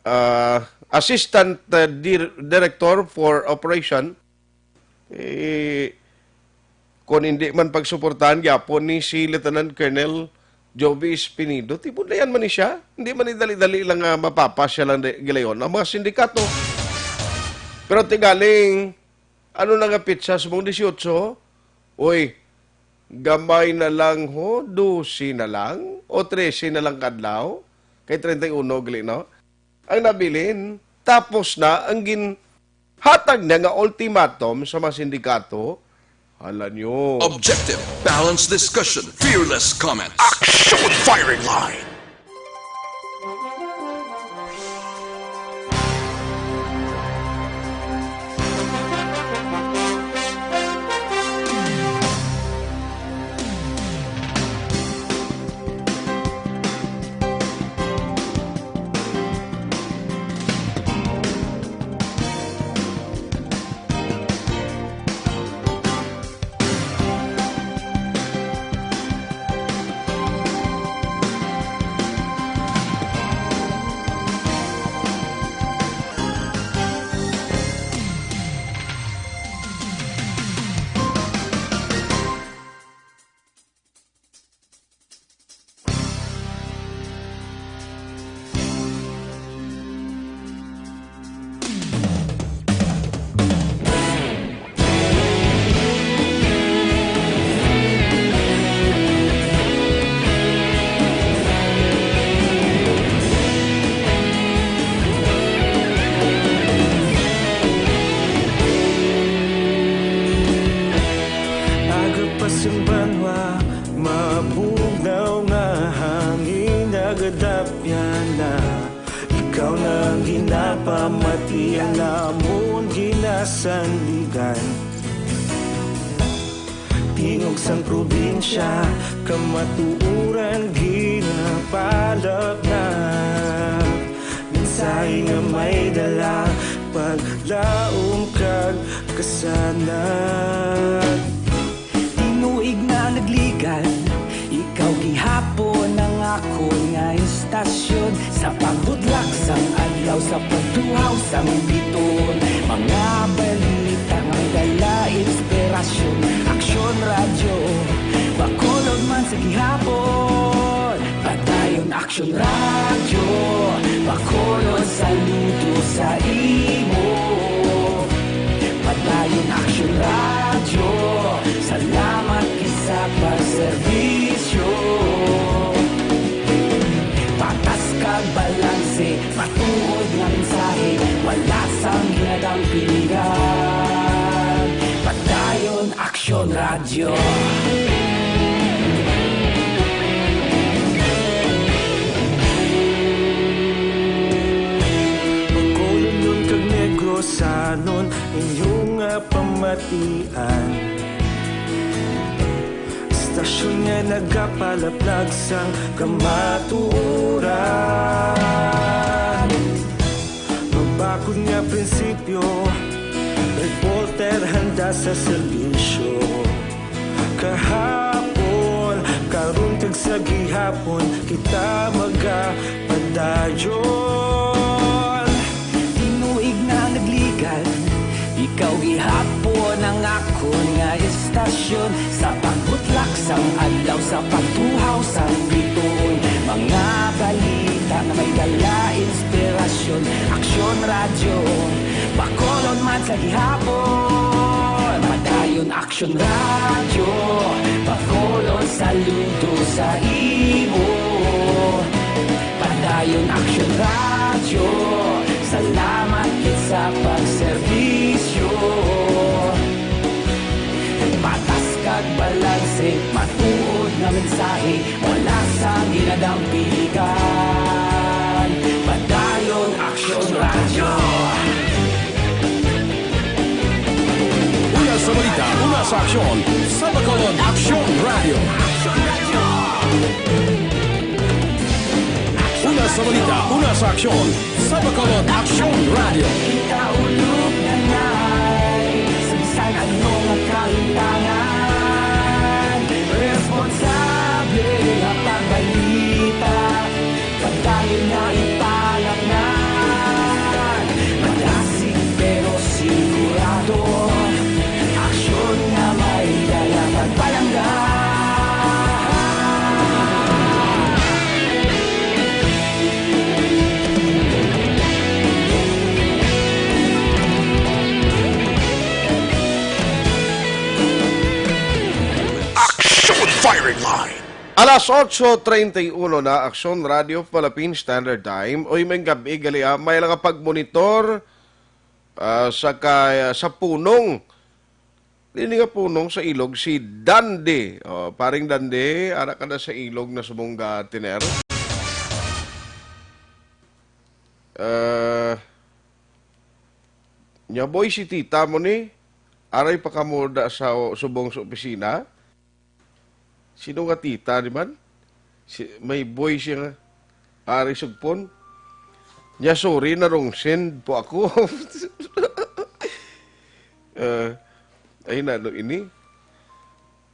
ah, Assistant, ah, Dir-, Director for Operation, eh, kung hindi man pagsuportahan gyapon ni si Lieutenant Colonel Jovi Espinido, ti budlayan man ni siya. Hindi man ni dali-dali lang nga mapapa siya lang di-, gilayon ang mga sindikato. Pero ti galing, ano na nga petsa subong dieciocho? Uy, gamay na lang ho, dose na lang, o trese na lang kadlaw, kay treinta y uno gali, no? Ang nabilin, tapos na ang ginhatag niya nga ultimatum sa mga sindikato, hala nyo. Objective, balanced discussion, fearless comments. Action Firing Line! Mati ang namon ginasandigan. Tingog sang probinsya, kamatuoran ginapalapnap. Mensahe nga may dala, paglaom kag kasanag. Tinuig na nagligan, ikaw gihapon ang akon nga istasyon. Sa pagbutlak sang adlaw, sa pagtuhaw sang bituon, mga balita nga may dala inspirasyon. Aksyon Radyo, Bacolod man sa gihapon. Padayon Aksyon Radyo, Bacolod, saludo sa imo. Padayon Aksyon Radyo, salamat gid sa pagserbisyo. Patas kag balanse, matuod nga mensahe, wala sang ginadampingan. Padayon Aksyon Radyo. Bacolodnon kag Negrosanon, inyo nga pamatian. Istasyon nga nagapalaplag sang kamatuoran. Mabakod nga prinsipyo, reporter handa sa serbisyo. Kahapon, karon kag sa gihapon, kita magapadayon. Tinuig na nagligan, ikaw gihapon ang akon nga istasyon. Sa pagbutlak sang adlaw, sa pagtuhaw sang bituon, mga balita nga may dala inspirasyon. Aksyon Radyo, Bacolod man sa gihapon. Padayon Aksyon Radyo, Bacolod, saludo sa imo. Padayon Aksyon Radyo, salamat gid sa pagserbisyo. Patas kag balanse, matuod nga mensahe, wala sang ginadampingan. Padayon Aksyon Radyo. Una sa balita, una sa aksyon, sa Bacolod Aksyon Radyo. Una sa balita, una sa aksyon, sa Bacolod Aksyon Radyo. Kita ulog na nai, sa bisan ano nga kalimtangan, responsable nga pagbalita, padayon nga ipalangnan. Madasig pero sigurado, aksyon nga may dala pagpalangga. Action Firing Line. Alas otso treinta y uno na, Aksyon Radio Philippine Standard Time. Uy, may gabi gali, ah. May lang pagmonitor, ah, sa ka-, sa punong. Dili nga punong, sa ilog, si Dande. Oh, paring Dande, ara ka na sa ilog na subong ga tiner. Ah, nya, boy, si tita mo ni, aray pa ka mo da sa subong sa opisina. Sino nga tita, di man? Si, may boy siya nga, ari sugpon. Nya, sorry, na wrong send po ako. Eh, ay, na, ano ini?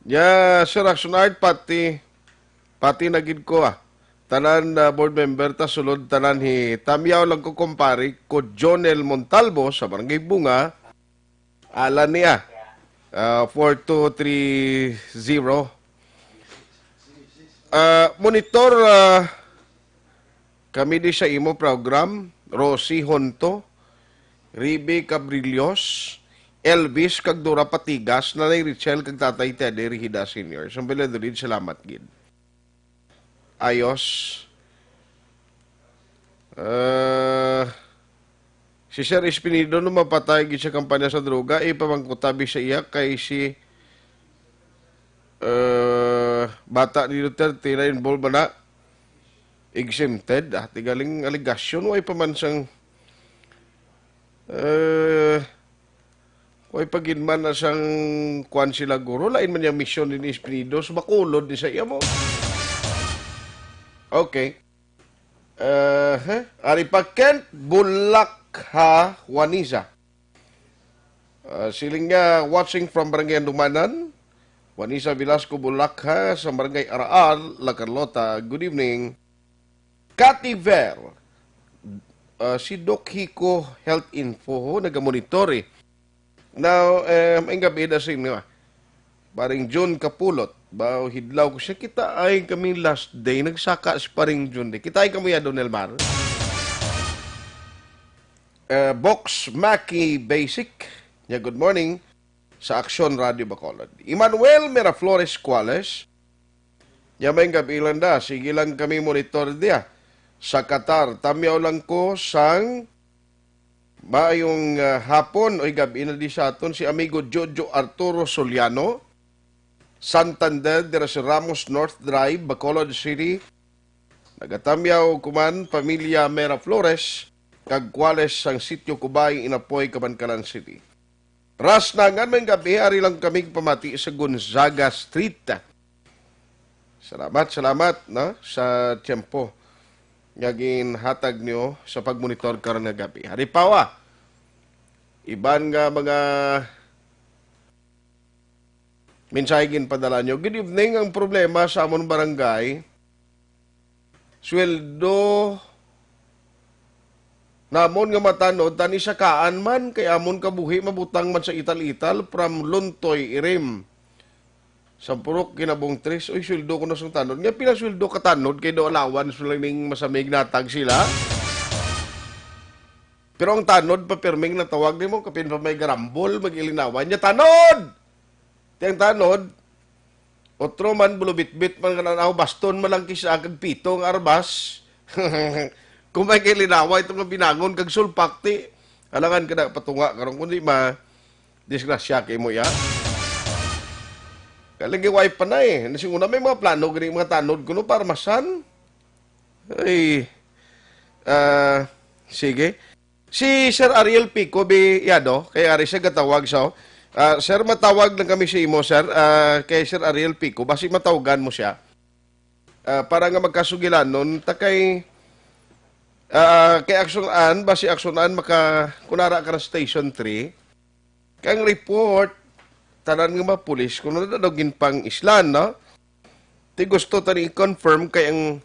Nya, Sir Action Art, pati, pati na gid ko, ah. Tanan, ah, board member, ta sulod, tanan hi, tamyaw lang ko, kumpare, ko Jonel Montalvo sa Barangay Bunga. Alan niya. Ah, four two three zero. Ah, monitor, ah, kami di sa imo program, Rosie Honto, Ribe Cabrillos, Elvis kag Dora Patigas, Nanay Richel kag Tatay Teddy Rihida Senior. Sa Valladolid, salamat gid. Ayos. Ah, si Sir Espinido no mapatay gid sa kampanya sa droga, ipamangkutabi sa iya kay si, ah, bata ni Duterte na involved man na exempted. Ah, tigaling alegasyon, way pa man sang Eh, way pa gid man na sang kuwan sila, guro. Lain man yang misyon din Espinido. So, Bacolod ni sa iya mo. Okay. Uh, Ari pa, Kent, Bulak ha, Juanisa. Ah, siling nga, watching from Barangay Andumanan. Juanisa Velasco Bulak ha, sa Barangay Araal, La Carlota. Good evening. Kativer, ah, si Doc Hico Health Info ho, nagamonitor eh. Now, eh, may gabi na sa inyo, ah. Paring Jun Kapulot, ba, hidlaw ko siya, kita ay kami last day, nagsaka si Paring Jun. Di, kita ay kamo ya, Don Elmar. Eh, Box Maki Basic, niya, good morning sa Aksyon Radio Bacolod. Emmanuel Miraflores Cuales, niya, may gabi lang da, sige lang kami monitor diya sa Qatar. Tamyaw lang ko sang maayong, ah, hapon o gabi na di sa aton si amigo Jojo Arturo Soliano, Santander, dira sa Ramos North Drive, Bacolod City. Nagatamyaw kuman pamilya Mera Flores kag Cuales sang Sitio Cubay, Inapoy, Kabankalan City. Ras na nga may gabi, ari lang kami pamati sa Gonzaga Street. Salamat, salamat, no, sa tiyempo nga ginhatag niyo sa pagmonitor karon nga gabi. Hari pa, wa. Iban nga mga mensahe ginpadala niyo. Good evening. Ang problema sa amon barangay, sweldo namon nga matanod, tani sakaan man, kay amon kabuhi mabutang man sa ital-ital, from Luntoy, Irim. Sa Purok Kinabong Tres, uy, sweldo ko na sang tanod. Nga pila sweldo ka tanod, kay do allowance mo lang ning masamig natag sila. Pero ang tanod, pa pirming natawag nimo, kapin pa may garambol, mag-ilinawan niya, tanod! Ti ang tanod, otro man, bulubitbit man nga nanaw, baston man lang kisa kag pito nga arbas. Kung may kay linawa ito nga binangon kag sulpak, ti, alangan ka na patunga karon, kundi ma, disgrasya kay mo ya. Kalagi way pa na eh. Nasing una may mga plano gani mga tanod kuno para masan. Ay, ah, sige. Si Sir Ariel Pico, bi, yado, kay ari siya gatawag sa, ah, sir, matawag lang kami sa imo, sir, ah, kay Sir Ariel Pico, basi matawagan mo siya. Ah, para nga magkasugilanon, ta kay, ah, kay Action An, basi Action An, maka, kunara ka na Station three, kay ang report, tanan nga mga pulis, kuno na daw ginpang-islan, no? Ti gusto tani i-confirm kay ang,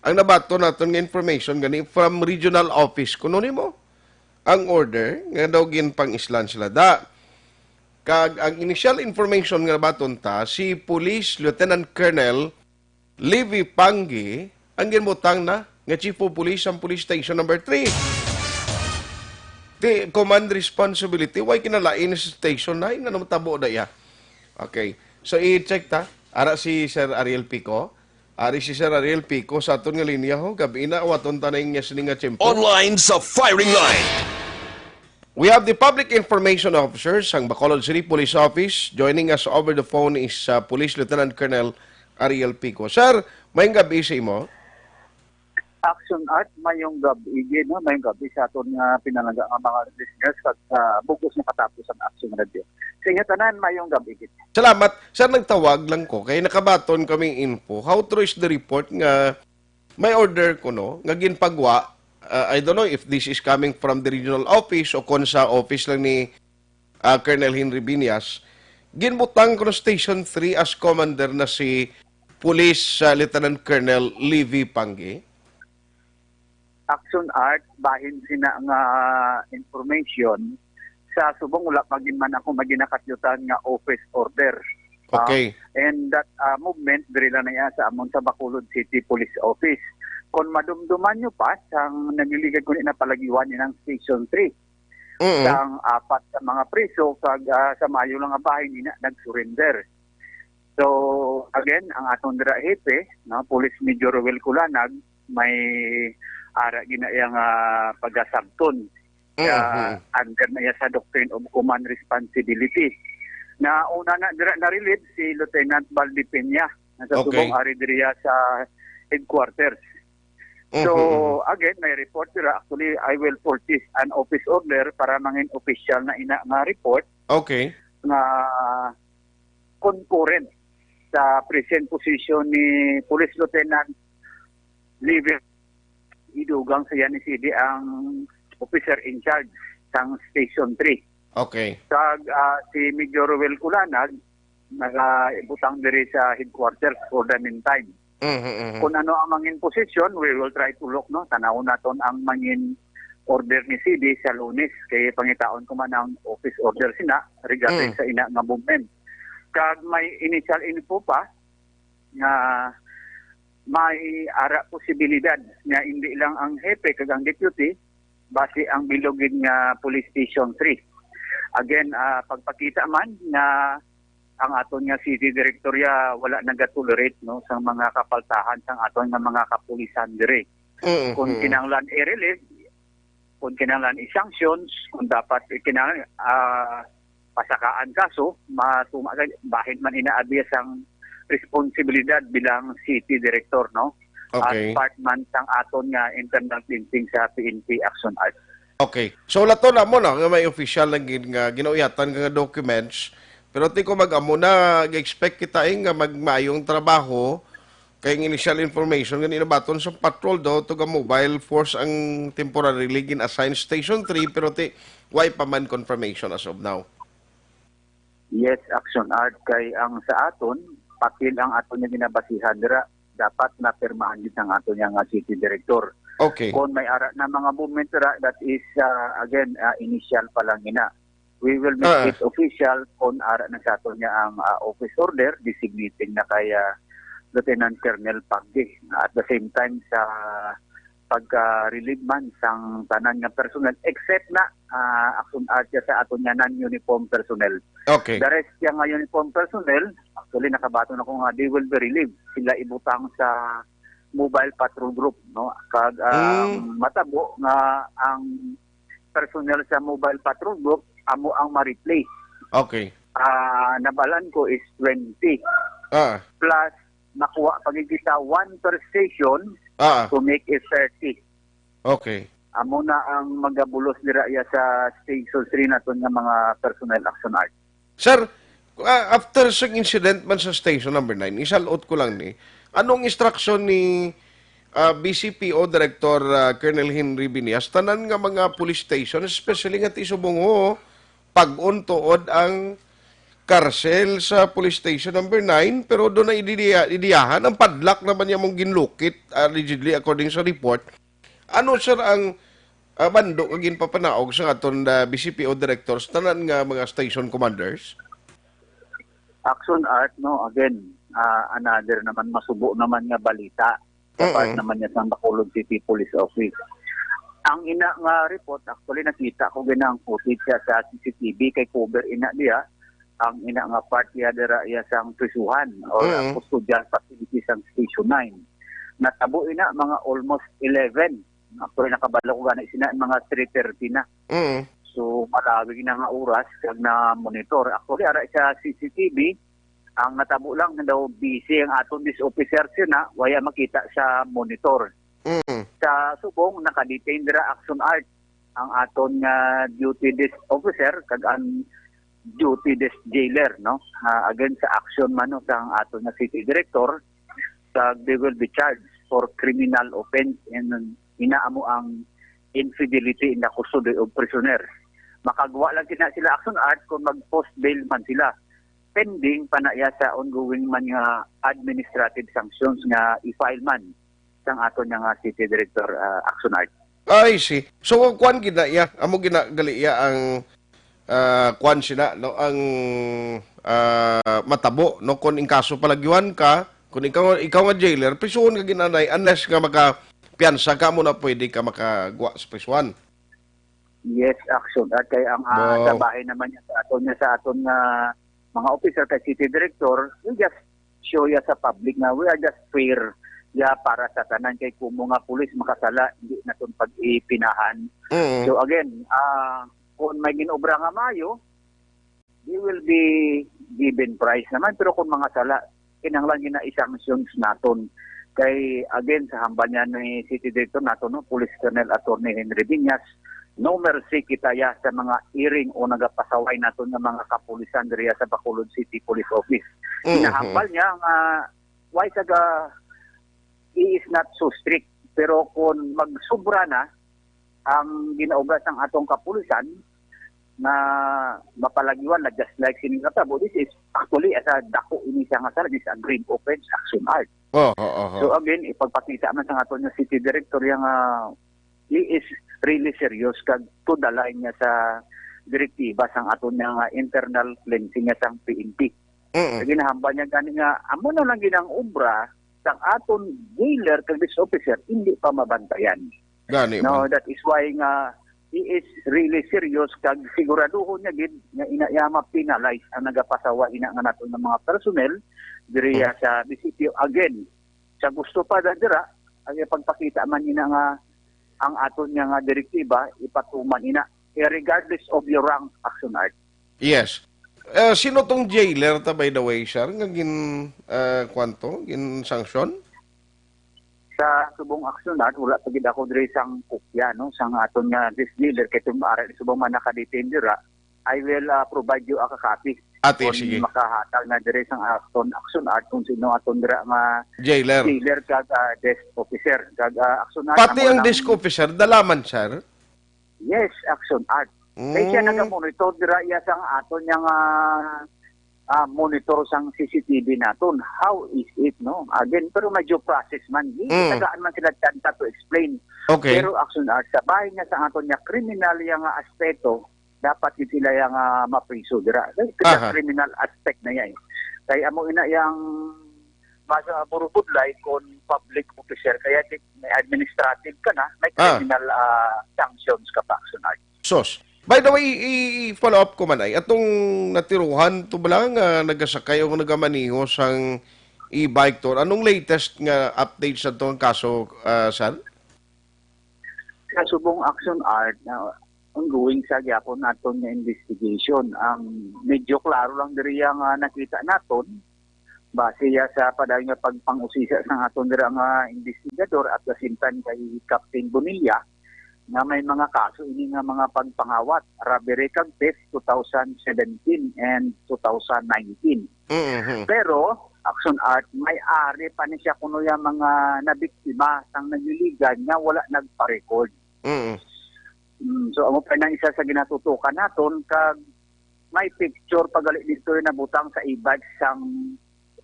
ang nabaton naton nga information gani from regional office kuno nimo ang order nga daw ginpang-islan sila da. Kag ang initial information nga nabaton ta, si Police Lieutenant Colonel Livy Panggi ang ginbutang na nga Chief of Police ang Police Station number three. Ti command responsibility, way kinalain sa Station nine? Ano matabo da iya? Okay. So, i-check ta. Ara si Sir Ariel Pico. Ari si Sir Ariel Pico sa aton nga linya, ho. Gabi na, awaton ta na yung yes ni nga tiyempo. Online sa firing line. We have the Public Information Officer sang Bacolod City Police Office. Joining us over the phone is, uh, Police Lieutenant Colonel Ariel Pico. Sir, may gabi sa imo. Action Art, mayong gabi gid, no? Mayong gabi sa aton nga pinalangga nga mga listeners kag sa bugos nga katapos ang Action Radio. Sa inyo tanan, mayong gabi gid. Salamat. Sir, nagtawag lang ko kay nakabaton kami info. How true is the report nga may order kuno nga ginpagwa? Uh, I don't know if this is coming from the regional office o kon sa office lang ni, ah, Colonel Henry Binyas. Ginbutang kuno Station three as commander na si Police, ah, Lieutenant Colonel Livy Panggi. Action Art, bahin sina nga information, sa subong wala pa gid man ako maginakatyutan nga office order. Ah, okay. And that, ah, movement, diri lang na iya sa amon sa Bacolod City Police Office. Kung madumduman nyo pa, sang nagliligad ko ni napalagiwan ni ng Station three. Mm. Sang apat sa mga preso, kag, ah, sa maayo lang nga bahin nina nag-surrender. So, again, ang aton dira hepe, no, Police Major Roel Culanag, may ara gina iya nga pagasabton. Mm, ah, mm. Under na iya sa Doctrine of Command Responsibility. Na una na dira na-relieve si Lieutenant Baldi Peña, na sa, okay, subong ari diriya sa headquarters. So, mhm, mhm, again, may report dira. Actually, I will purchase an office order para mangin official na ina nga report, okay, nga concurrent sa present position ni Police Lieutenant Liver Idugang sa Yanisidi, ang officer in charge sang Station three. Okay. Kag, ah, si Major Roel Culanag nagaibutang diri sa headquarters for the meantime. Mhm, mhm. Kung ano ang mangin posisyon, we will try to look, no? Tanawon naton ang mangin order ni C D sa Lunes, kay pangitaon ko man ang office order sina regarding, mm, sa ina nga movement. Kag may initial info pa nga may ara posibilidad nga hindi lang ang hepe kag ang deputy, basi ang bilog gid nga Police Station three. Again, ah, pagpakita man nga ang aton nga city director ya wala nagatolerate, no, sa mga kapaltahan sang aton nga mga kapulisan diri. Mm, kung, mm, kinahanglan i-relieve, kung kinahanglan i-sanctions, kung dapat kinahanglan, ah, pasakaan kaso, matuma kay bahin man ina abi sang responsibilidad bilang city director, no? Okay. As part man sang aton nga internal cleansing sa P N P Action Art. Okay. So, lato na mo na nga may official lang gid nga ginauyatan nga documents. Pero ti ko mag-amo na, expect kita, eh, nga magmaayong trabaho. Kay ang initial information nga inabaton sa patrol daw, to ga mobile force ang temporarily gin-assign Station three, pero ti, way pa man confirmation as of now. Yes, Action Art, kay ang sa aton, papel ang aton nga ginabasihan dira, dapat napirmahan gid ang aton nga city director. Okay. Kung may ara na mga movement dira, that is, ah, again, ah, initial pa lang ina. We will make, ah, it official kung ara na sa aton nga ang, ah, office order, designating na kay, ah, Lieutenant Colonel Pagdi. At the same time, sa pagka-relieve man sang tanan nga personnel, except na, ah, Action Art ya sa aton nga non-uniform personnel. Okay. The rest ya nga uniform personnel, actually, nakabaton ako nga they will be relieved. Sila ibutang sa mobile patrol group, no? Kag ang, mm, matabo nga ang personnel sa mobile patrol group amo ang ma-replace. Okay. Ah, nabalan ko is twenty. Ah. Plus, makuha pa gid kita one per station, ah, to make it thirty. Okay. Amo na ang magabulos dira ya sa Station three naton nga mga personnel, Action Art. Sir, ah, after sa incident man sa station number nine, isalot ko lang ni, anong instruction ni, ah, B C P O Director, ah, Colonel Henry Binias, tanan nga mga police station, especially nga ti subong, pag-on tuod ang karsel sa police station number nine, pero doon na ididiya-, idiyahan ang padlock naman niya mong ginlukit, allegedly, according sa report. Ano, sir, ang, ah, bando nga ginpapanaog sa aton, ah, B C P O directors, tanan nga mga station commanders? Action Art, no? Again, ah, another naman, masubo naman nga balita sa part, mm-mm, naman niya sa Bacolod City Police Office. Ang ina nga report, actually, nakita ko gina ang footage siya sa C C T V, kay cover ina diya ang ina nga part iya dira iya sang prisuhan or, mm, custodial facility sang Station nine. Natabo ina mga almost eleven. Actually, nakabalo ko gani sina mga three thirty na. Mm. So, malawig na nga oras kag na-monitor. Actually, ara sa C C T V, ang natabo lang na daw busy ang aton desk officer sina, waya makita sa monitor. Mm. Sa subong, naka-detain dira, Action Art, ang aton nga duty desk officer kag ang duty desk jailer, no? Ah, again, sa action man, no, sa ang aton nga city director, kag they will be charged for criminal offense and inaamo ang infidelity in the custody of prisoner. Makagwa lang kina sila, Action Art, kung mag-post bail man sila, pending pa na iya sa ongoing man nga administrative sanctions nga i-file man sang aton nga city director, ah, Action Art. I see. So, kuwan gid na iya, amo gid na gali iya ang, ah, kuwan sina, no, ang, ah, matabo, no, kung in kaso palagyuhan ka, kung ikaw, ikaw nga jailer, prisuhon ka ginanay unless nga makapiyansa ka, mo na pwede ka makagwa sa prisuhan. Yes, Action. At kay ang, ah, wow, sa bahin naman niya sa aton, niya sa aton nga mga officer kay city director, we just show ya sa public nga we are just fair ya para sa tanan, kay kumo nga pulis makasala, hindi naton pag-ipinahan. Mm. So again, ah, kung may ginobra nga mayo, they will be given prize naman. Pero kung mga sala, kinahanglan gina i-sanctions naton. Kay again, sa hambal niya ni City Director nato, no, Police Colonel Attorney Henry Viñas, no mercy kita ya sa mga iring o nagapasaway nato nga mga kapulisan diriya sa Bacolod City Police Office. Mm-hmm. Ginahambal niya nga why saga he is not so strict, pero kung magsubra na ang ginaubra sang atong kapulisan, na mapalagiwan na just like sini nga tabo, this is actually as a dako ini siya nga sala, this is a grave offense, Action Art. Oh, oh, oh, oh. So again, ipagpakita man sa aton nga city director yang ah, he is really serious kag to the line niya sa direktiba sang aton nga internal cleansing niya sang P N P. Mm-mm. Sa ginahambal niya gani nga amo na lang ginang obra sang aton jailer kag this officer hindi pa mabantayan. Gani No, man. That is why nga he is really serious kag siguraduhon niya gid nga ina iya ma-penalize ang nagapasaway ina nga nato nga mga personnel diri Mm. sa D C P O. Again, sa gusto pa da dira, ang ipagpakita man ina nga ang aton nga, nga direktiba ipatuman ina, eh, regardless of your rank, Action Art. Yes. Eh, sino tong jailer ta, by the way, sir, nga gin, eh, kwanto, gin sanction? Sa subong Action Art, wala pa gid ako diri sang kopya, no, sang aton nga this jailer kay tum ara subong man naka-detain dira. I will ah, provide you a copy. Ate, Kung sige. Makahatag na diri sang aton Action Art kung sino aton dira nga Jailer. Jailer kag ah, desk officer kag ah, Action Art Pati amo ang lang desk officer, dalaman, sir? Yes, Action Art. Kay siya Mm. Nagamonitor dira iya sang aton nga ah, monitor sang C C T V naton. How is it, no? Again, pero medyo process man. Di Mm. Tagaan man sila tanta to explain. Okay. Pero Action Art, sa bahin nga sa aton nga kriminal iya nga aspeto, dapat gid sila iya nga mapriso dira. Kay sa Aha. Criminal aspect na iya eh. Kay amo ina yang mas ah, burubudlay kon public officer kaya di may administrative ka na, may Ah. Criminal ah, sanctions ka pa, Action Art. Sos. By the way, i- i- follow up ko man ay atong natiruhan to bala nga nagasakay o nagamaniho sang e-bike to. Anong latest nga update sa tong kaso, ah, sir? Sa subong Action Art na ongoing sa gyapon naton nga investigation. Ang medyo klaro lang diri ang ah, nakita naton base ya sa padayon nga pagpang-usisa sa aton dira nga investigador at the same time kay Captain Bonilla nga may mga kaso ini nga mga pagpangawat, robbery kag theft two thousand seventeen and two thousand nineteen. Mm-hmm. Pero Action Art, may ari pa ni siya kuno ya mga nabiktima sang nagliligan nga wala nagpa-record. Mm. Mm, so amo pa nang isa sa ginatutukan naton kag may picture pagali dito yung nabutang sa e-bike sang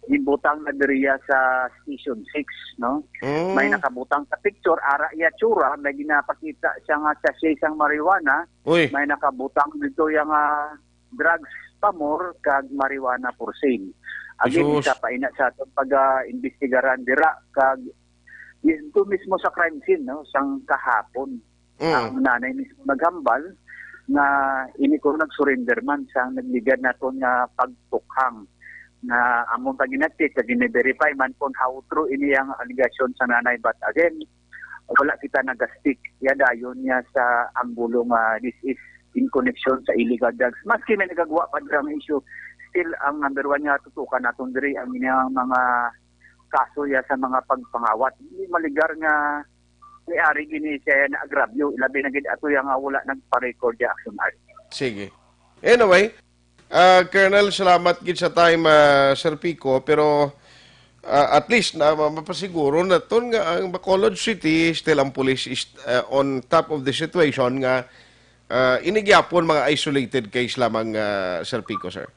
gibutang na diriya sa Station six, no? Mm. May nakabutang sa picture, ara iya tsura, may ginapakita siya nga sachet sang marijuana, Uy. May nakabutang dito yung ah, drugs pa more kag marijuana for sale. Again, Jesus. Isa pa ina sa atong pag-imbestigaran dira kag dito mismo sa crime scene, no, sang kahapon. Mm. Ang nanay mismo naghambal nga ini ko nag-surrender man sa nagligad naton nga pagtukhang nga among pag-inatid kag gini-verify man kung how true ini ang allegation sa nanay. But again, wala kita nagastick ya dayon niya sa anggulo nga this is in connection sa illegal drugs. Maski may nagagawa pa dira nga issue, still ang number one nga tutukan naton diri ang ilang mga kaso ya sa mga pagpangawat. Hindi maligar nga may ari gini siya na agrabyo, ilabi na gid ato ya nga wala nagpa-record ya Action Art. Sige. Anyway, ah, Colonel, salamat gid sa time, ah, Sir Pico, pero ah, at least na ma- mapasiguro naton nga ang Bacolod City, still ang police is ah, on top of the situation nga ah, ini gyapon mga isolated case lamang, ah, Sir Pico, sir.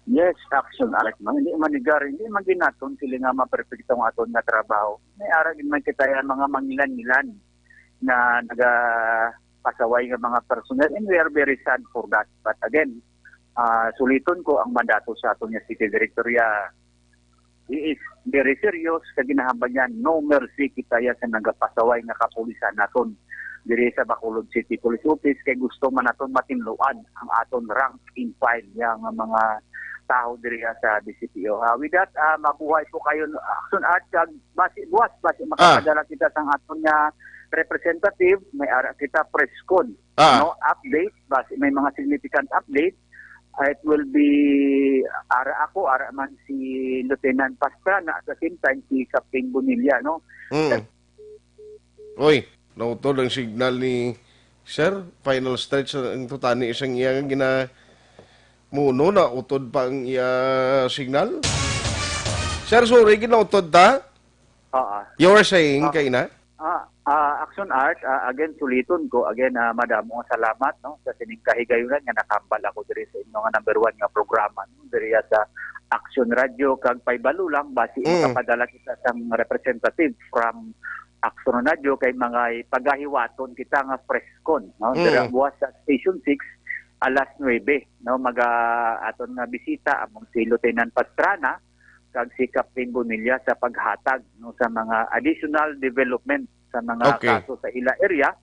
Yes, Action Art, no? Hindi manigar, hindi man gid naton sila nga maperpekto ang aton nga trabaho. May ara gid man kita yan, mga mangilan-ngilan na nagapasaway nga mga personnel, and we are very sad for that. But again, ah, suliton ko ang mandato sa aton nga city director ya, he is very serious sa ginahambal niya. No mercy kita ya sa nagapasaway nga kapulisan naton diri sa Bacolod City Police Office kay gusto man naton matinluan ang aton rank and file ya nga mga tawo diri sa D C P O. Ah, with that, ah, mabuhay po kayo, Action Art, kag basi buwas, basi Ah. Makapadala kita sang aton nga representative, may ara kita press con, Ah. no, update, basi may mga significant update. It will be, ara ako, ara man si Lieutenant Pastrana, at the same time, si Captain Bonilla, no? Mm. Uy, nautod ang signal ni Sir. Final stretch ang tutani isang iya nga gina-, muno, nautod pa ang iya signal. Sir, sorry, ginautod ta? Oo. You were saying, Ah. kaina? Ah, ah, Action Art, ah, again, suliton ko. Again, ah, madamo nga salamat, no, sa sining kahigayunan nga nakambal ako diri sa inyo nga number one nga programa, no, diri sa Action Radio. Kag paibalo lang, basi Mm. makapadala kita sang representative from Action Radio kay mga pagahiwaton kita nga preskon, no, Mm. dira buwas sa Station six, alas nuebe, no, maga aton nga bisita among si Lieutenant Pastrana kag si Captain Bonilla sa paghatag, no, sa mga additional development sa mga Okay. kaso sa ila area,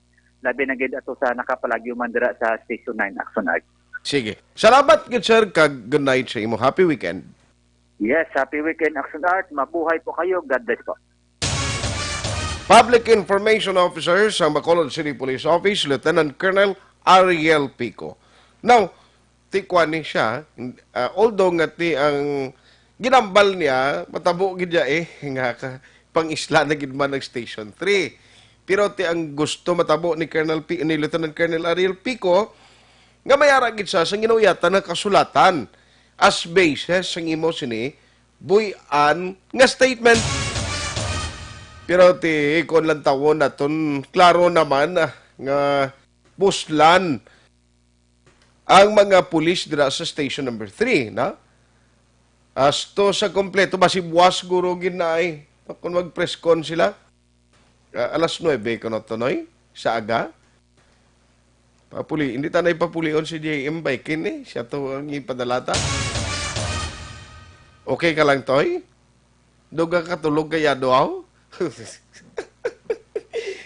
labi na gid ato sa nakapalagyo man dira sa Station nine, Action Art. Sige. Salamat gid, sir, kag good night sa imo. Happy weekend. Yes, happy weekend, Action Art. Mabuhay po kayo. God bless po. Public Information Officer sa Bacolod City Police Office, Lieutenant Colonel Ariel Pico. Now, ti kuan ni siya, ah, although nga ti ang ginambal niya, matabo gid niya eh, nga ka, pang-isla na gid man ang Station three. Pero ti ang gusto matabo ni Colonel Pi-, ni Lieutenant Colonel Ariel Pico, nga may ara gid siya sa ginauyatan nga kasulatan as basis sang imo sini buy-an nga statement. Pero ti, kung lantawon naton, klaro naman, ah, nga buslan ang mga pulis dira sa station number three, na? Asto sa kompleto, basi buwas guro gid na ay kung mag-press con sila. Ah, alas nuebe kuno to, Noy, sa aga. Papuli, hindi ta na ipapulion si J M Baikin eh. Siya to ang ipadalata. Okay ka lang, Toy? Duga ka tulog kaya duaw?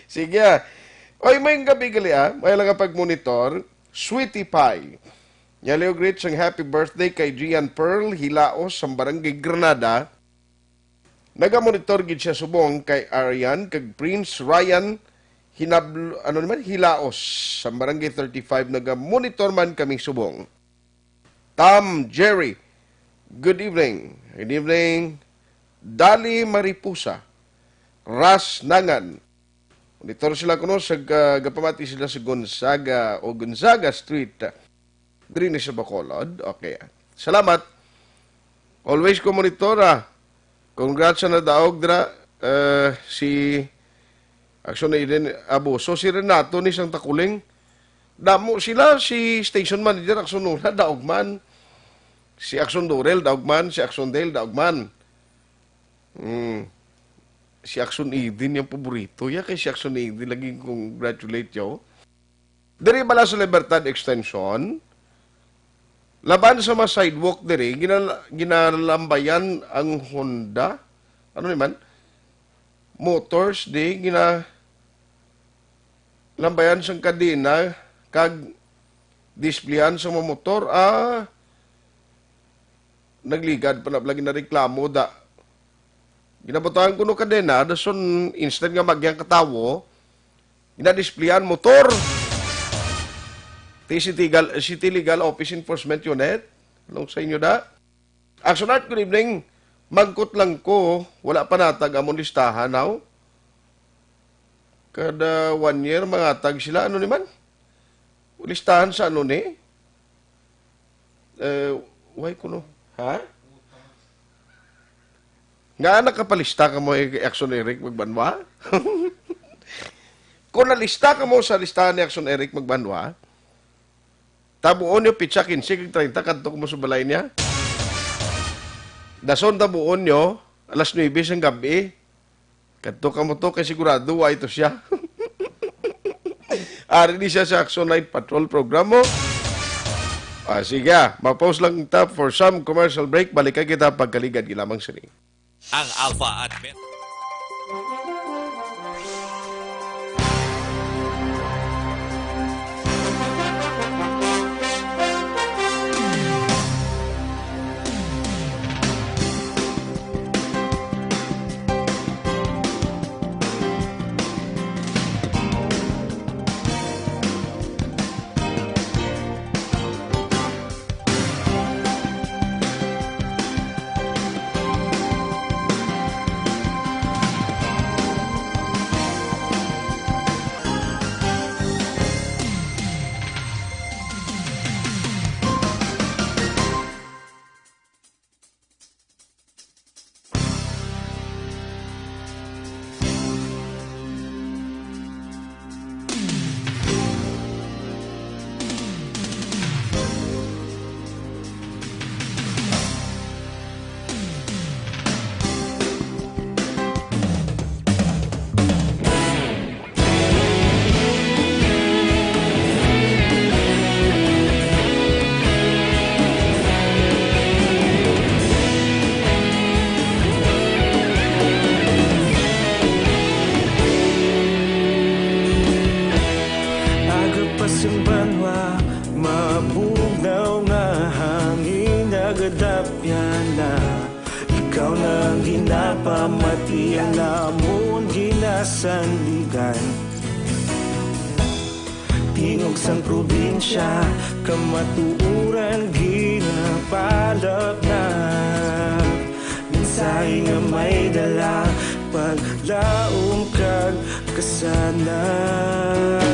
Sige, ah. Oy, may gabi gali, ah. May lang pag-monitor. Sweetie Pie. Nyaliw greet sang happy birthday kay Gian Pearl Hilaos sa Barangay Granada. Nagamonitor gid siya subong kay Arian kag Prince Ryan Hinablo, ano naman, Hilaos sa Barangay thirty-five. Nagamonitor man kami subong. Tam Jerry, good evening. Good evening. Dali Mariposa, Ras Nangan. Monitor sila kuno sa ga-, gapamati sila sa Gonzaga o Gonzaga Street. Diri ni sa Bacolod. Okay. Salamat. Always ko monitor, ah. Congrats sa nadaog dira, eh, si Action Eden Abuso, si Renato ni sang Takuling. Damo sila, si station manager Action Nora, daog man. Si Action Dorel, daog man. Si Action Dale, daog man. Hmm. Si Action Eden yung paborito. Ya kay si Action Eden, lagi congratulate yo. Diri bala sa Libertad Extension, laban sa mga sidewalk diri, ginal-, ginalambayan ang Honda. Ano ni man? Motors di ginalambayan sang kadena kag displayan sa mga motor. Ah, nagligad pa na bala, ginareklamo da. Ginabutangan kuno kadena, dason instead nga maagyang ka tawo, ginadisplayan motor. Ti City Legal, City Legal Office Enforcement Unit, anong sa inyo da? Action Art, good evening. Mangkot lang ko, wala pa natag amon listahan, haw? Kada one year, mangatag sila. Ano ni man? Listahan sa ano ni? Eh, why kuno? Ha? Nga nakapalista ka mo, eh, Action Eric Magbanwa? Kung nalista ka mo sa listahan ni Action Eric Magbanwa, tabuon niyo pitsa quince kag treinta, kadto ko mo sa balay niya. Dason tabuon niyo, alas nuebe sang gabi. Kadto ka mo to, kay sigurado wa ito siya. Ari ni siya sa Action Night Patrol program mo. Ah, sige, ah. Ma-pause lang ta for some commercial break. Balikan kita pagkaligad lamang sini. Ang Alpha at Beta. Iya namon ginasandigan. Tingog sang probinsya, kamatuoran ginapalapnag. Mensahe nga may dala, paglaom kag kasanag.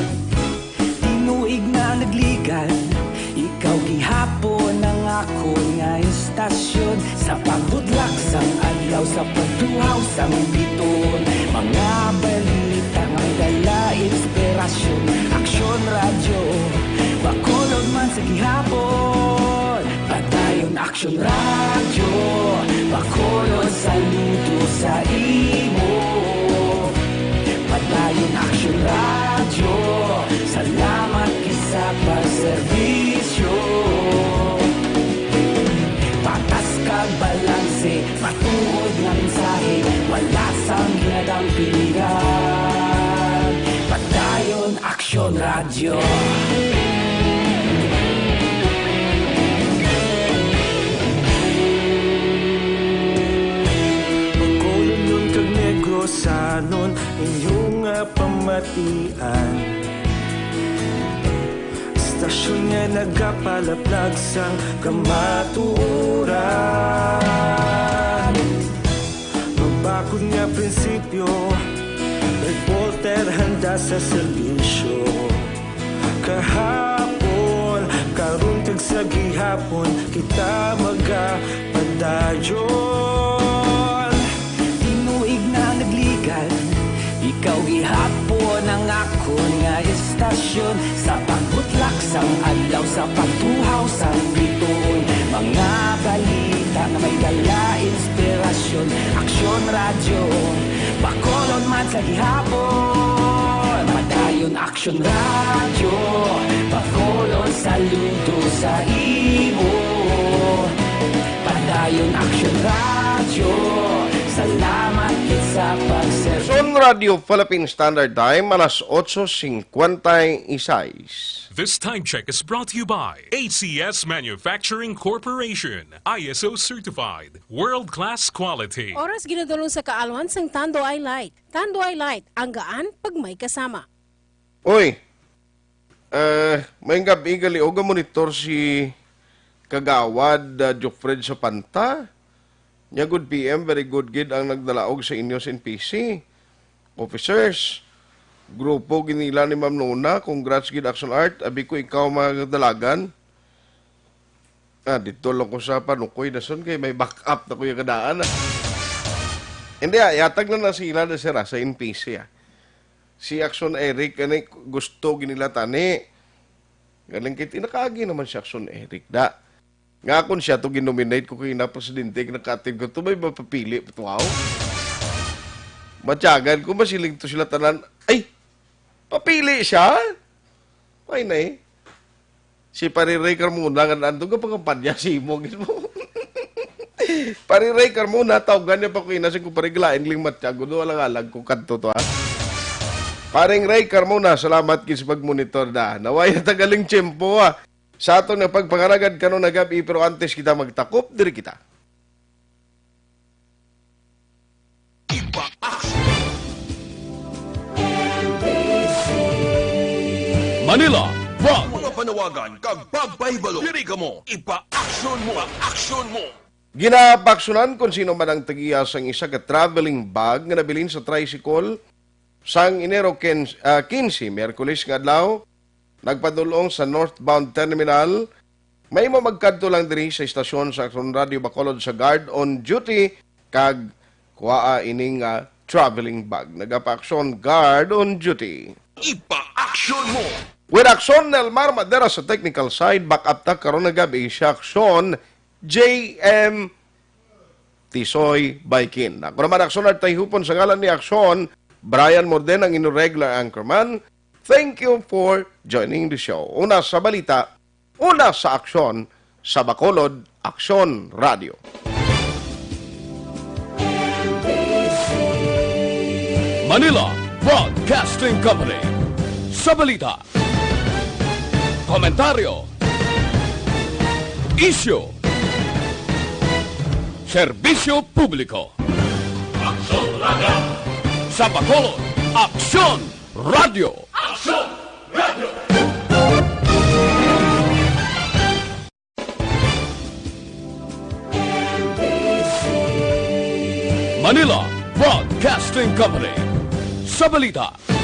Tinuig na nagligad, ikaw gihapon ang akon nga istasyon. Sa pagbudlak sang adlaw, sa pagduhaw sang bituon, mga balita nga may dala inspirasyon. Aksyon Radyo, Bacolod man sa gihapon. Padayon Aksyon Radyo, Bacolod, saludo sa imo. Padayon Aksyon Radyo, salamat gid sa pagserbisyo. Patas kag balanse, matuod nga mensahe, wala sang ginadampingan. Padayon Aksyon Radyo. Bacolodnon kag Negrosanon, inyo nga pamatian. Stasyon nga nagapalaplag sang kamatuoran. Magbakod nga prinsipyo, reporter handa sa serbisyo. Kahapon, karon kag sa gihapon, kita magapadayon. Tinuig na nagligad, ikaw gihapon ang akon nga istasyon. Sa pagbutlak sang adlaw, sa pagtuhaw sang bituon, mga balita nga may dala inspirasyon. Aksyon Radyo, Bacolod man sa gihapon. Padayon Aksyon Radyo, Bacolod, saludo sa imo. Padayon Aksyon Radyo, salamat gid sa pagserbi. Aksyon Radyo Philippine Standard Time, alas otso cincuenta y seis. This time check is brought to you by A C S Manufacturing Corporation, I S O certified, world-class quality. Oras ginadulong sa kaalwan sang Tanduay Light. Tanduay Light, ang gaan pag may kasama. Oy, eh, may gabi gali og monitor si Kagawad, ah, Jofred Sapanta. Nya, good P M, very good gid ang nagdalaog sa inyo sa N P C. Officers, grupo ginila ni Ma'am Nona, congrats gid, Action Art. Abi ko ikaw, mga kadalagan. Ah, dito lang ko sa panukoy na son kay may backup na kuya kadaan, ah. Hindi, ah, yatag na na sila na sira sa N P C, ah. Si Action Eric, ani, gusto ginila tani. Galing kay tinakaagi naman si Action Eric, da. Nga akon siya to ginominate ko kay na presidente, nakaatid ko to, may mapapili pa to, wow. Matyagan ko, masiling to sila tanan. Ay, papili siya? Ay, na eh. Si Pare Ray Carmona, nga nandun ka pangampanya, si mo, gid mo. Pare Ray Carmona, tawgan niya pa ko ina, si Kumpare Glain Ling Matyago, do, alang-alang ko kanto to, ha. Paring Ray Carmona, salamat gid sa pagmonitor da. Naway na tagaling tiyempo, ha. Sa aton nga pagpangaragad karon nga gab-i, pero antes kita magtakop, diri kita. Ipa-action. Manila, Front. Mga panawagan kag pagpahibalo. Diri kamo. Ipa-action mo. Ipa-action mo. Ginapaaksyonan kon sino man ang tagiya sang isa ka traveling bag nga nabilin sa tricycle sang Enero quince, ah, quince, Miyerkules nga adlaw, nagpadul-ong sa northbound terminal, mahimo magkadto lang diri sa istasyon sa Aksyon Radio Bacolod sa Guard on Duty kag kuhaa ining, ah, traveling bag. Nagapaaksyon, Guard on Duty. Ipa-action mo! With Aksyon Nelmar Madera sa technical side, back up ta karon nga gab-i si Aksyon J M Tisoy Baikin. Ako naman, Aksyon Art Tayhupon, sa ngalan ni Aksyon, Brian Morden, ang inyong regular anchorman. Thank you for joining the show. Una sa balita, una sa aksyon, sa Bacolod, Aksyon Radio. Manila Broadcasting Company. Sa balita, komentaryo, isyu, serbisyo publiko. Aksyon Sa Bacolod, Aksyon Radio. Manila Broadcasting Company. Sa balita,